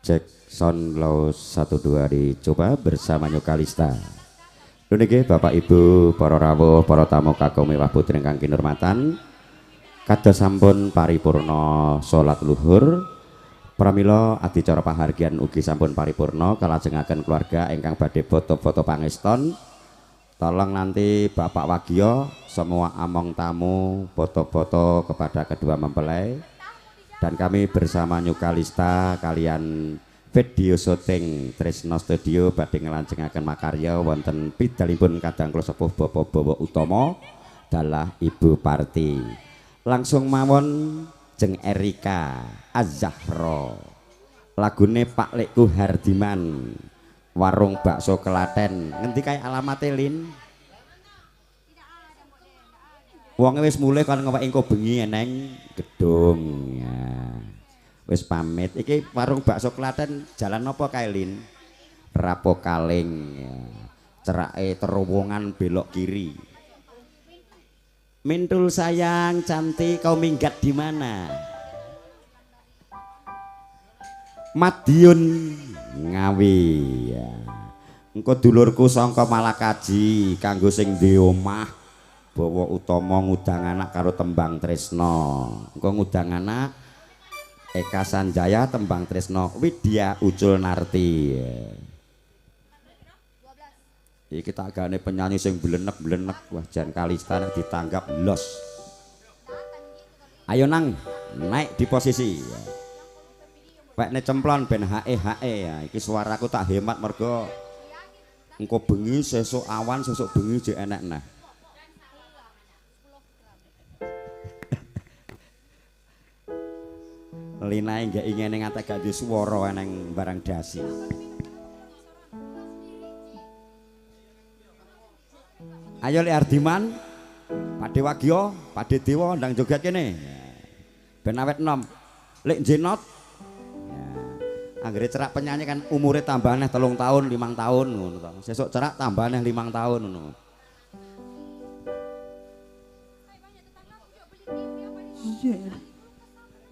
Cek sound low 1 2 dicoba bersama New Kalista. Niki Bapak Ibu, para rawuh, para tamu kakung mewah putri ingkang kinurmatan. Kados sampun paripurna salat luhur. Pramila adicara pahargyan ugi sampun paripurna kalajengaken keluarga ingkang badhe foto-foto pangeston. Tolong nanti Bapak Wagio, semua among tamu foto-foto kepada kedua mempelai. Dan kami bersama New Kalista kalian video syuting Tresno Studio badhe nglanjengaken makarya wonten pidalipun kadang kula sepuh Bapak Bowo Utomo dalah Ibu Parti. Langsung mawon jeng Erika Az-Zahra. Lagune Pak Lekku Hardiman. Warung bakso Klaten. Ngendi kae alamate Lin? Wonge wis mulih kon ngeweki engko bengi eneng gedung ya. Wis pamit. Iki warung bakso Klaten jalan apa kae Lin? Rapokaling ya. Cerake terowongan belok kiri. Mintul sayang cantik kau minggat di mana? Madiun Ngawi ya. Engko dulurku sangka Malakaji kanggo sing di omah Bawa Utomo ngundang anak karo tembang Tresno. Engko ngundang anak Eka Sanjaya tembang Tresno Widya Ucul Narti. Iki tak gane penyanyi sing blenek-blenek. Wah jan Kalista nek ditanggap los. Ayo nang naik di posisi. Pekne cemplon ben hae hae ya. Iki suaraku tak hemat mergo engko bengi sesuk awan sesuk bengi jek enek nah. Linae nggak ingene ngantek gak duwe swara eneng barang dasi. Ayo Lek Ardiman, Pakde Wagio, Pakde Dewa ndang joget kene. Ben awet enom. Lek Jenot. Anggere cerak penyanyi kan umure tambah neh 3 tahun, 5 tahun ngono to. Sesuk cerak tambah neh 5 tahun ngono.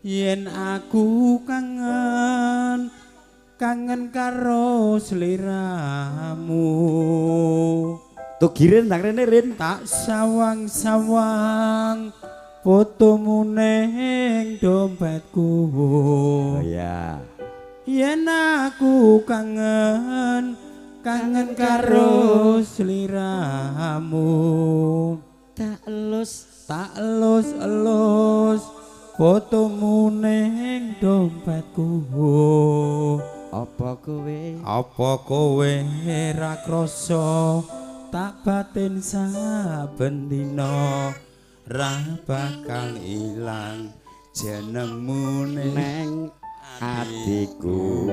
Yen aku kangen, kangen karo sliramu. Tugirin nang rene Rin. Tak sawang-sawang fotomu neng dompetku. Oh iya. Yen aku kangen, kangen karo sliramu. Tak elus, tak elus-elus fotomu neng dompetku. Apa kowe? Apa kowe ra krasa tak batin saben dina ra bakal ilang jenengmu neng atiku.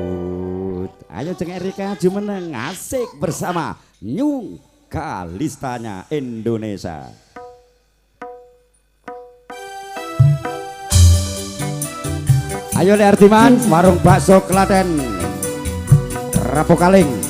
Ayo jeng Erika jumeneng asik bersama New Kalistanya Indonesia. Ayo Lek Ardiman, warung bakso Klaten Rapokaling.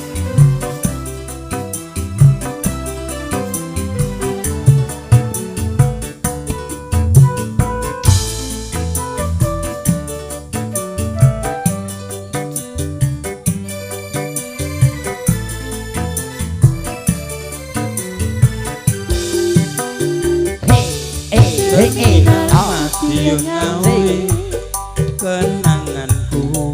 Kenanganku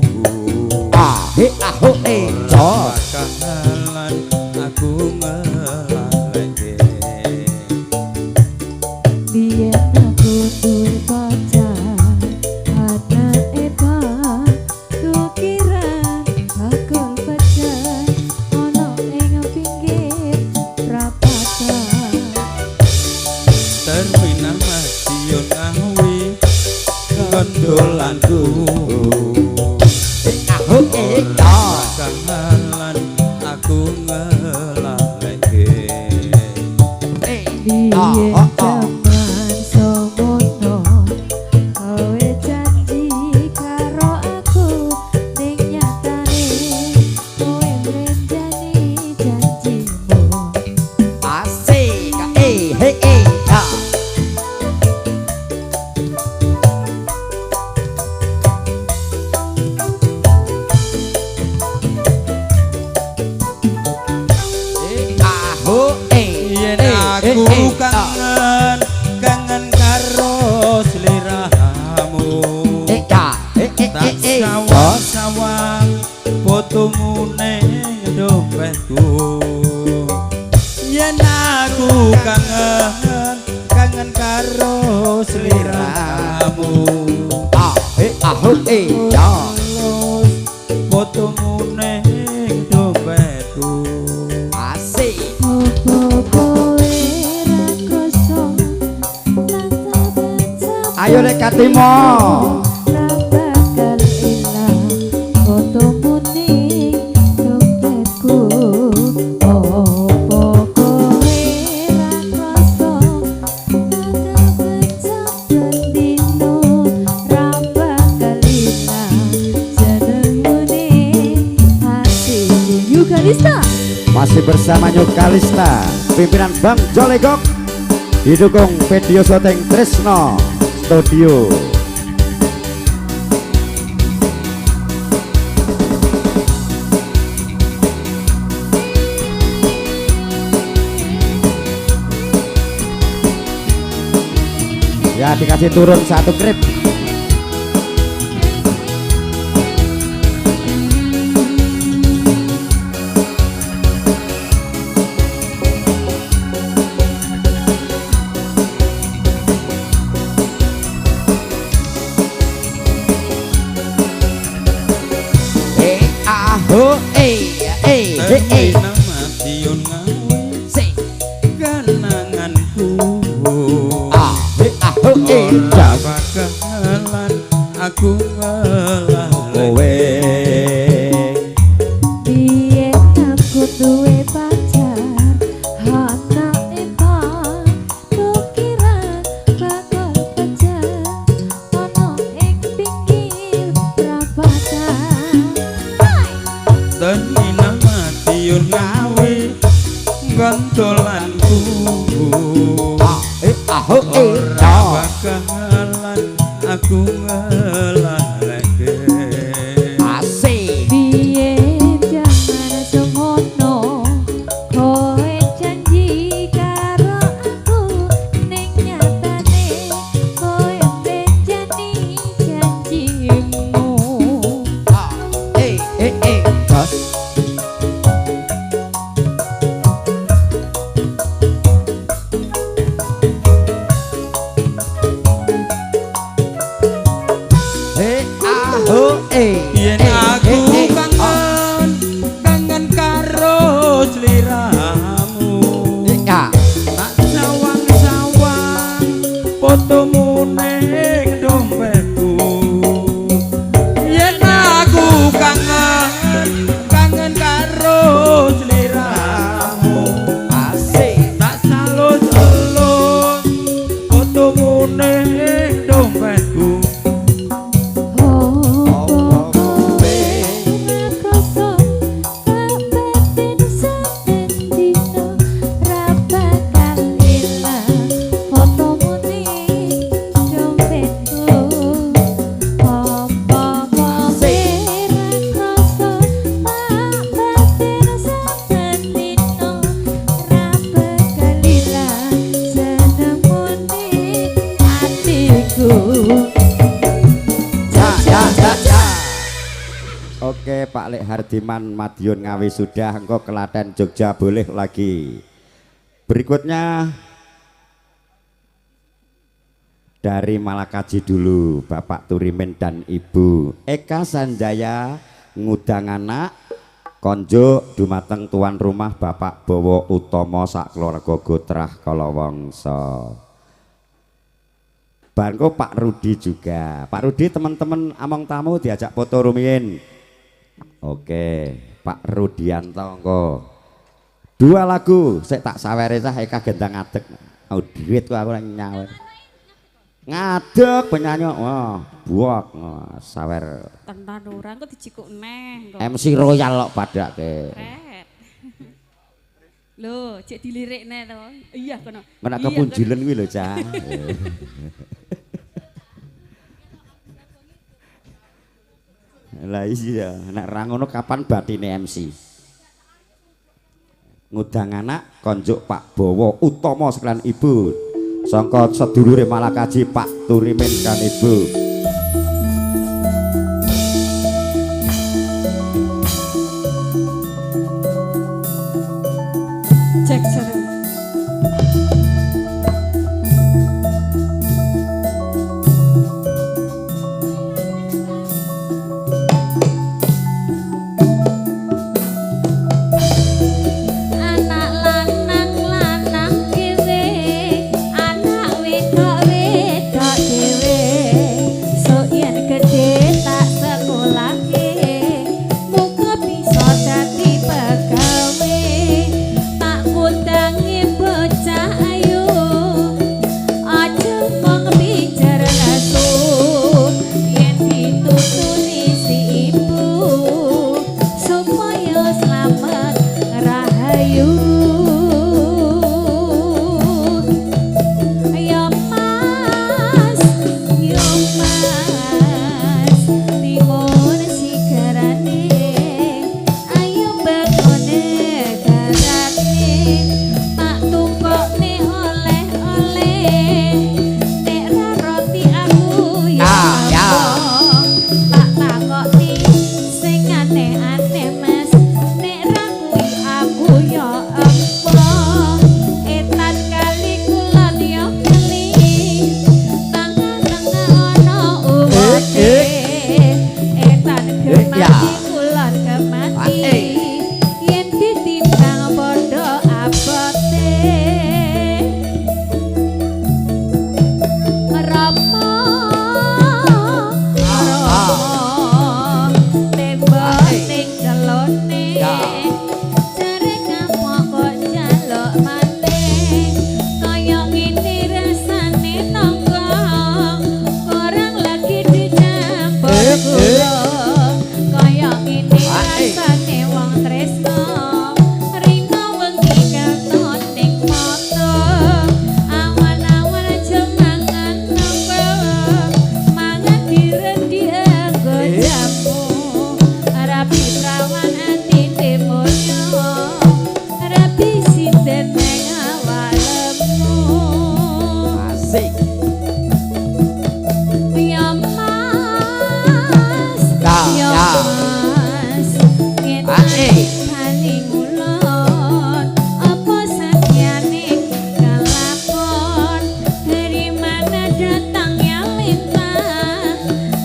ah he ah ho e co bakalan aku ngelaleke. Biyen aku duwe pacar anake Pak Tukiran bakul pacar ana ing pinggir prapatan terminal Madiun Ngawi kondolanku. Bakalan aku ngelaleke. Biyen jaman semono kowe janji karo aku ning nyatane kowe mrenjani janjimu. Asik e he e ha. fotomu ning dompetku. Yen aku kangen, kangen karo sliramu. A e a ho e ya. Fotomu ning dompetku. Asik. Opo kowe ra krasa Ayo lek katimo. Ra bakal ilang fotomu ning dompetku. Opo kowe ra krasa saben dino ra bakal ilang jenengmu ning atiku. Yukalista Masih bersama New Kalista, pimpinan Bang Jolegok, didukung video syuting Tresno Studio. Ya, dikasih turun satu grip. Ho e e e e. Madiun ngawe kenanganku. A he a ho e. Ora bakalan aku Kowe Biyen aku duwe pacar, anake pak kira bakal pacar ana ing pinggir prapatan. Tenina Madiun ngawe gantolanku. A e a ho e. Ora bakalan aku ngelaleke. Asik. Biyen jaman semono kowe janji karo aku, ning nyatane kowe bejani janjimu. A e e e. Bos. He a ho e. Yen e, aku e, e. kangen, kangen karo sliramu. Ya. Tak sawang-sawang fotomu ning dompetku. Yen aku kangen, kangen karo sliramu. Asik. Tak salus-alus fotomu ning dompetku. Opo kowe ra krasa tak batin saben dina ra bakal ilang fotomu ning dompetku. Opo kowe ra krasa tak batin saben dina ra bakal ilang jenengmu ning atiku. Ya ya ya ya. Oke, Pak Lek Hardiman Madiun Ngawi sudah, engkau Klaten Jogja boleh lagi. Berikutnya dari Malakaji dulu, Bapak Turimin dan Ibu Eka Sanjaya ngudang anak konjuk dumateng tuan rumah Bapak Bowo Utomo sak keluarga Gotrah Kalawangsa. Barengko Pak Rudi juga. Pak Rudi, teman-teman among tamu diajak foto rumiyin. Oke, Pak Rudianto engko. Dua lagu, sik tak sawere cah Eka gendang ngadeg. Au duit kok aku nyawer. Ngadeg penyanyi, wah, buak, wah, sawer. Tenan ora engko dijikuk neh engko. MC Royal kok padake. Kret. Lho, cek dilirik neh to. Iya kono. Menak Iya, kepunjilen kuwi lho, Cah. Lah iya, nek ra ngono kapan batine MC? Ngundang anak konjuk Pak Bowo Utomo sekalian Ibu. Sangka sedulure Malakaji Pak Turimin kan Ibu. Siji kulon kemati yen ditimbang padha abote. Rama rama tembok ning celone jare kapok kok njaluk maneh kaya ngene rasane nangka kurang lagi dicampur gula kaya ngene rasane wong tresno rina wengi katon ning mata awan-awan aja mangan nangka mangan direndi anggo jamu rabi prawan atine mulya rabi sinden ning awalemu. Asik. Ya Mas, Ya, ya ya. Mas, ngene bali ngulon, apa sakyane kelakon? Dari mana datangnya lintah?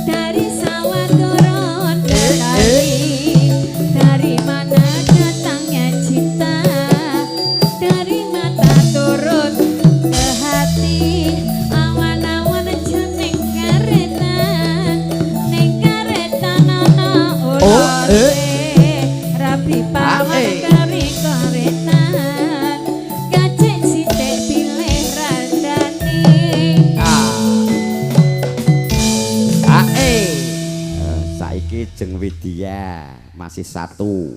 Dari sawah turun ke kali. Dari mana datangnya cinta? Dari mata turun ke hati. Awan-awan jeneng karetan, ning karetan ana ulone. Rabi pawan kari karetan, kacek sithik pilih randane. Saiki Jeng Widya masih satu.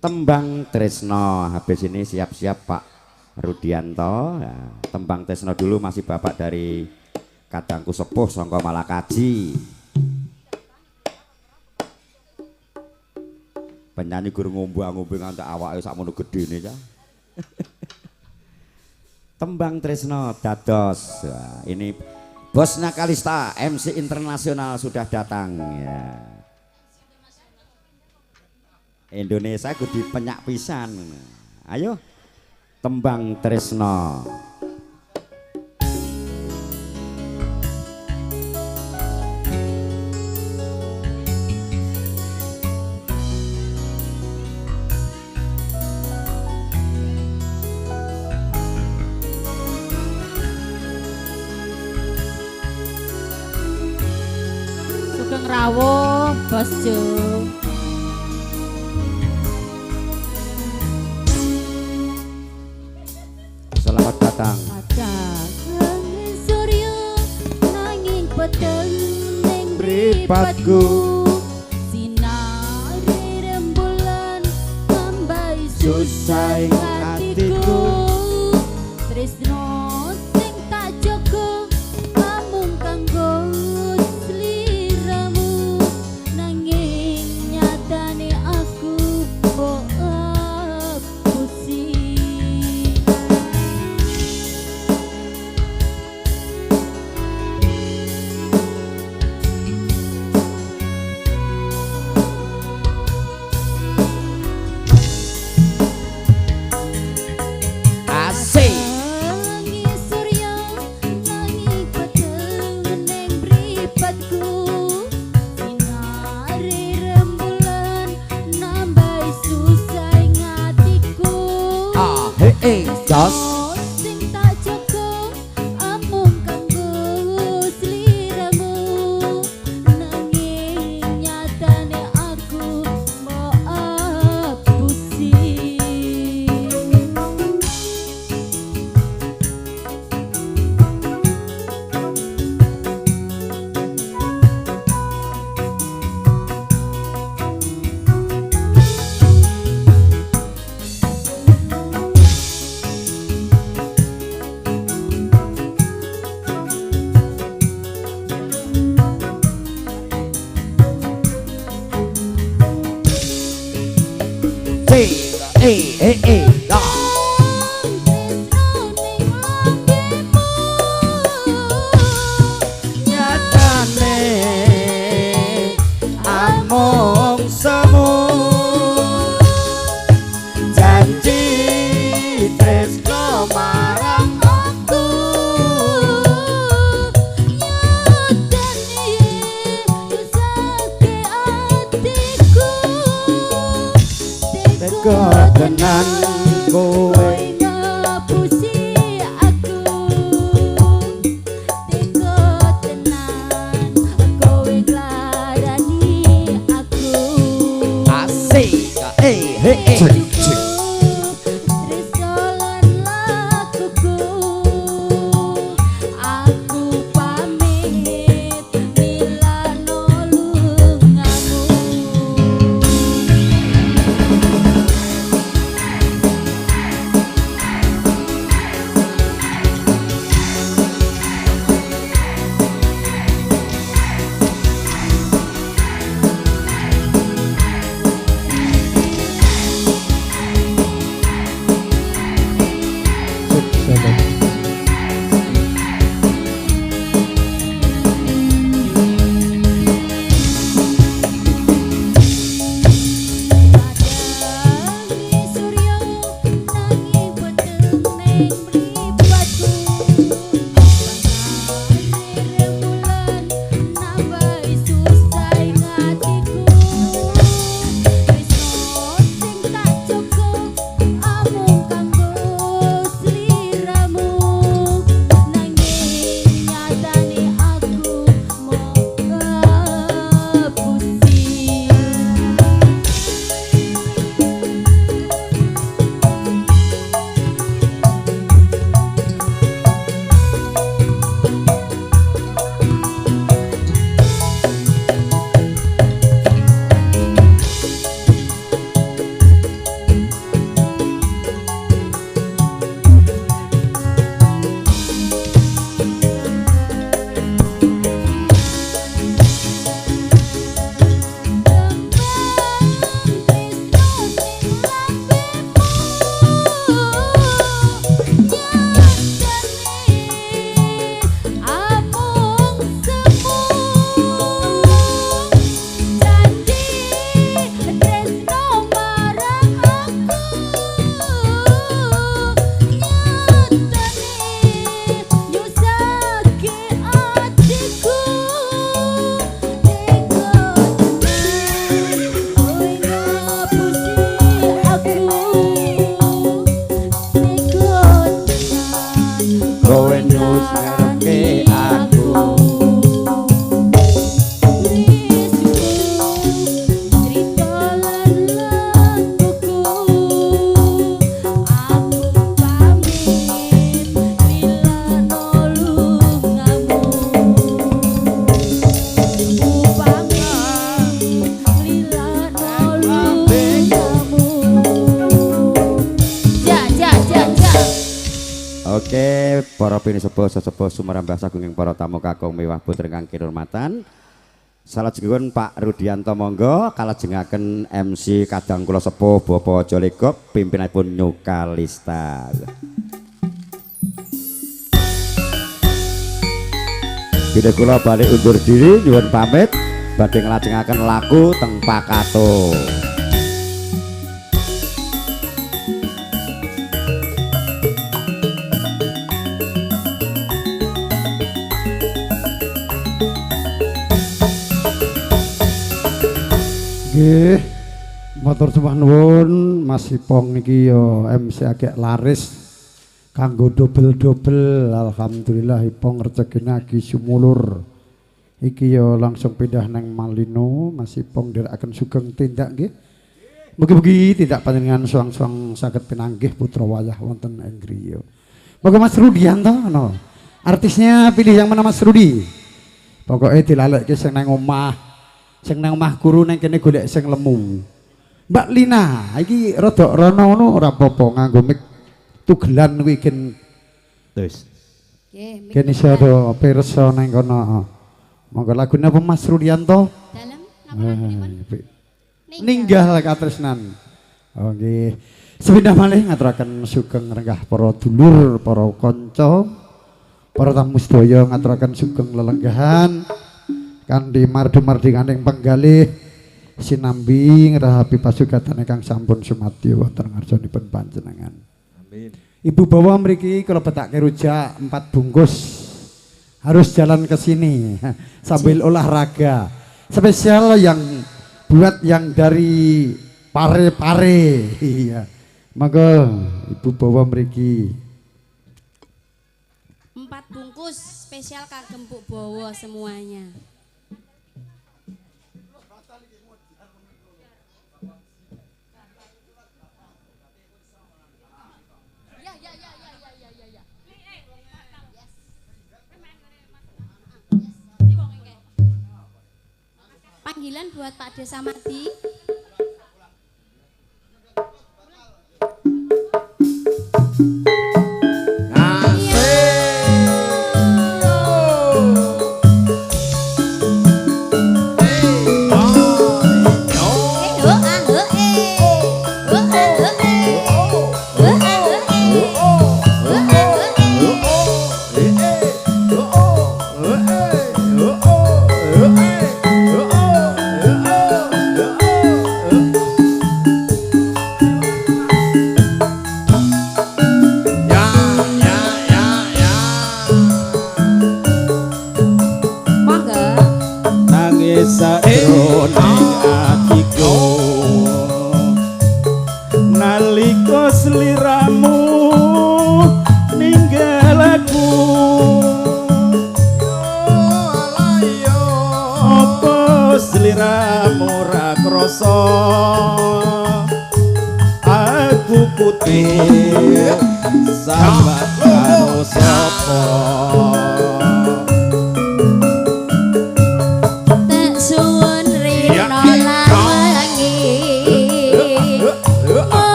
Tembang Tresno. Habis ini siap-siap Pak Rudianto. Nah, tembang Tresno dulu masih bapak dari Kadangku Sepuh Songko Malakaji. Penyanyi guru ngombe-ngombe nganti awake sakmono gedene ya. Tembang Tresno dados. Wah, ini Bosna Kalista MC internasional sudah datang ya. Indonesia kudu penyak pisan. Ayo Tembang Tresno. Sugeng rawuh Bos Jo. Selamat datang. Padang surya nanging peteng ning Mripatku. mripatku. Sinare rembulan tambahi Susah susah atiku. Tresno sing tak jaga amung kanggo sliramu nanging nyatane aku mbok apusi. Asik. Tangi surya nanging peteng ning mripatku. Sinare rembulan nambahi susah ing atiku. Ah, he eh, jos. Sing tak jaga amung kanggo sliramu nanging nyatane aku mbok apusi. C E E E da. Nyatane amung semu janji tresno marang Aku nyatane rusake atiku. Tega tenan kowe ngapusi aku, tega tenan kowe nglarani aku. Asik eh he eh. Tresno lan lakuku, aku pamit milano lungamu. Padangi surya nanging peteng ning mripatku, panase rembulan nambahi susah ing atiku. Tresno sing tak jaga amung kanggo sliramu, nanging nyatane aku mung ngapusi. Kowe nyus ngarepke aku. Ja ja ja ja. Oke, para pinisepuh sesepuh sumarambah sagunging para tamu kakung mewah putri ingkang kinurmatan. Salajengipun Pak Rudianto monggo kalajengaken MC kadang kula sepuh Bapak Jolegop pimpinanipun Nyukalista. Bilih kula balik undur diri nyuwun pamit badhe nglajengaken laku teng Pakato. Nggih, matur sembah nuwun Mas Ipong iki ya MC agek laris kanggo dobel-dobel. Alhamdulillah Ipong rezekine agi sumulur. Iki ya langsung pindah nang Malino. Mas Ipong nderekaken sugeng tindak nggih. Mugi-mugi tindak panjenengan suang-suang saged pinanggih putra wayah wonten ing griya. Monggo Mas Rudianto no. Artisnya pilih yang mana Mas Rudi? Pokoke dilalekke sing nang omah. Sing nang omah guru nang kene golek sing lemu. Mbak Lina, iki rada rono ngono ora apa-apa nganggo mic tugelan kuwi gen Terus. Nggih, mic gen iso do pirsa nang kono. Monggo lagune apa Mas Rudianto? Dalem napa lagunipun? Ninggal katresnan. Oh nggih. Sepindah malih ngaturaken sugeng renggah para dulur, para kanca, para tamu sedaya ngaturaken sugeng lelenggahan kanthi mardu-mardikaning penggalih sinambi ngrahapi pasugatan ingkang sampun sumadyo wonten ngarsanipun panjenengan. Amin. Ibu bawa mriki kula betake rujak 4 bungkus. Harus jalan ke sini sambil olahraga. Spesial yang buat yang dari pare-pare. Iya. Monggo Ibu bawa mriki. 4 bungkus spesial kagem Bu Bowo semuanya. Ya ya ya ya ya ya ya. Panggilan buat Pak Desa Madi.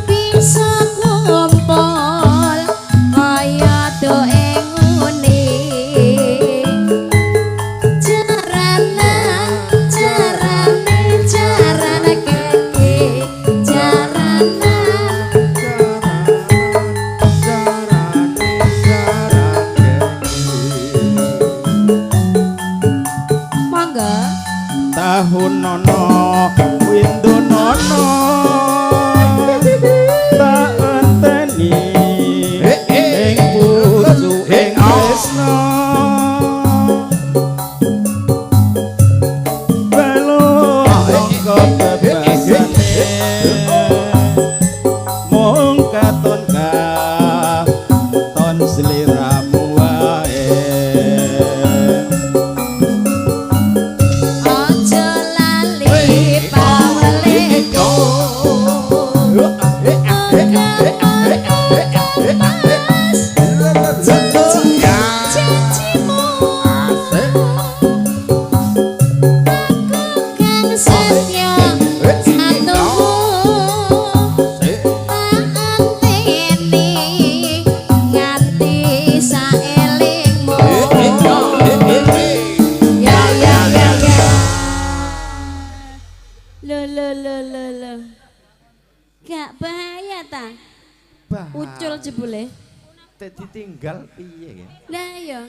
Bisa kumpul kaya Mung katon katon sliramu wae. Aja lali pawelehku. Janjimu aku kang setya satumu tak anteni nganti saelingmu. Ya ya ya ya. Lo lo lo lo lo. Gak bahaya ta? Ucul jebule. Ditinggal piye ya? Lah iya.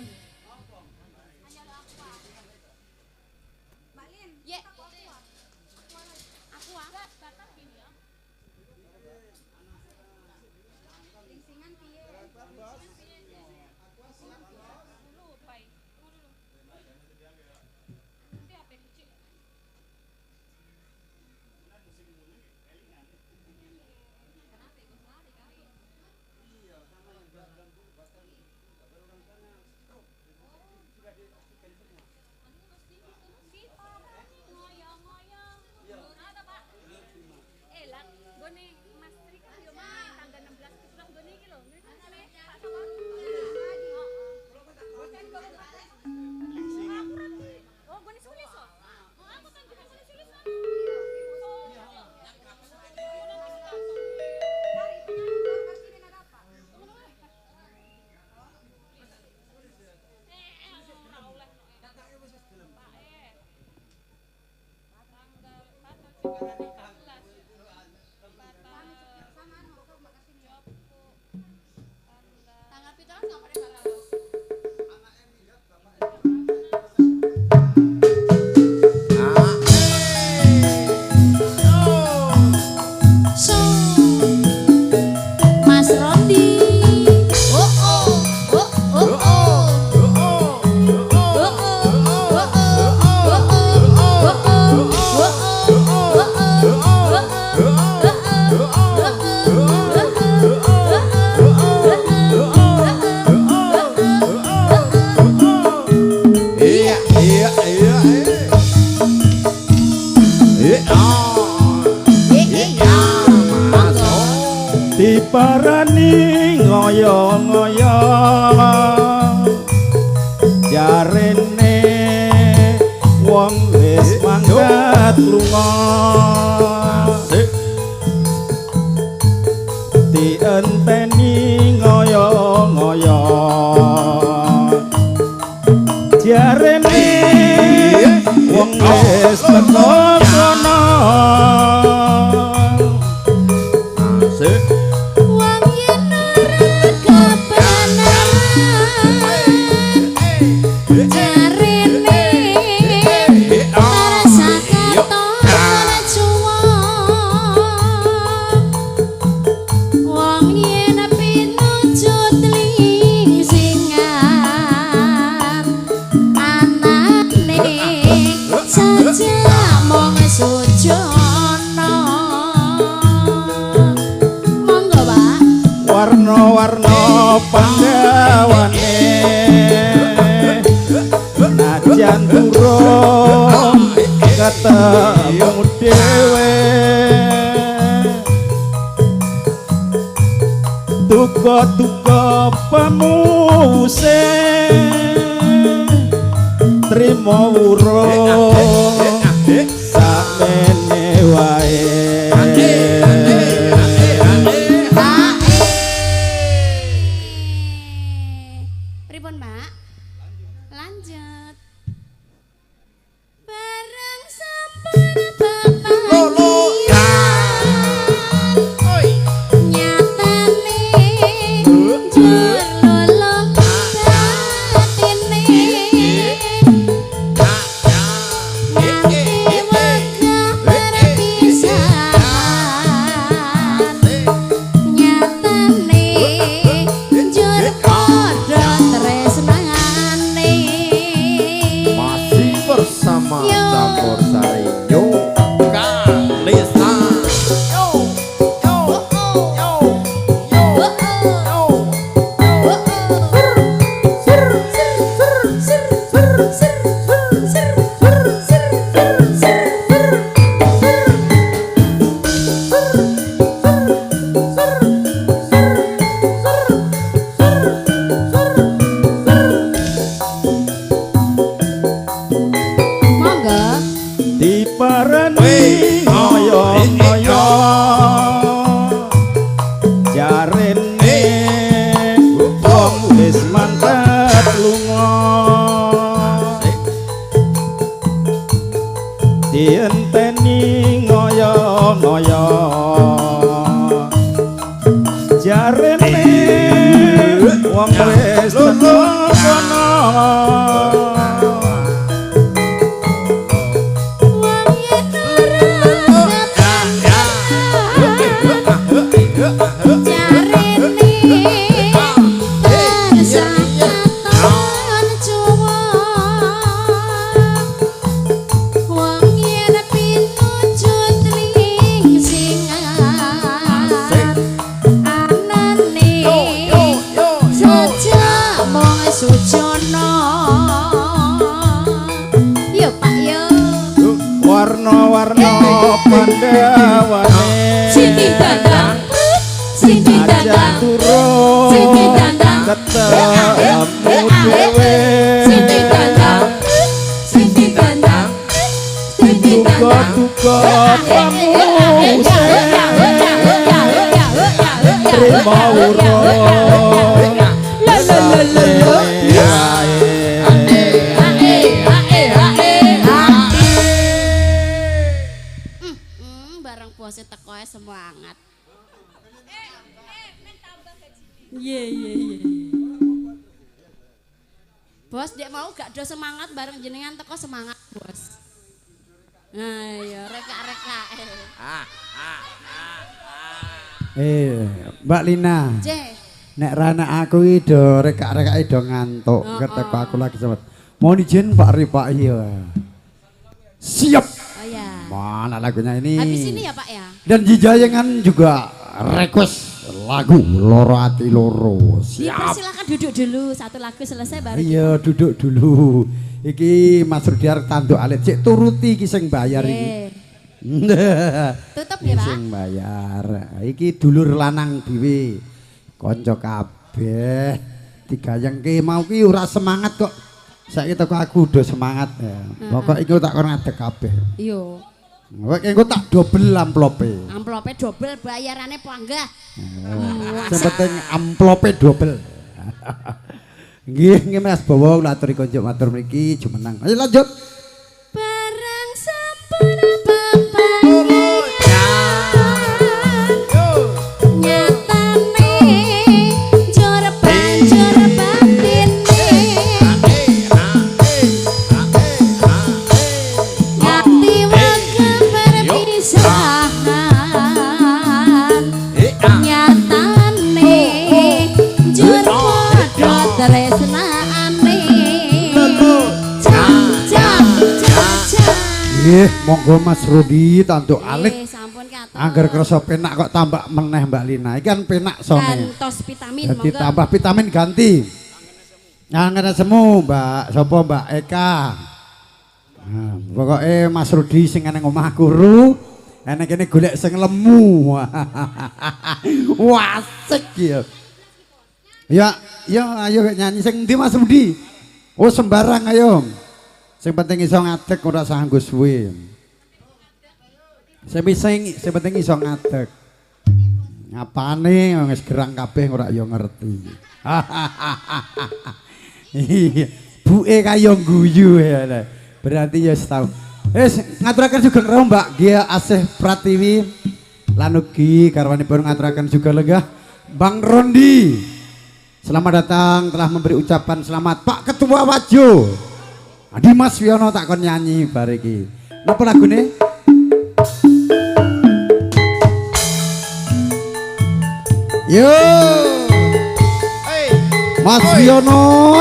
Mas Rondi. Oh oh oh oh oh. Oh oh oh oh oh oh Iya iya iya. Iya. Diparani ngoyo-ngoyo jarene wong wis mangkat lunga dienteni ngoyo-ngoyo jarene wong wis teko kono. Wong yen ora kebenaran jarene rasa katon cuwak. Wong yen pinujut lingsingan anane saja mung sujono. Monggo Pak. Warna-warna pandawane najan durung ketemu dhewe duka-duka pamuse trimo wurung sakmene wae. Pripun Pak? Lanjut. Barang sampun pepanggihan nyatane njur lolo batine. ngoyo jarene wong wis teko kono wong yen ora jarene tersakaton cuwo wong yen pinujut lingsingan anane saja mung sujono. Yo Pak yo warna-warna pandawane Siti dandang Siti dandang Siti dandang ketemu dhewe Siti dandang Siti dandang Siti dandang duga-duga pamuse trimo urung Lo lo lo lo lo. Bareng bose teko ae semangat. Iya iya iya. Bos dek mau gak do semangat bareng jenengan teko semangat bos. Nah iya reka-reka. Mbak Lina. J. Nek rana aku iki do reka-rekake do ngantuk, keteko aku lagi sempat. Mohon izin Pak Ripak iya. Siap. Oh ya. Mana lagunya ini? Habis ini ya Pak ya. Dan Jijayengan juga request lagu Loro Ati Loro. Siap. Silakan duduk dulu, satu lagu selesai baru. Iya, duduk dulu. Iki Mas Rudiar tanduk alit cek turuti iki sing bayar iki. Tutup ya, Pak. Sing bayar. Iki dulur lanang dhewe. Kanca kabeh digayengke mau ki ora semangat kok. Saiki teko aku udah semangat ya. Pokoke iki tak kon ngadeg kabeh. Iya. Pokoke engko tak dobel amplope. Amplope dobel bayarane panggah. Sing penting amplope dobel. Nggih, nggih Mas Bowo kula aturi konjuk matur mriki jumeneng. Ayo lanjut. Barang sampun papan nyatane jor banjur batine nganti wektu perpisahan nyatane jur padha tresnane. Nggih, monggo Mas Rudi tanduk alit. Sampun katon. Angger krasa penak kok tambah meneh Mbak Lina. Iki kan penak sone. Gantos vitamin Jadi monggo. tambah vitamin ganti. Ngangen semu Mbak, sapa Mbak Eka. Nah, pokoke Mas Rudi sing nang omah kuru, enek kene golek sing lemu. Wasik ya. Ya, ya ayo nyanyi sing endi Mas Rudi? Oh sembarang ayo. Sing penting iso ngadeg ora usah nganggo suwe. Sing penting iso ngadeg. Ngapane wis gerang kabeh ora ya ngerti. Buke kaya guyu ya. Berarti ya wis tau. Wis ngaturaken sugeng rawuh Mbak Gia Asih Pratiwi lan ugi garwanipun ngaturaken juga lenggah Bang Rondi. Selamat datang telah memberi ucapan selamat Pak Ketua Wajo. Dimas Wiono tak kon nyanyi bar iki. Napa lagune? Yo. Mas Wiono.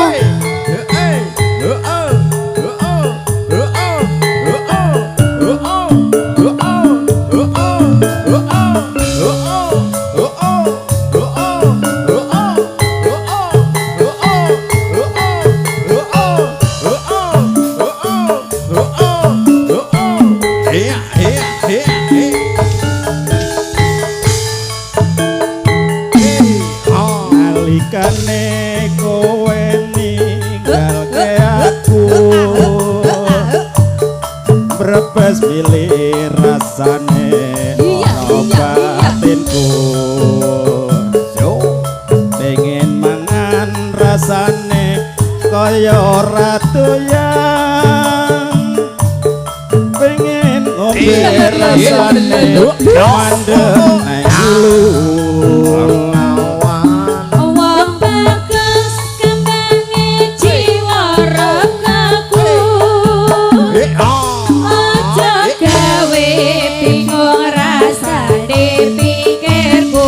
Nalikane kowe ninggalke aku brebes milih rasane ana batinku pengen mangan rasane kaya ora doyan pengen ngombe Rasane mandek nang lu. Wong bagus kembange jiwa ragaku. Aja gawe bingung rasane pikirku.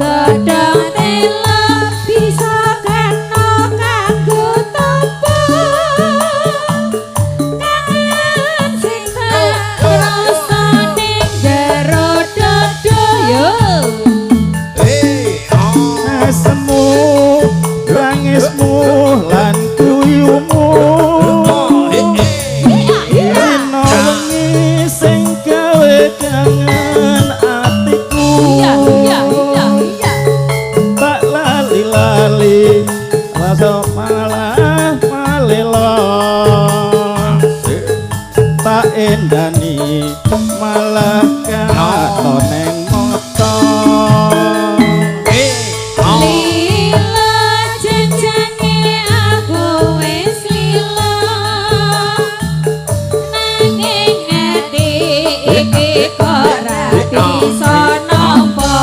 Gedhong telo bisa kena kanggo topo. Kangen sing tak rasa ning jero dada yo. Esemu rangismu lan kuyumu. Rino wengi sing gawe kangen atiku. Iya iya iya iya. Tak lali-lali rasa malah malelo. Tak endani malah katon neng moto. Lila janjane aku wis lila. Nanging ati iki kok ora bisa nampa.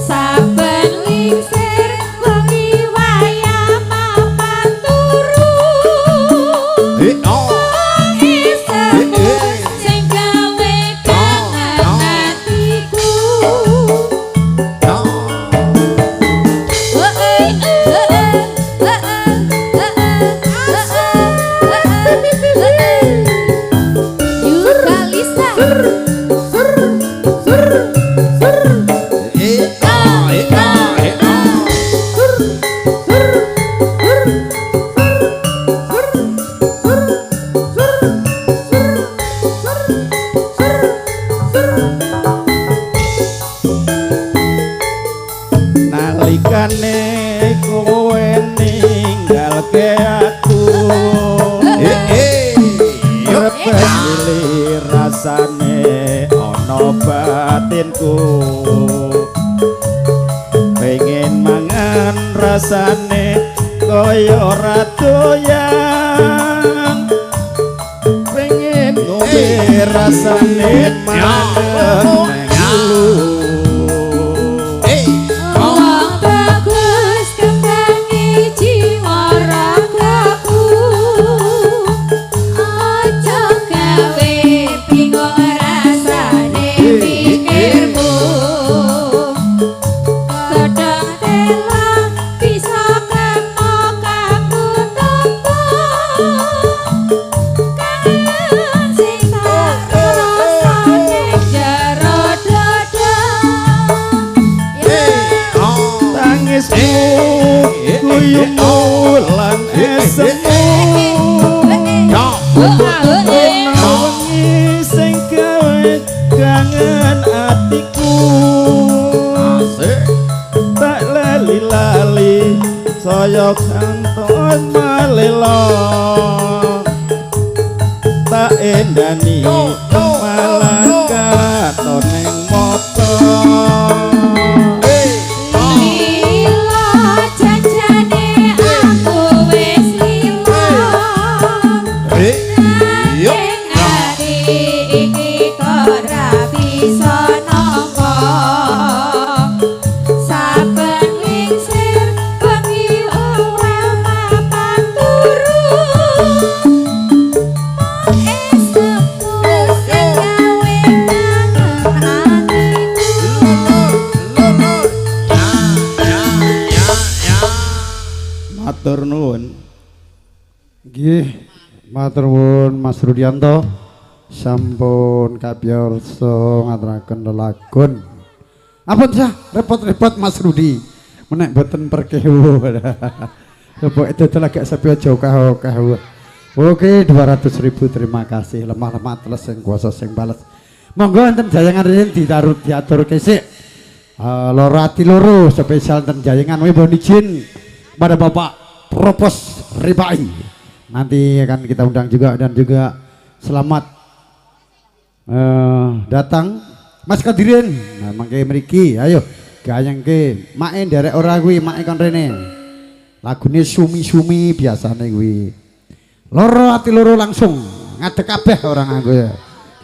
Saben lingsir wengi wayah papan turu. Isemu sing gawe kangen atiku. Nalikane kowe ninggalke aku, rebes lili rasane ana batinku. Pengen mangan rasane kaya ora doyan. Pengen ngombe rasane mandek nang lu. Wong bagus kembange jiwa ragaku. Aja gawe bingung rasane pikirmu. Gedhong telo bisa kena kanggo topo. Kangen sing tak rasa ning jero dada. Tangismu guyumu lan esemu. Rino wengi sing gawe kangen atiku. Tak lali-lali saya kanton malelo. Tak endani malah katon neng moto. Lila janjane aku wis lila. Nanging ati iki kok ora bisa nampa. Saben lingsir wengi ora papan turu. Esemu sing gawe kangen atiku. Matur nuwun. Nggih, matur nuwun Mas Rudianto. Sampun kapiyarsa ngaturaken lelagon. Ampun sah, repot-repot Mas Rudi. Menek boten perkewo. Coba dodol agak sepi aja okeh-okeh. Oke, 200.000 terima kasih. Lemah-lemah teles sing kuasa sing bales. Monggo enten jayangan riyin ditarut diaturke sik. Loro ati loro spesial enten jayangan kuwi mohon izin kepada Bapak Propos Ribai. Nanti akan kita undang juga dan juga selamat datang Mas Kadirin. Nah, mangke mriki, ayo gayengke make nderek ora kuwi, make kon rene. Lagune sumi-sumi biasane kuwi. Loro ati loro langsung ngadeg kabeh ora nganggo ya.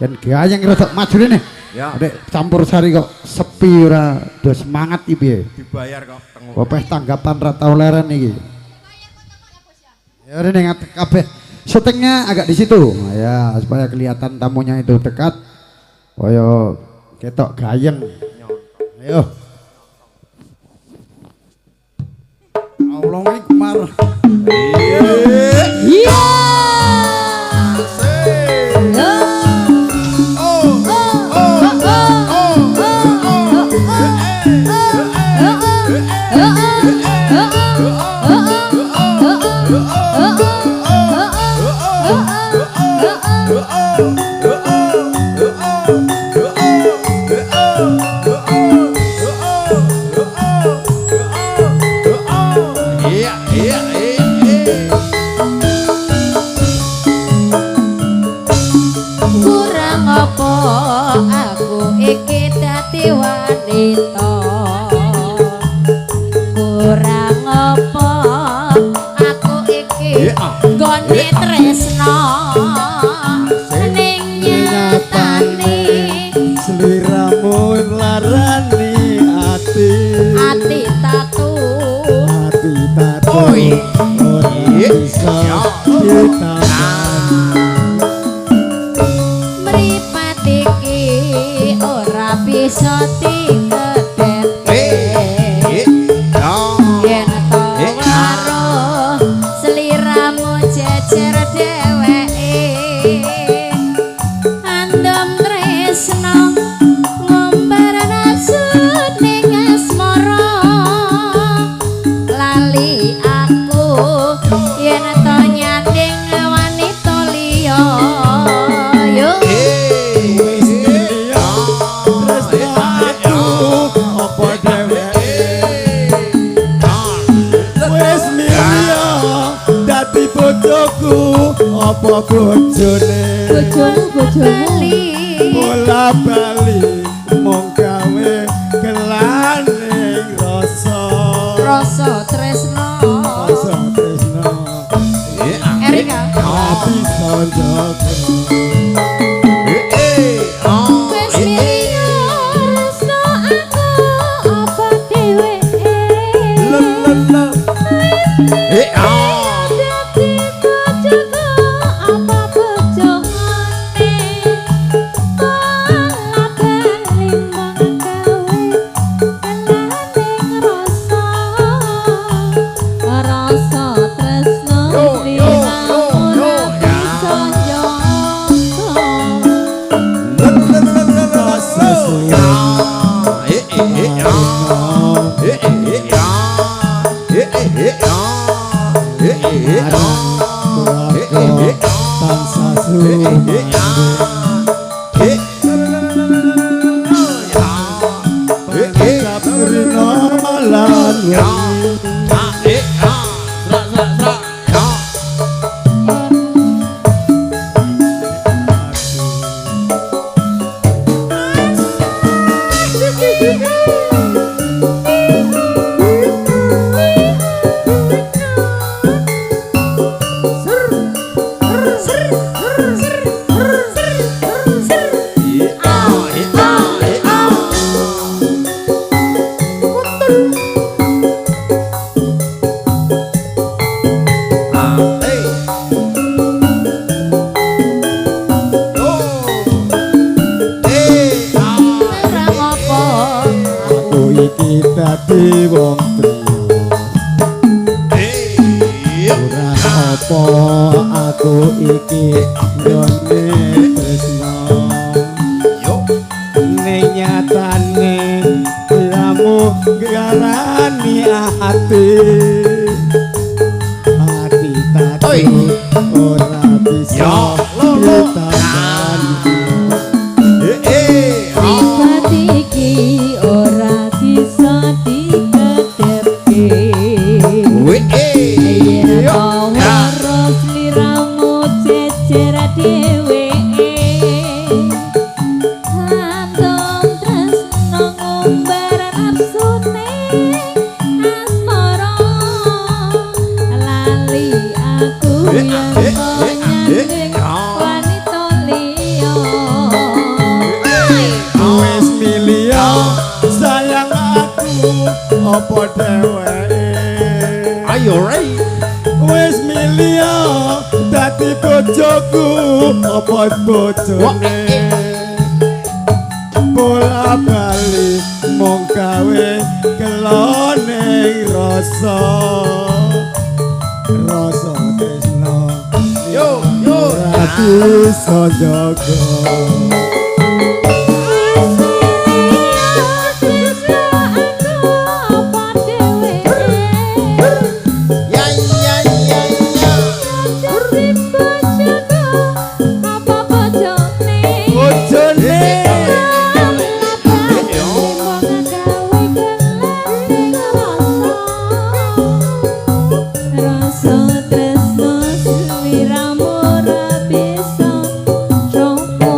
Yen gayeng rada maju rene. Ya. Nek campur sari kok sepi ora do semangat iki piye. Dibayar kok tengok. Kopeh tanggapan ra tau leren iki. Ya rene ngadeg kabeh. Syutingnya agak di situ. Ya, supaya kelihatan tamunya itu dekat. Koyo ketok gayeng. Ayo. Allah Akbar. Iya. Kurang apa aku iki dadi wanita, kurang apa aku iki nggone tresno, ning nyatane sliramu nglarani ati, ati tatu, ati tatu ora bisa ditambani. Mripat iki ora bisa dikedhepke, yen to weruh sliramu jejer dheweke, andem tresno ngumbar nafsu ning asmara, lali aku yen to nyanding wanita liya. Yo wis liya tresno aku apa dheweke, wis liya dadi bojoku apa bojone, bojomu bojomu bola bali mung gawe kelaning rasa, rasa tresno, rasa tresno. Erika bisa njaga. Wis milih tresno aku apa dheweke, dadi bojoku apa bojone, bola bali mung gawe kelaning rasa, rasa tresno sliramu ora bisa njaga. Rasa suwe tansah sumandhing. Rino lan wengi. Kurang apa Aku iki dadi wong priya, kurang apa aku iki nggone tresno, ning nyatane lamu nglarani ati, ati tatu ora bisa ditambani. Mripat iki ora bisa dikedhepke, yen to weruh sliramu jejer dheweke, andom tresno ngumbar nafsu ning asmara, apa dheweke? Ayo rei. Wis milih dadi bojoku apa bojone? Bola bali mung gawe kelone rasa. Rasa tresno yo yo ora bisa jaga. Ya ya ya ya. Bojone Rasa tresno sliramu ora bisa copo.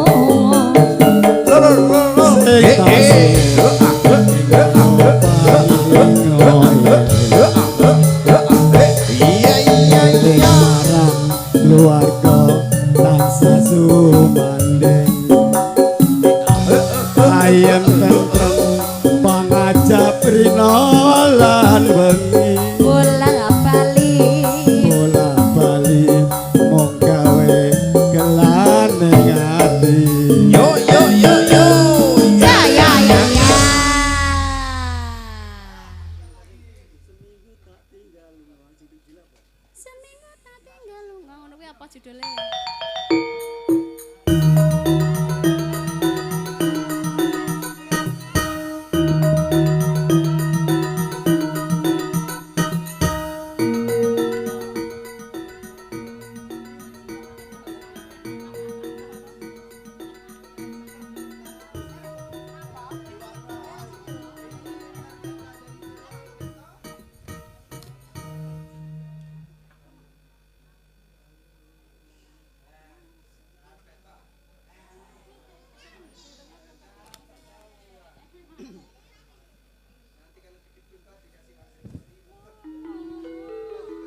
Lo lo lo lo. Sing Eh eh. Iya iya iya. Marang keluarga tansah sumandhing. Ayem tentrem pangajap rina lan wengi. Bola bali. Bola bali mung gawe gelane ati. Yo yo yo yo. Ya ya ya ya. Seminggu tak tinggal lunga ngono kuwi apa judule?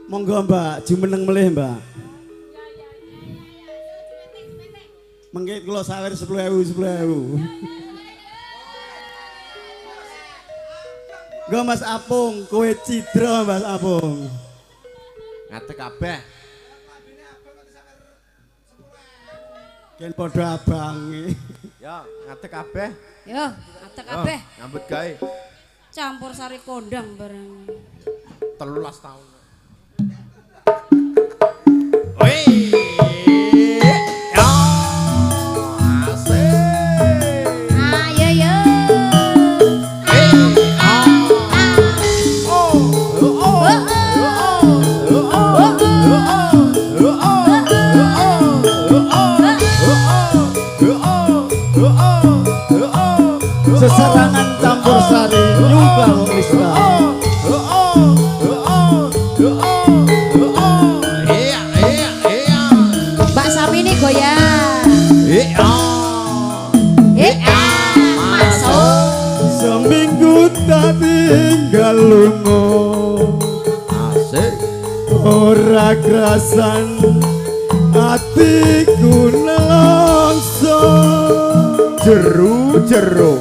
Monggo Mbak, jumeneng melih Mbak. Mengke kula sawer 10.000 10.000. Nggo Mas Apung, kowe cidra Mas Apung. Ngadeg kabeh. Gen padha abange. Ya, ngadeg kabeh. Yo, ngadeg kabeh. Nyambut gawe. Campur sari kondang bareng. 13 tahun. Wih. Ya. Asik. Ayo yo. Eh. Ah. Oh. Oh. Oh. Oh. Oh. Sesarangan campur sari nyumbang Islam. Iya iya iya. Mbak Samini goyang. Iya. Iya, masuk. Seminggu tak tinggal lunga. Asik. Ora krasan atiku nelongso. Jeru jeru.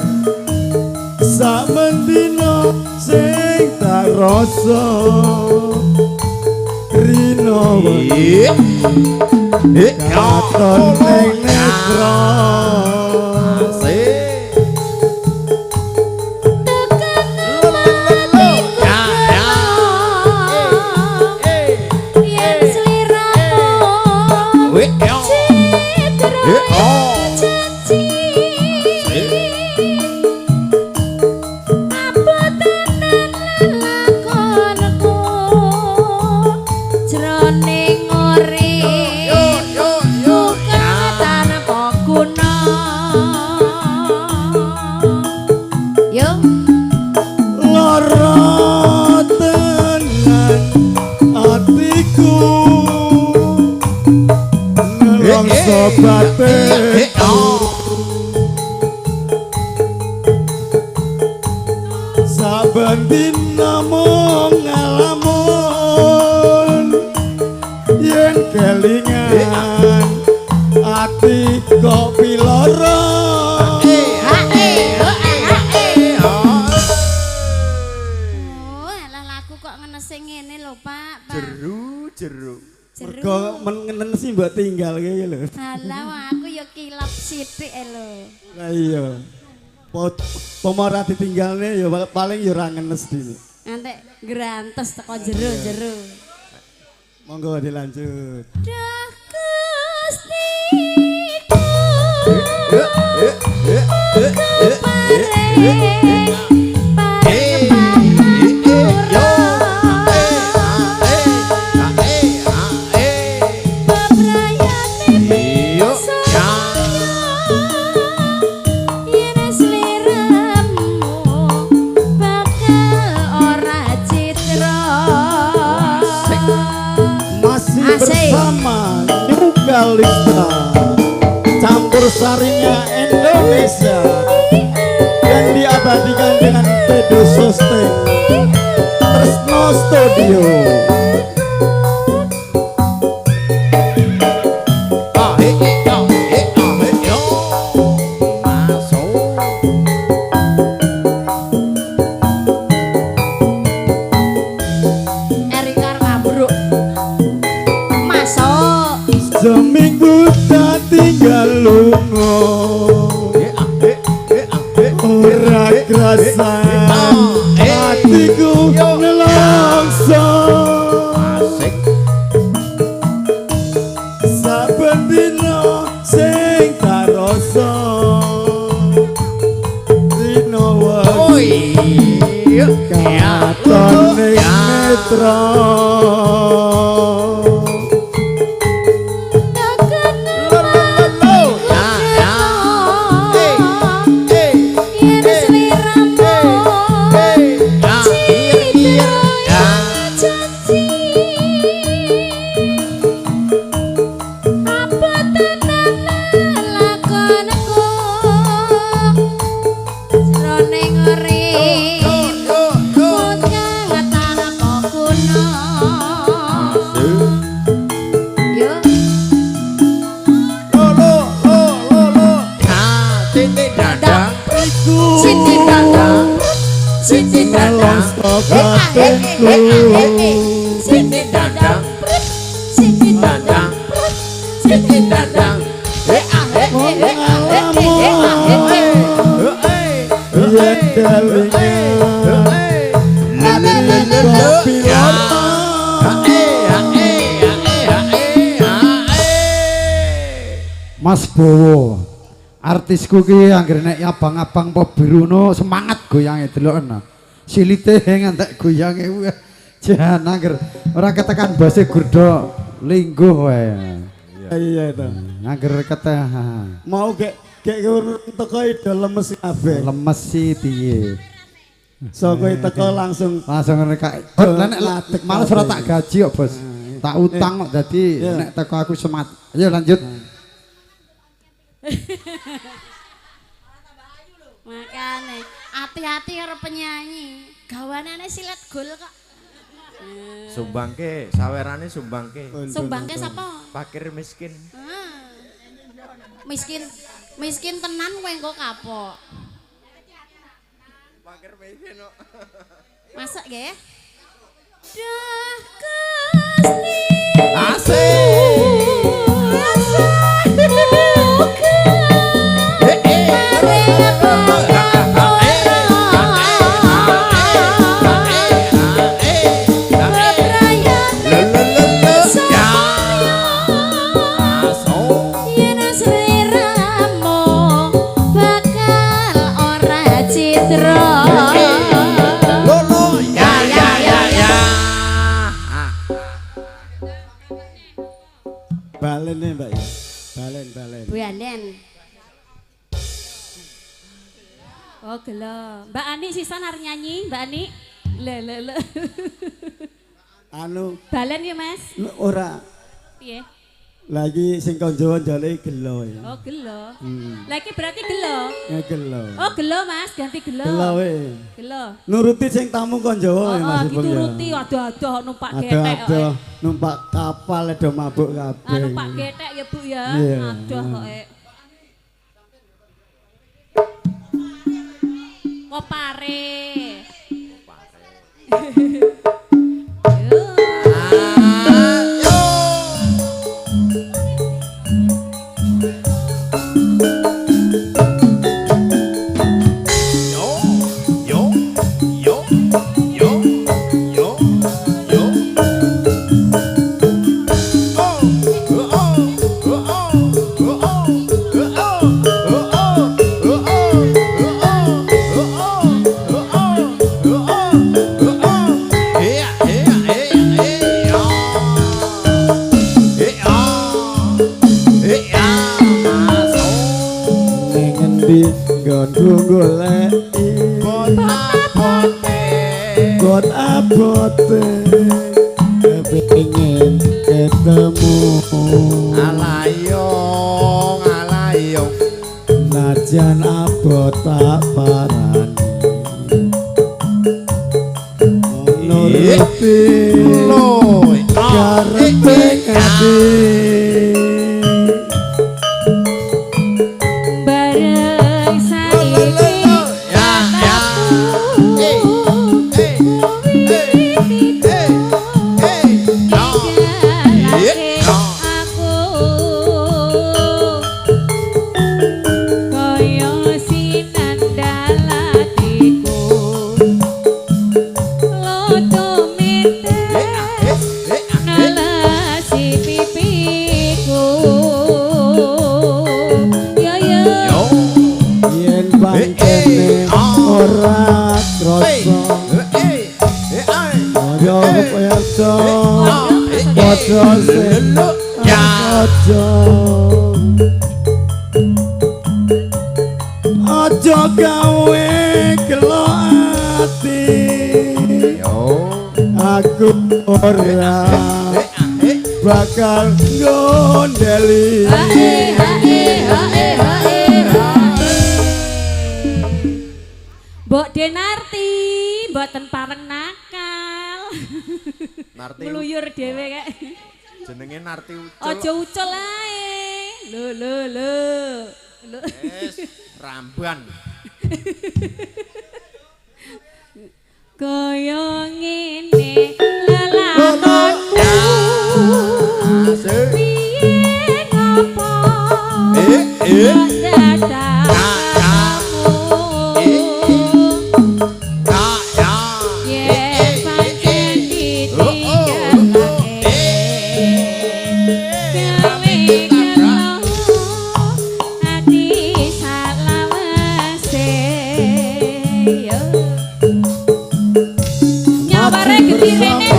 Saben dina sing tak rasa rina wengi katon ning netra. Asik. Yen sliramu cidra janji. Apa tenan lelakonku jroning urip bukan tanpa guna. Yo Lara tenan atiku nelongso batinku. Saben dina mung ngalamun yen kelingan ati kok piloro. Mergo menen sih mbok tinggal iki lho. Halah aku ya kilap sithik lho. Lah iya. Pomo ora ditinggalne ya paling ya ora ngenes dhewe. Ngantek grantes teko jero-jero. Monggo dilanjut. Duh Gusti. Bersama Nyuga Listra, campur sarinya Indonesia, dan diabadikan dengan Tedo Sostek Tresno Studio. Seminggu tak tinggal lunga, ora kerasa hatiku nelongso. Saben dina sing tak rasa, dina wengi katon ning netra. Mas Bowo, artisku ki anggere nek abang-abang apa biru no semangat goyange deloken. Silite ngantek goyange jan angger ora ketekan base gurdo lingguh wae. Iya itu. Angger ketehan. Mau gek gek teko ide lemes kabeh. Lemes si piye? So kowe teko langsung langsung nek nek males ora tak gaji kok, Bos. Tak utang kok dadi nek teko aku semangat. Ayo lanjut. Makane hati-hati karo penyanyi. Gawanane silat gol kok. Sumbangke, sawerane sumbangke. Sumbangke sapa? Fakir miskin. Miskin, miskin tenan kowe engko kapok. Fakir miskin kok. Masak nggih? Duh Gusti. Asik. Balen nih Mbak ya. Balen, balen. Balen. Oh gelo. Mbak Ani sisan arep nyanyi, Mbak Ani. Le le le. Anu. Balen ya Mas? Ora. Piye? Lagi sing kon Jawa njale gelo ya. Oh gelo. Lagi berarti gelo. Ya gelo. Oh gelo Mas, ganti gelo. Gelo we. Gelo. Nuruti sing tamu kon Jawa ya Mas. Oh, dituruti adoh-adoh numpak getek. Adoh-adoh numpak kapal do mabuk kabeh. Numpak getek ya Bu ya. Adoh kok. Kopare. Kopare. ngendi nggonku goleki bot abote bot abote kepengin ketemu alayong alayong najan abot tak parani nuruti karepe ati bareng saiki aku kaya sinandalatiku loto metes nalasi pipiku yo yo yen pancene ora krasa yo padha padha sing aja aja gawe gelo ati aku ora bakal ngondeli. Mbok Denarti mboten pareng nakal. Narti ngluyur dhewe kek. Jenenge Narti ucul. Aja ucul ae. Lho lho lho. Wis ramban. Kaya ngene lelakonku. Piye ngapa? Dadak yen pancen ditinggalake gawe gelo ati salawase yo nyaware gede rene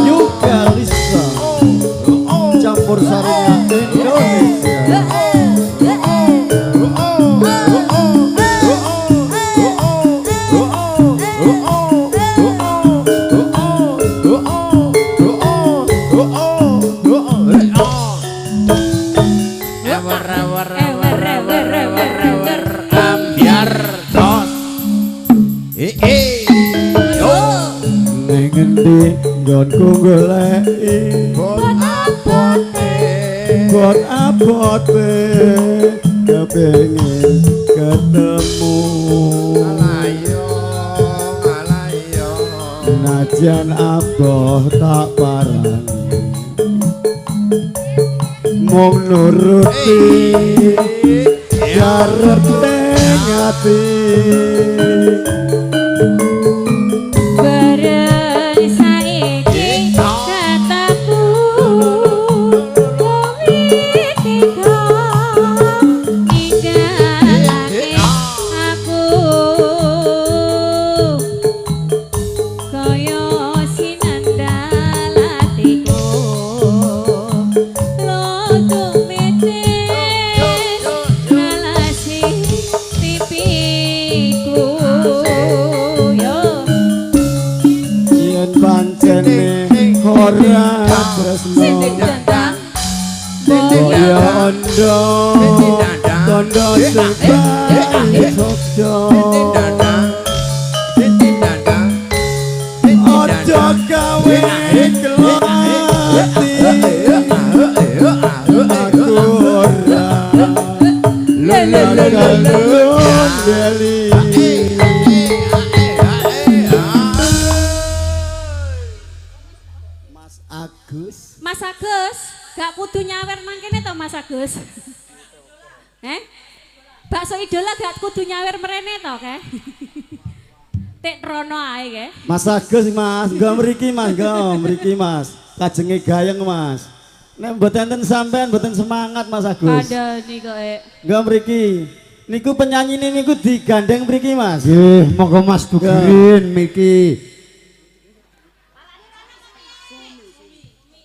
Yuga Lisa campur sarinya Indonesia. Ambiar tos. Ning ngendi nggonku goleki Bot abote bot abote kepengin ketemu alayong alayong najan aboh tak parani mung nuruti karepe ati bareng saiki kataku kowe tega ninggalake aku kaya sinandalatiku loto metes ngalasi pipiku yo yen pancene ora tresno kaya ondo tondo sing paling sokjo aja gawe gelo ati aku ora bakal ngondeli. Mas Agus Mas Agus, gak kudu nyawer nang kene to Mas Agus. Bakso idola gak kudu nyawer mrene to, ke? Tek rono ae, ke? Mas Agus, Mas, nggo mriki Mas, nggo mriki Mas. Kajenge gayeng Mas. Nek mboten enten sampean mboten semangat Mas Agus. Padahal kok Nggo mriki. Niku penyanyine niku digandeng mriki Mas. Nggih, monggo Mas Tugirin mriki.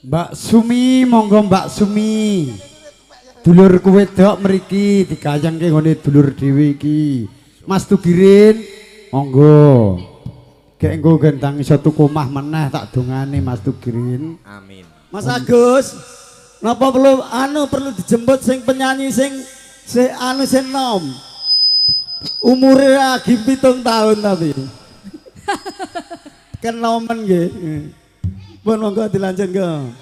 Mbak Sumi, monggo Mbak Sumi. Dulurku wedok mriki digayengke nggone dulur dhewe iki. Mas Tugirin, monggo. Gek engko gendang iso tuku omah meneh tak dongane Mas Tugirin. Amin. Mas Agus, napa perlu anu perlu dijemput sing penyanyi sing sing anu sing nom. Umure lagi 7 tahun tapi. Kenomen nggih. Pun monggo dilanjut nggih.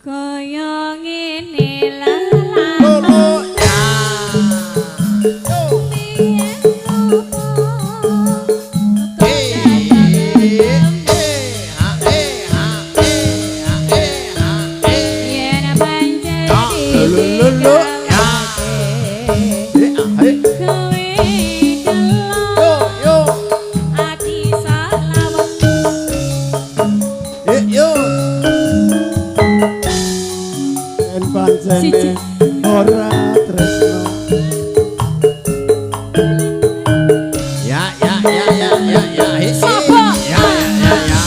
Kaya ngene lho. Ora tresno. Ya ya ya ya ya ya. Sopo? Ya ya ya.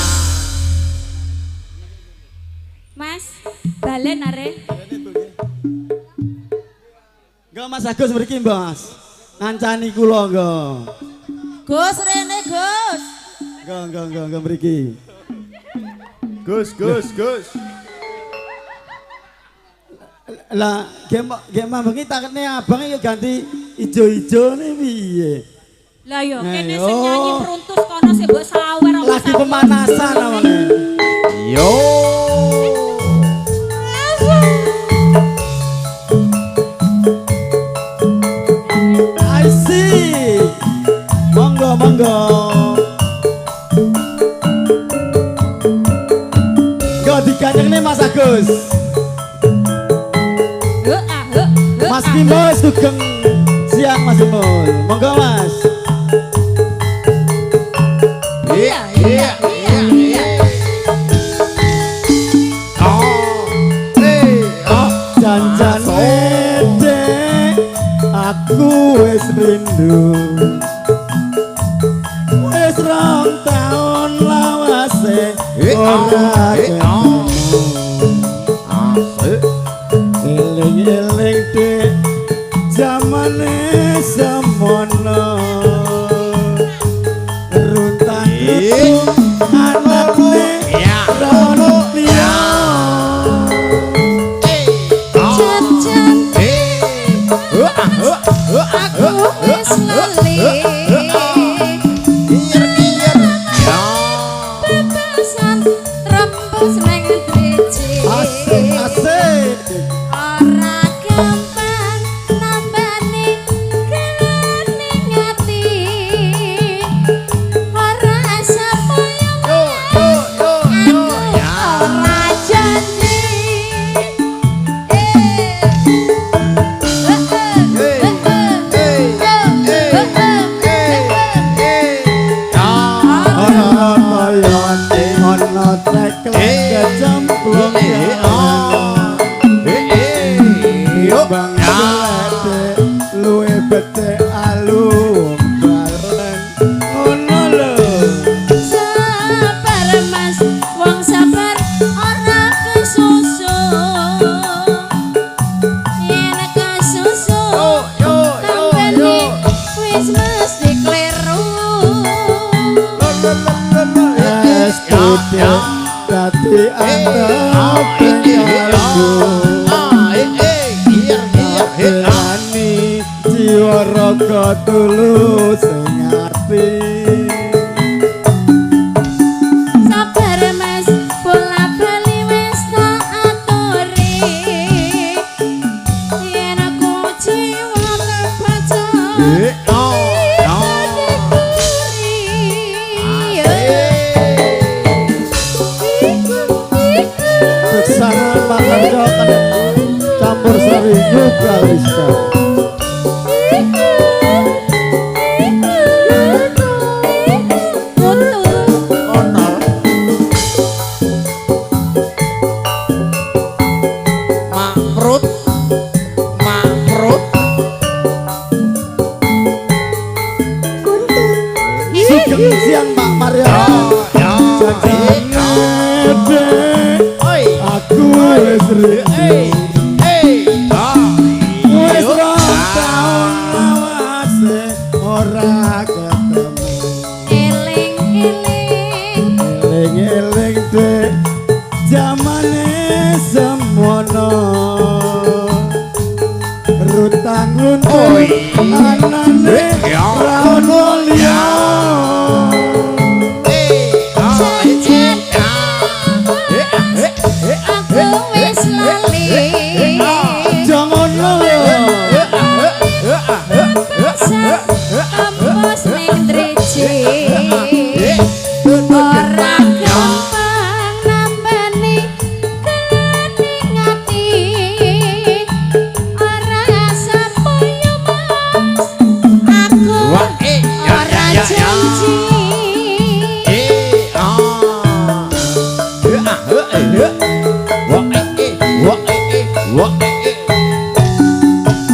Mas, balen are. Enggak Mas Agus mriki, Mas. Ngancani kula nggih. Gus rene, Gus. Enggak mriki. Gus Gus Gus. Lah, gek mambengi takne abang iki ganti ijo-ijo ne piye? Lah yo kene sing nyanyi pruntus kono sing mbok sawer apa. Lagi pemanasan awake. Yo. I see. Monggo monggo. Go diganjengne Mas Agus. Mas Kimul sugeng siang Mas Kimul. Monggo Mas. Iya iya iya iya. Oh, oh, janjane dek aku wis rindu. Wis 2 taun lawase ora ketemu. Asik. Eling-eling dek jamane semono runtan anakne rono liya jan-jan aku wis lali bebasan rembus nang driji. Asik asik. Ora gampang nambani kelane ngati. Ora sepaya aku ora janji. Ana toyone ana teklek kecemplung. Bang gelede luwe becik alung balen ngono lho. Sabar Mas, wong sabar ora kesusu. Yen kesusu tambani wis mesti kleru. Es putih dadi antep kalbu. Berani jiwa raga tulus sing ati. Sabar Mas, bola bali wis tak aturi. Yen aku jiwa kebaca Bersama Pak Harjo campur sari juga Lista. Makrut makrut. Sugeng siang Pak Mario. Aku wis rindu. ora ketemu. Eling-eling eling-eling dek jamane semono. Rutang runtuh anane ra ono liya. Aku wis lali. Aja ngono lho. Ampos ning driji. Ora gampang nambani kening ati. Ora sapoyo Mas. Aku ora janji.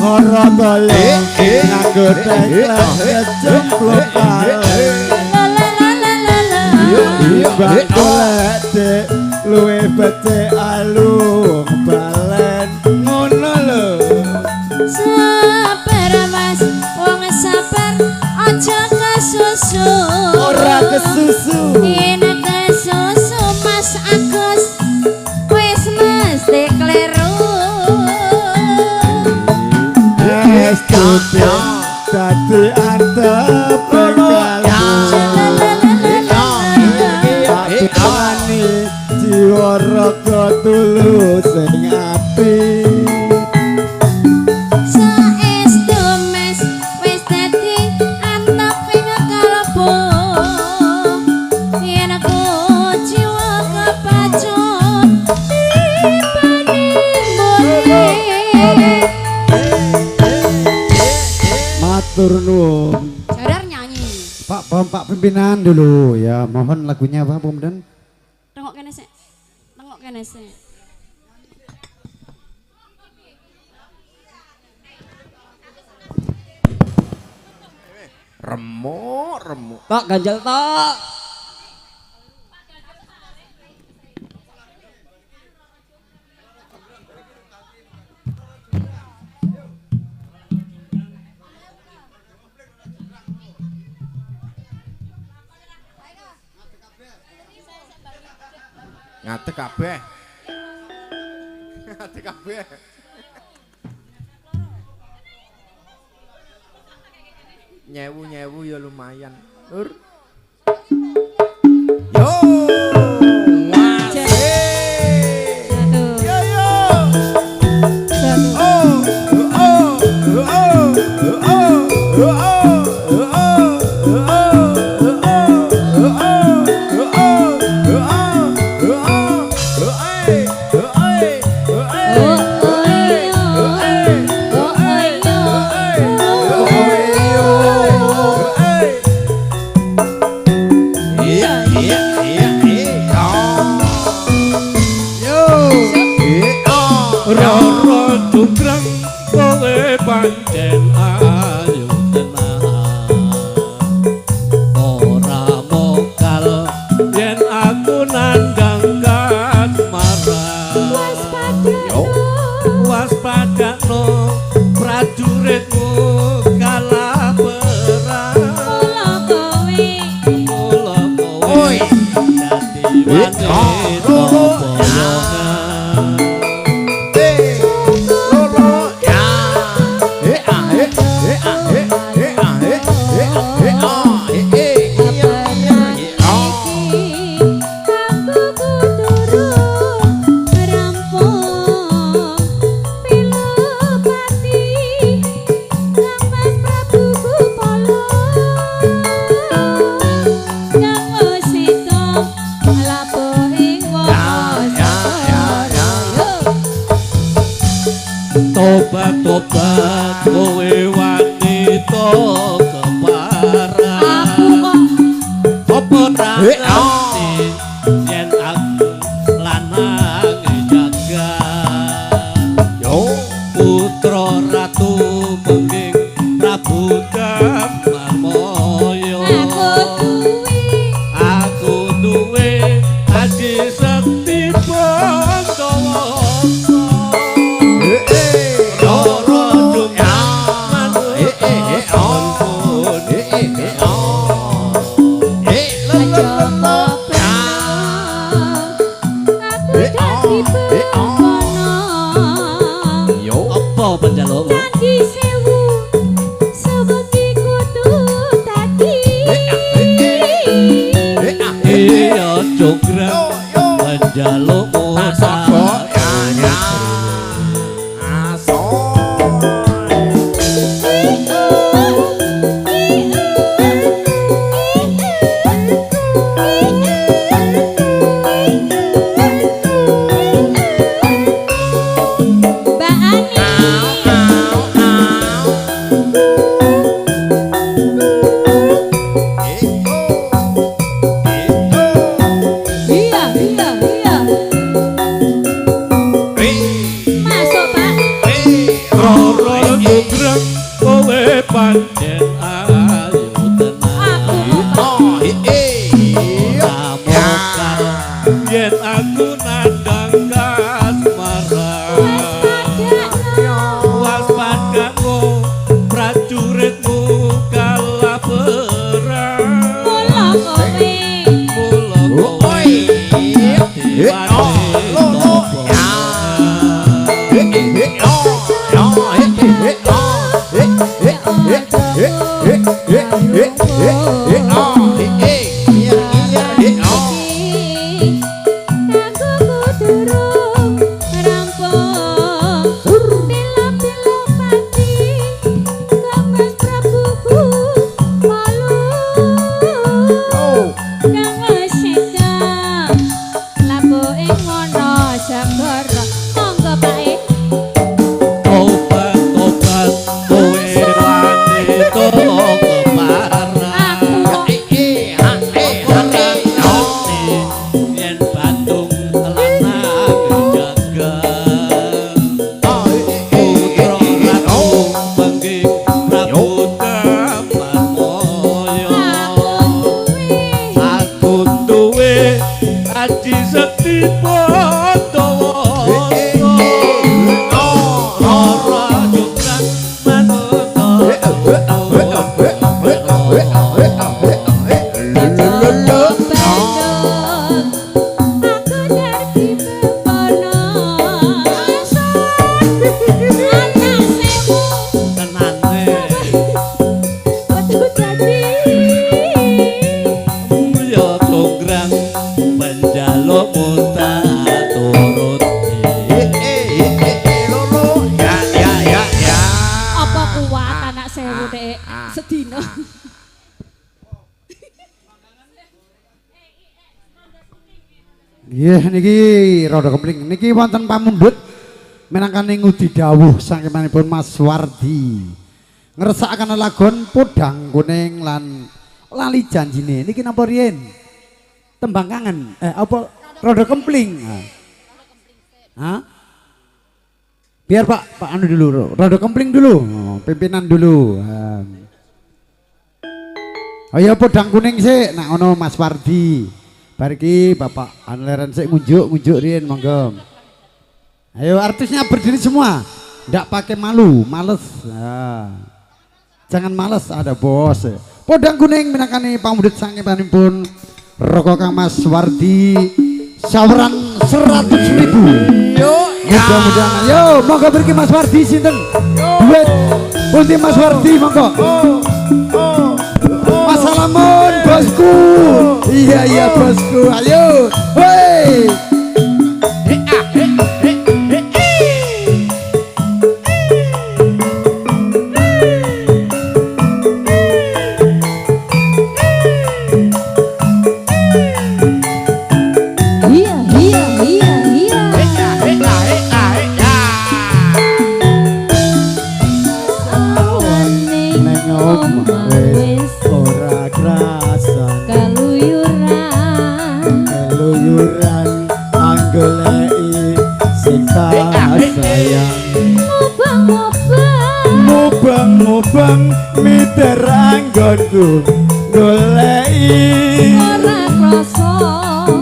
Ora kaya nganggo teklek kecemplung kali. Timbang golek dek luwih becik alung balen ngono lho. Sabar Mas, wong sabar aja kesusu. Ora kesusu. Yen kesusu Mas Agus wis mesti kleru. Estu dadi antep kalbu. Ani jiwa raga tulus sing ati. Saestu Mas wis dadi antep ing kalbu. Yen aku jiwa kepacut tibane mburi. Matur nuwun. Jodor nyanyi. Pak Bom, Pak pimpinan dulu ya, mohon lagunya Pak Pimpinan. Tengok kene sik. Tengok kene sik. Remuk, remuk. Tok ganjel tok. Ngadeg kabeh. Ngadeg kabeh. Nyewu-nyewu ya lumayan. Ur. Yo. Yo yo. Oh oh oh oh oh oh pancen ayu tenan ora mokal yen aku nandang kasmaran. Waspadakno prajuritmu kalah perang. Mula kowe dadi wanita bolongan. Tobat-tobat kowe wanita keparang. Aku kok apa ra ngerti yen aku lanang jagat. Putra ratu pengging Prabu Damarmaya. Aku duwe aji sekti Bantawasa. Roro Jonggrang Pancen ayu tenan. Ora mokar yen aku nandang kasmaran. Waspadamu prajuritmu kalah perang. Mula kowe, mula kowe Nggih niki rada kempling. Niki wonten pamundhut minangkane ngudi dawuh saking Mas Wardi. Ngersakaken lagon Podang Kuning lan Lali Janjine. Niki napa riyen? Tembang kangen. Apa rada kempling? Hah? Biar Pak Pak anu dulu, rada kempling dulu, pimpinan dulu. Ayo Podang Kuning sik nak ono Mas Wardi. Bar iki Bapak Anleren sik ngunjuk-ngunjuk riyen monggo. Ayo artisnya berdiri semua. Ndak pakai malu, males. Nah. Jangan males ada bos. Podang Kuning minangkani pamundhut saking panjenenganipun Roko Kang Mas Wardi saweran 100.000. Mudah-mudahan ayo monggo mriki Mas Wardi sinten? Duit pundi Mas Wardi monggo. Mas Salamun bosku. Iya iya bosku, ayo. Hoi. Iya iya iya iya. Neng omah wis ora krasan keluyuran keluyuran anggoleki sing tak sayang. Mubang-mubang mubang-mubang miter anggonku goleki ora krasa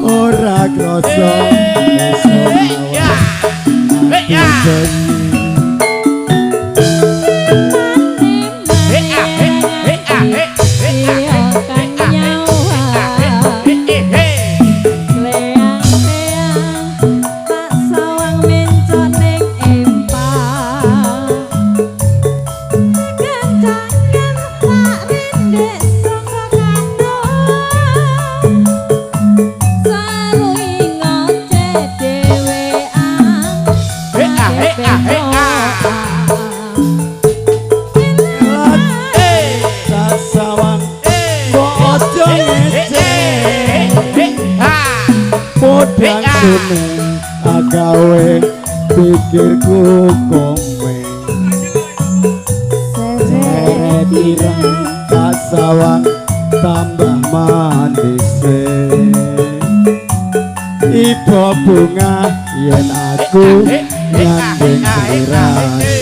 ora krasa Podang kuning agawe pikirku komeng seret ireng kasawang tambah manise iba bunga yen aku nyanding slirane.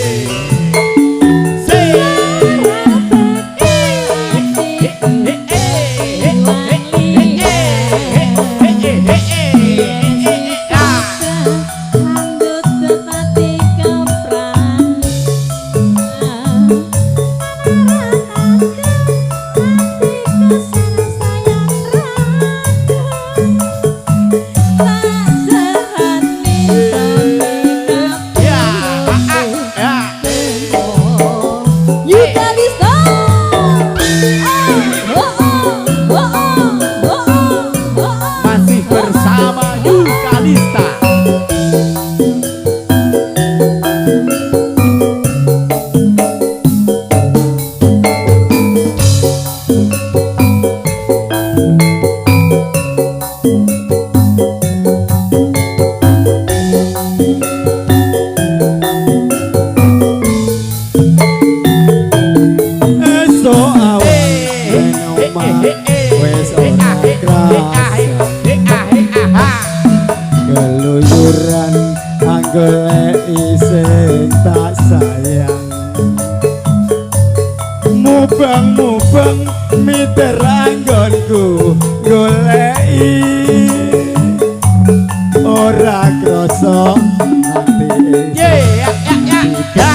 Mubeng-mubeng miter anggonku goleki ora krasa ati. Ya ya ya ya.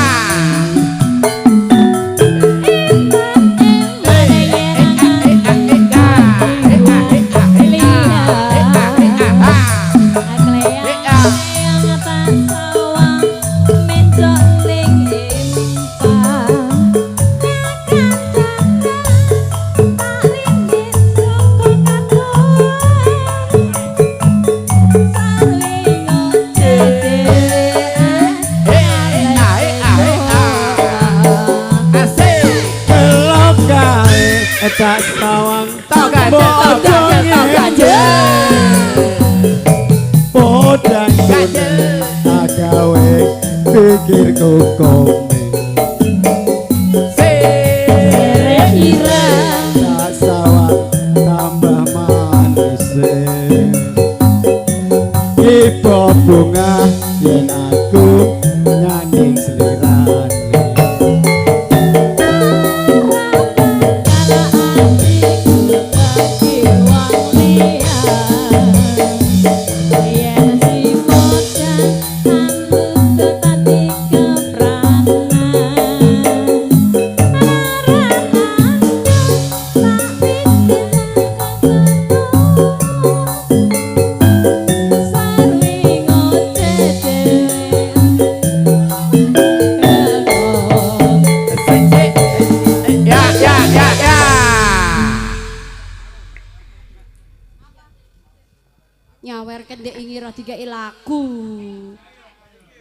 Tak sawang podang agawe pikirku komeng tak sawang tambah manis ibu bunga yen aku nyanding selirane. Nyawer kendek ingira dikai lagu.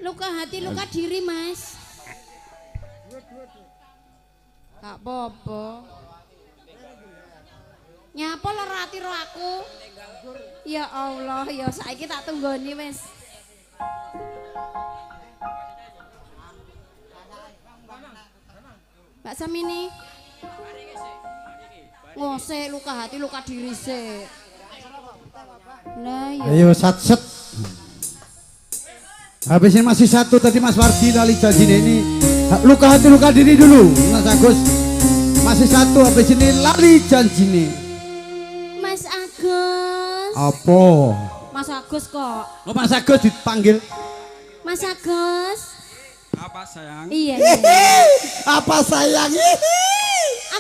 Luka hati luka diri mas. Gak apa-apa. Nyapa lara ati ro aku. Ya Allah, ya saiki tak tunggoni wis. Mbak Samini. Ngose luka hati luka diri sik. Nah, ya. Ayo sat-set. Habis ini masih satu tadi Mas Wardi lali janjine ini. Luka hati luka diri dulu Mas Agus. Masih satu habis ini lali janjine. Mas Agus. Apa? Mas Agus kok. Oh, Mas Agus dipanggil. Mas Agus. Apa sayang? Iya. Iya. Apa sayang?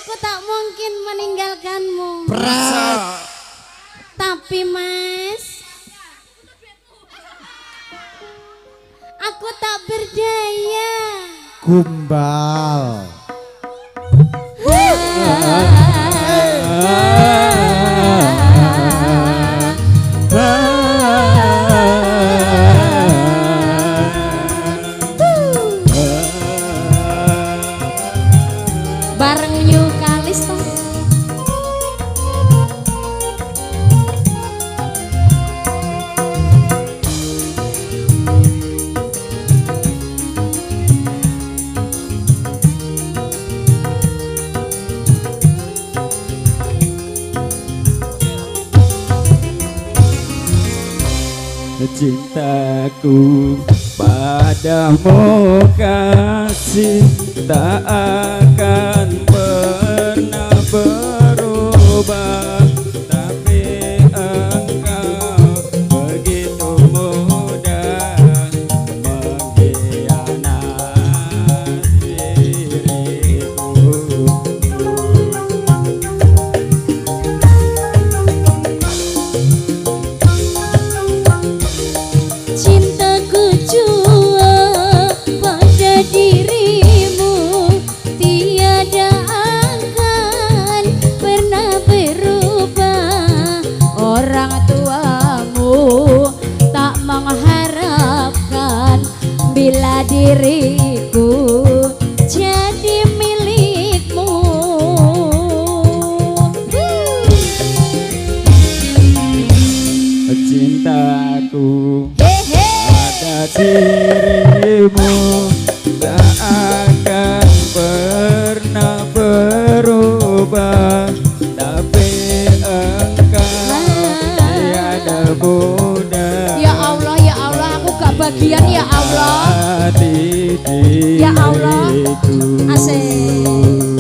Aku tak mungkin meninggalkanmu. Berat. Tapi Mas, aku tak berdaya. Gumbal. Bareng Yu Kalista. Cintaku padamu kasih tak akan pernah berubah, tapi engkau begitu mudah mengkhianati diriku. Cintaku jua pada dirimu tiada akan pernah berubah. Orang tuamu tak mengharapkan bila diriku jadi milikmu. Cintaku pada dirimu tak akan pernah berubah, tapi engkau tiada mudah. Ya Allah, ya Allah, aku gak bagian ya Allah. Ya Allah, asik.